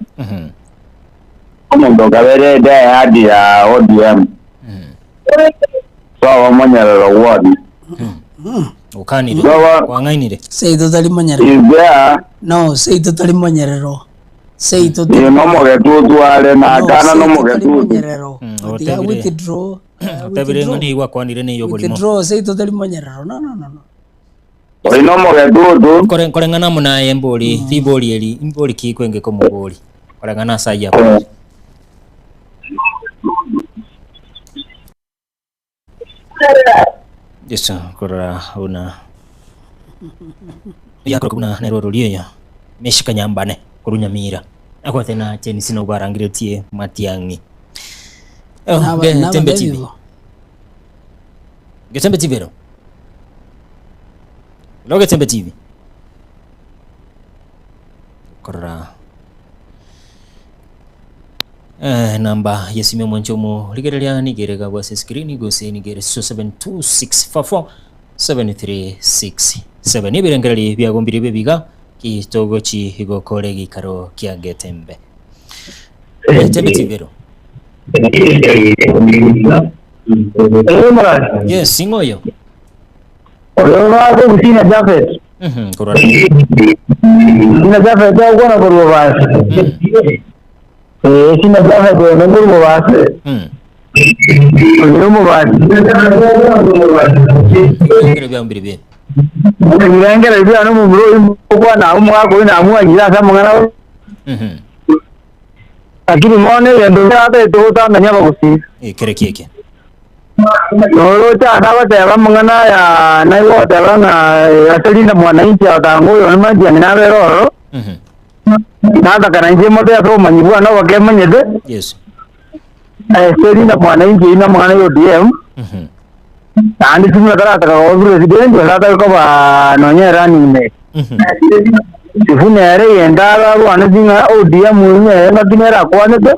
Omonto okabere die hard ya ODM. Sobo omonyerero ward. Okanire. Sobo Kwang'ainire. Seito tari monyerero. is there No, seito tari monyerero. Seito Eye nomogetutu are na No, akana seito tari nomogetutu. monyerero. Tiga Otebire. withdraw. Otebire ng'a nigo akwanire niyo oborimo. Withdraw seito tari monyerero. No, no, no, no. Ori nomogetutu. Kore koreng'ana amo naye mbori ribori eri mbori ki kwenge komobori koreng'ana ase ayio akorire. Yeso korora buna yakoroka buna nero orori oyo Meshika Nyambane korwa Nyamira akwate na Chenisi nobwo barangeretie Matiang'i. Oh, Naba- ge- naba Tembe TV. David bo. Getembe TV ero. Lo Getembe TV. Korora Eh, namba yesime omwancho omo rigereria nigere gabwa ase screen gose nigere 0726447367 ebirengereri biagombire bibiga ki togochi gokora egikaro kia Getembe. Getembe TV ero. Yes, ing'o oyo? Oyo bakogusiina Jafet. Mhm, korwa Sina Jafet agokwana korwa basi. Eh, sina Jafet oyo nkorwa basi. Oyo omobasi. Ebirengero biao mbiri bie. Ebirengero biane omomura oyo ngokwana omogaka oyo namwanyire ase amang'ana Mhm. Lakini bono egento ngeratete gotang'ania abagusii. Ekere ki eke? Noroche ase agoteba amang'ana aya naigwa ogoteba ng'a ase Linda Mwananchi agotanga oyo one Matiang'i nabere ororo, nataka nainche mote ase obomanyi bwane oboke manyete, Yes. ase Linda Mwananchi eyio namang'ana ya ODM, naende Sifuna tarataka koba president gose atake koba nonye running mate. Sifuna ere egento ararwaneti ng'a ODM ime engaki nere akwanete,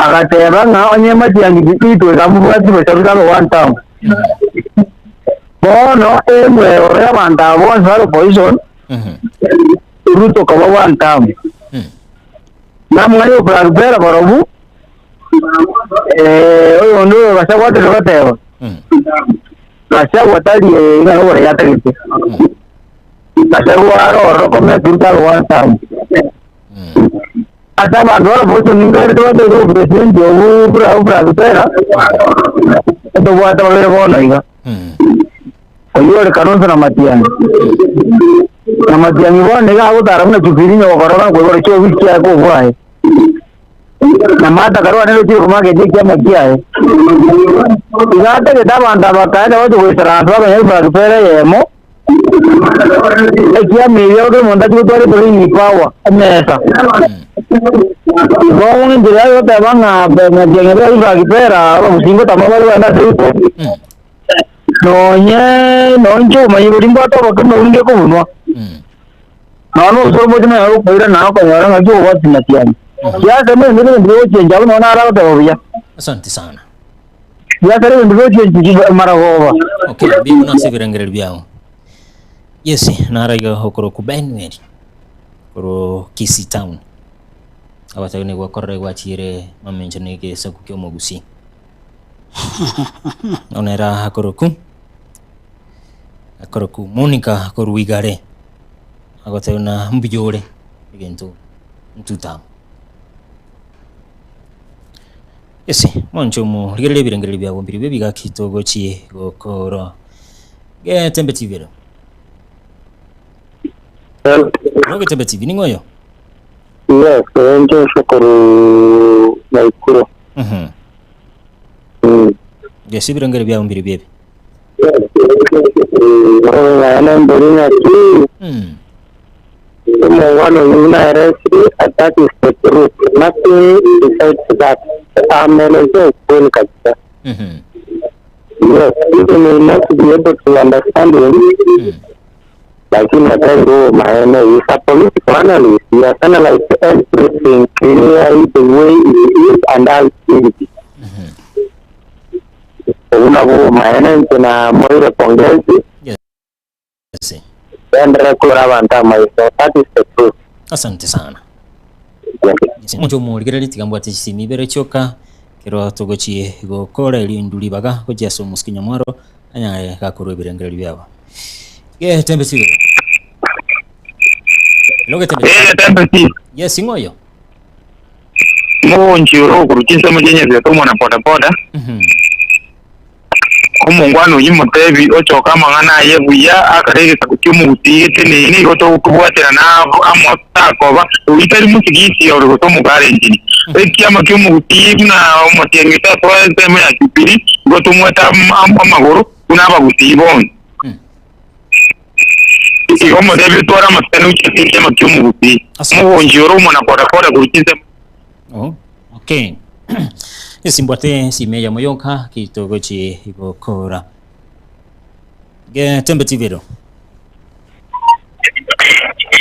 agateba ng'a onye Matiang'i Gitito ekamobwati bosa bosa abe one term. Bono emwero ya abanto aba bonsi bare opposition, Ruto koba one term. Namang'ana ya oborarubera barobwo, oyonde oyo Gachagua atari goteba, Gachagua tari ing'ana oboraia atagete. Gachagua are ororo komenta Ruto abe one term. Ase abanto bare opposition ninkagerete batebe obopresident obwo buna oborarubera, ntobwate babere bono iga. Oyio ore Kalonzo na Matiang'i. Na Matiang'i bono nigo agotara buna chufiri onye gokorora na koigora chiofisi chiaye kobwaye. Na Martha Karua nere ochire komaketia ekiama kiaye. Igo atagete abanto aba bakaenda bache goisaransa bakonyora eplatifomu eyemo, ekiama eria kera omonto achie gotwara ebargaining power emesa. Igo enchera yogoteba ng'a Matiang'i abere Flag Bearer abagusingo gotama bare bagende ase riko. Nonye nonche obomanyi boria mbwate obokima obonge kobunwa, nonya na obosoro mboche nonyare gokoira naye okonyora ng'aki obobwati na kiane. Siasa nende ebinto bigochencha abwo nonye naro agoteba buya. Asante sana. Siasa nebinto bigochencha maragoba. Okay, mbuya mono ase ebirengererio biao. Yes, naro iga okorokwa Benweri korwa Kisii town. Agotebi nigo okorora egwachire mamincha na egesaku kia omogusii. Bono ere akoroku, akoroku Monica korwa Igare, agoteba buna mbuya ore egento ntutama. Ase mwanche omorigereria ebirengererio biabo mbirobio bigaki togochie gokora Getembe TV ero. Hello Getembe TV, ning'o oyo? Yes, inche nsokorwa Naikuru. Yes, ebirengero biao mbiri biebi. Naende mbori ng'aki omongwana oyio buna aeresire and that is the truth nothing besides that ameelezea ukweli kabisa yes people may not be able to understand him lakini atari huo maene he is a political analyst he has analyzed everything clearly the way it is and how it is Obwo nabwo obomaene inche namoeire pongezi. Yes. Genderera korora abanto amaiso. That is the truth. Asante sana. Yes. Omonto omorigereria tiga mbwate chisimi ibere chioka kero togochie gokora erindu ribaga gochia ase omosike nyamwaro anyare gakorwa ebirengererio biabo. Getembe sibere. Hello Getembe. Getembe si. Yes, ing'o oyo? Mogonchi ore okorwa chinsemo chia Nyabioto omwana boda boda. Omongwana oyio motebi ochoke amang'ana aye buya akare egesaku ki'omogusii geteneine igo togokobwaterana amo takoba oyio tari mosigisi ore gose omokarenjini. Ekiama ki'omogusii buna omotienyi otasoa ensemo ya Jubilee igo tomwete amagoro buna abagusii bonsi. Igo omotebi otware amasikani gochia ase ekiama ki'omogusii. Omogonchi ore omwana-kora-kora korwa chinsemo. Oh, okay. Esimbwate sime eyemo yonka kitogochi gokora. Getembe TV ero.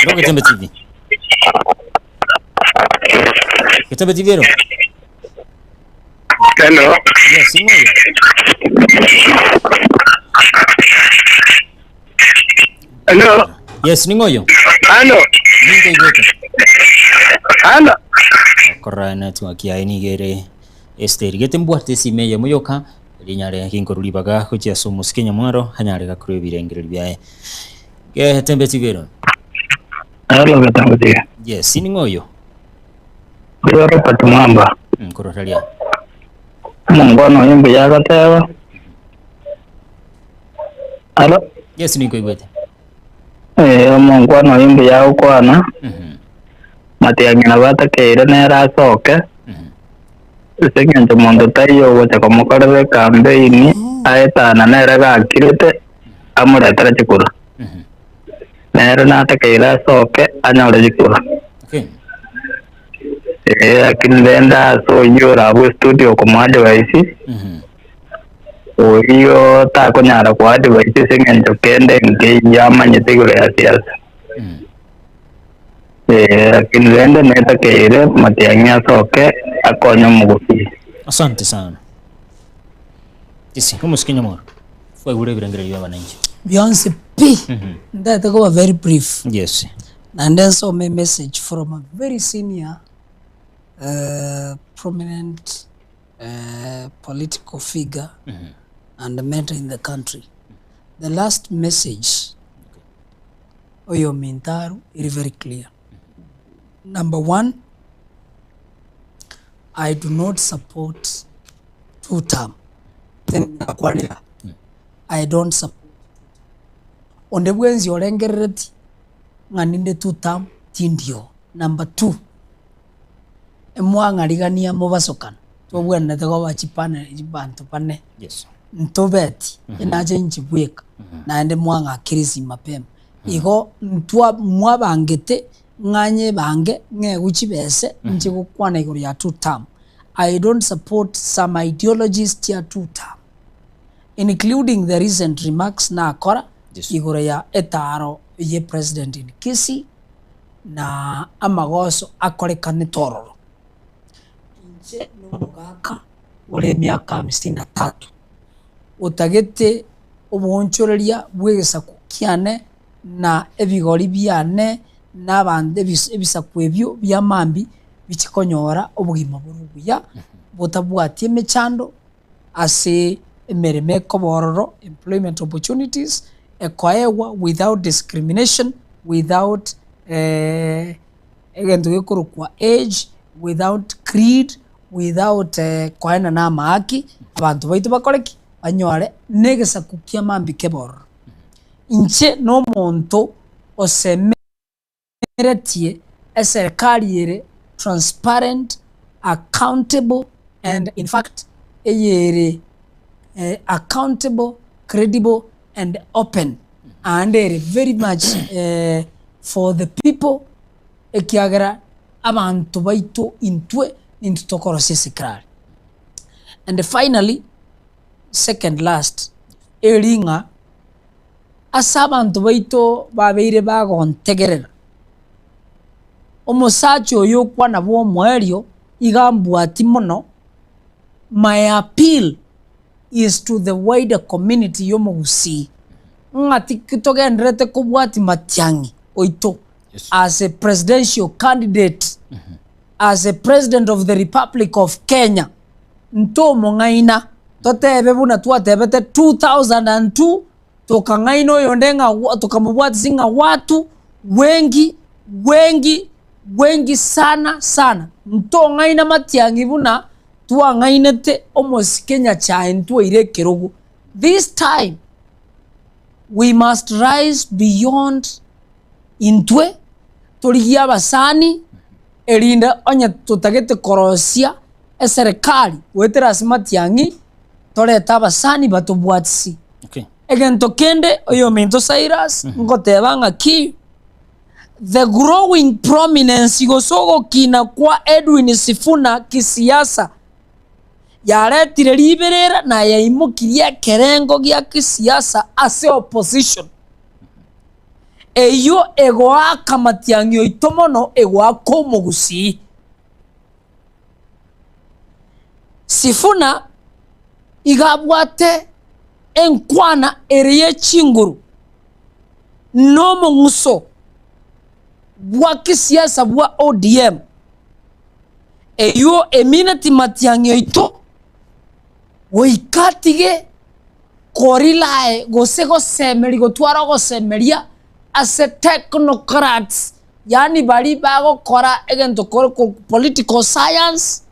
Ero Getembe TV. Getembe TV ero. Hello. Yes, ing'oyo. Hello. Yes, ning'oyo. Hello. Ninko igwete. Hello. Korora network yaye nigo ere Esther gete mbwate esime eyemo yoka rinyare ginkoru ribaga gochia ase omosike nyamwaro anyare gakorwa ebirengererio biaye. Getembe TV ero. Hello, Getembe TV. Yes, ning'oyo. Oyo Robert Mwamba. Nkorora ria. Omongwana oyo mbuya agateba. Alo? Yes, ninkoigwete. Eh, omongwana oyo mbuya agokwana. Matiang'i nabo atakeire nere asoke. Ase eng'encho monto taiyo ogocha komokorera ekampeini aetana nere gakirete amoretere chikura. Nere natakeire asoke anyore chikura. Okay. Eh, lakini rende ase oyio orabue studio okomoadvise, oyio takonyara koadvise ase eng'encho kende nkeiyo amanyete igoro ya siasa. Eh, lakini rende netakeire Matiang'i asoke akonye omogusii. Asante sana. Isi, omosike nyamwaro. Kwaigure ebirengererio bia abananchi. Bionsi pi ndete koba very brief. Yes. Naende nsome emessage from a very senior prominent political figure and mentor in the country. The last message oyominto arwe eri very clear. Number one, I do not support two term. I don't support Onde bwensi orengerereti ng'a ninde two term tindio. Number two, emwang'arigania mobasokana, tobwenerete koba chipane chibanto bane, Yes. ntobeti, enache inche bweka, naende mwang'akera esimi mapema. Igo ntwa mwabangete ng'a nyebange ng'egwe chibese inche gokwana igoro ya two term. I don't support some ideologies chia two term. Including the recent remarks nakora igoro ya etaaro ye president in Kisii na amagoso akorekanete ororo. Inche nomogaka ore emiaka hamsini na tatu otagete oboonchoreria bw'egesaku kiane na ebigori biane na abanto ebisaku ebio bia mambia bichie konyora obogima bore obuya botabwati emechando ase emeremo ekoba ororo, employment opportunities, ekoegwa without discrimination, without egento gekorokwa age, without creed, without koenana amahaki, abanto baito bakore ki? Banyore na egesaku kia mambia kebe ororo. Inche na omonto oseme. Emeretie eserekari ere transparent, accountable and in fact eyere accountable, credible and open aande ere very much for the people ekiagera abanto baito intwe nintwe tokorosia esekerari. And finally, second last, eri ng'a. Ase abanto baito babeire bagontegerera. Omosacha oyo okwana bw'omoerio iga ambwati mono, my appeal is to the wider community y'omogusii, ng'a tiki togendererete kobwati Matiang'i oito as a presidential candidate, as a president of the Republic of Kenya, ntomong'aina totebe buna twatebete 2002 Tokang'aina oyonde ng'a tokamobwatisia ng'a watu wengi, wengi, wengi sana sana. Ntong'aina matiang'i buna twang'ainete omosike Nyachae ntwaire ekerogo. This time we must rise beyond intwe torigie abasani erinde onye totagete korosia eserekari goetera ase matiang'i torete abasani batobwatisi. Okay. Egento kende oyominto Cyrus ngoteba ng'aki the growing prominence gose ogokina kwa Edwin Sifuna kisiasa yaretire riberera na yaimokirie ekerengo gia kisiasa ase opposition. Eyio egoaka matiang'i oito mono egoaka omogusii. Sifuna iga abwate enkwana ere ye chinguru na omong'uso bwa kisiasa bwa ODM. Eyio emineti matiang'i oito goika atige korely gose gosemeria gotwara ogosemeria ase technocrats yaani baria bagokora egento korokwa political science,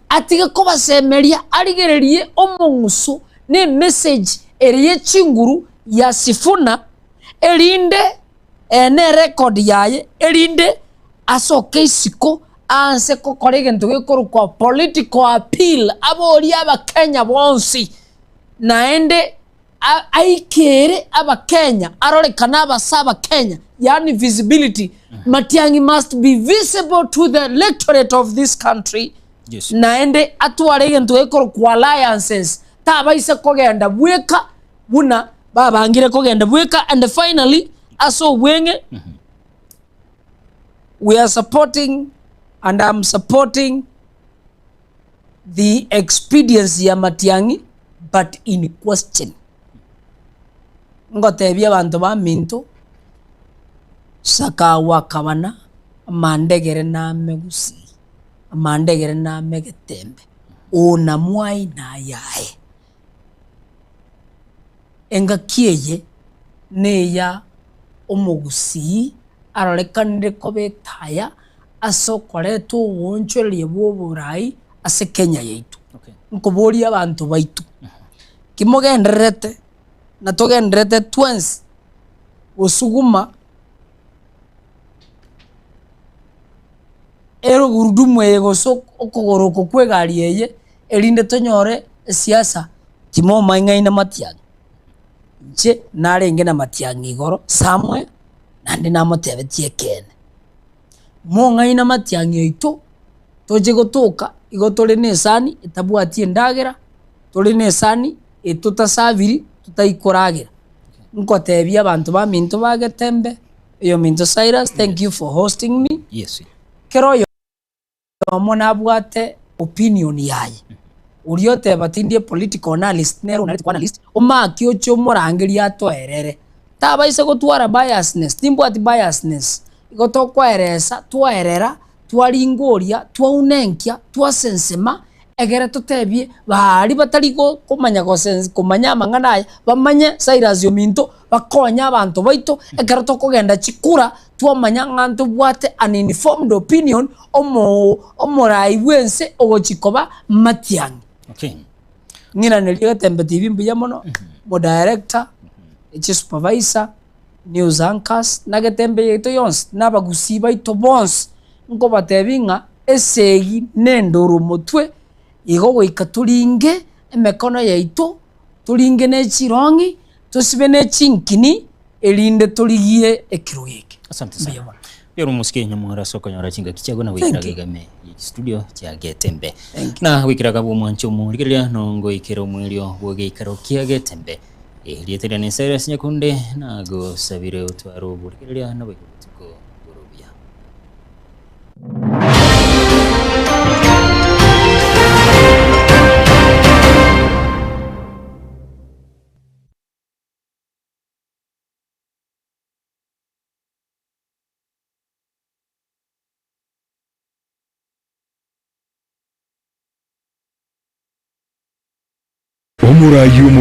atige kobasemeria arigererie omong'uso na emessage ere ye chinguru ya Sifuna erinde eye nerecord yaye erinde asoke isiko aanse gokora egento gekorokwa political appeal aborie abakenya bonsi naende aikere abakenya arorekane abase abakenya yaani visibility Matiang'i must be visible to the electorate of this country Yes. naende atware egento gekorokwa alliances tabaise kogenda bweka buna babangire kogenda bweka and finally ase obweng'e we are supporting and I'm supporting the expediency ya Matiang'i but in question. Ngotebia abanto baminto, Sakawa akabana amandegere name gusii, amandegere name getembe, ona mwai nayaye. Engaki eye neya omogusii arorekanire koba etaya ase okoreta oboonchoreria bw'oborai ase Kenya yaito. Nkoboria abanto baito, ki mogendererete na togendererete twensi gosuguma egurudumu eye gose okogoro oko kwa egari eye erinde tonyore esiasa timomaing'aina matiang'i. Inche narenge na matiang'i igoro somewhere naende namotebetie ekeene. Mong'aina matiang'i oito, toche gotoka igo tore na esani etabwati endagera, tore na esani etotasabiri totari koragera. Nkotebia abanto baminto ba Getembe, oyominto Cyrus, thank you for hosting me, Yes. kera oyomo nabwate opinion yaye, oria oteba tindi political analyst nere onarete ko analyst, omake oche omorangerie atoerere. Tabaisa gotwara biasness, timbwati biasness, igo tokoeresa, twaerera, twaringoria, twaunenkia, twasensema, egere totebie baria batari go komanya gosense komanya amang'ana aya, bamanye Cyrus ominto, bakonye abanto baito, ekero tokogenda chikura, twamanya ng'a ntobwate an informed opinion, omo omorai bwense ogochi koba matiang'i. Okay. Ng'iranerie Getembe TV mbuya mono, modirector, chisupervisor, news anchors, na Getembe yaito yonsi, na abagusii baito bonsi, nkobatebia ng'a esegi nendoro motwe, igo goika toringe emekono yaito, toringe ne chirong'i, tosibe ne chinkini, erinde torigie ekerogo eke. Asante sana. Mbuya mono. Mbuya omosike nyamwara ase okonyora chingaki chiago na goikera Thank you. gegame ye studio chia Getembe. Thank you. Na goikera gabwo omwancho omorigereria nongoikera omwerio bw'egeikaro kia Getembe. Erieta riane Cyrus Nyakunde nagosabire otware oborigereria naboigo obotuko bore obuya. Omoraai omo.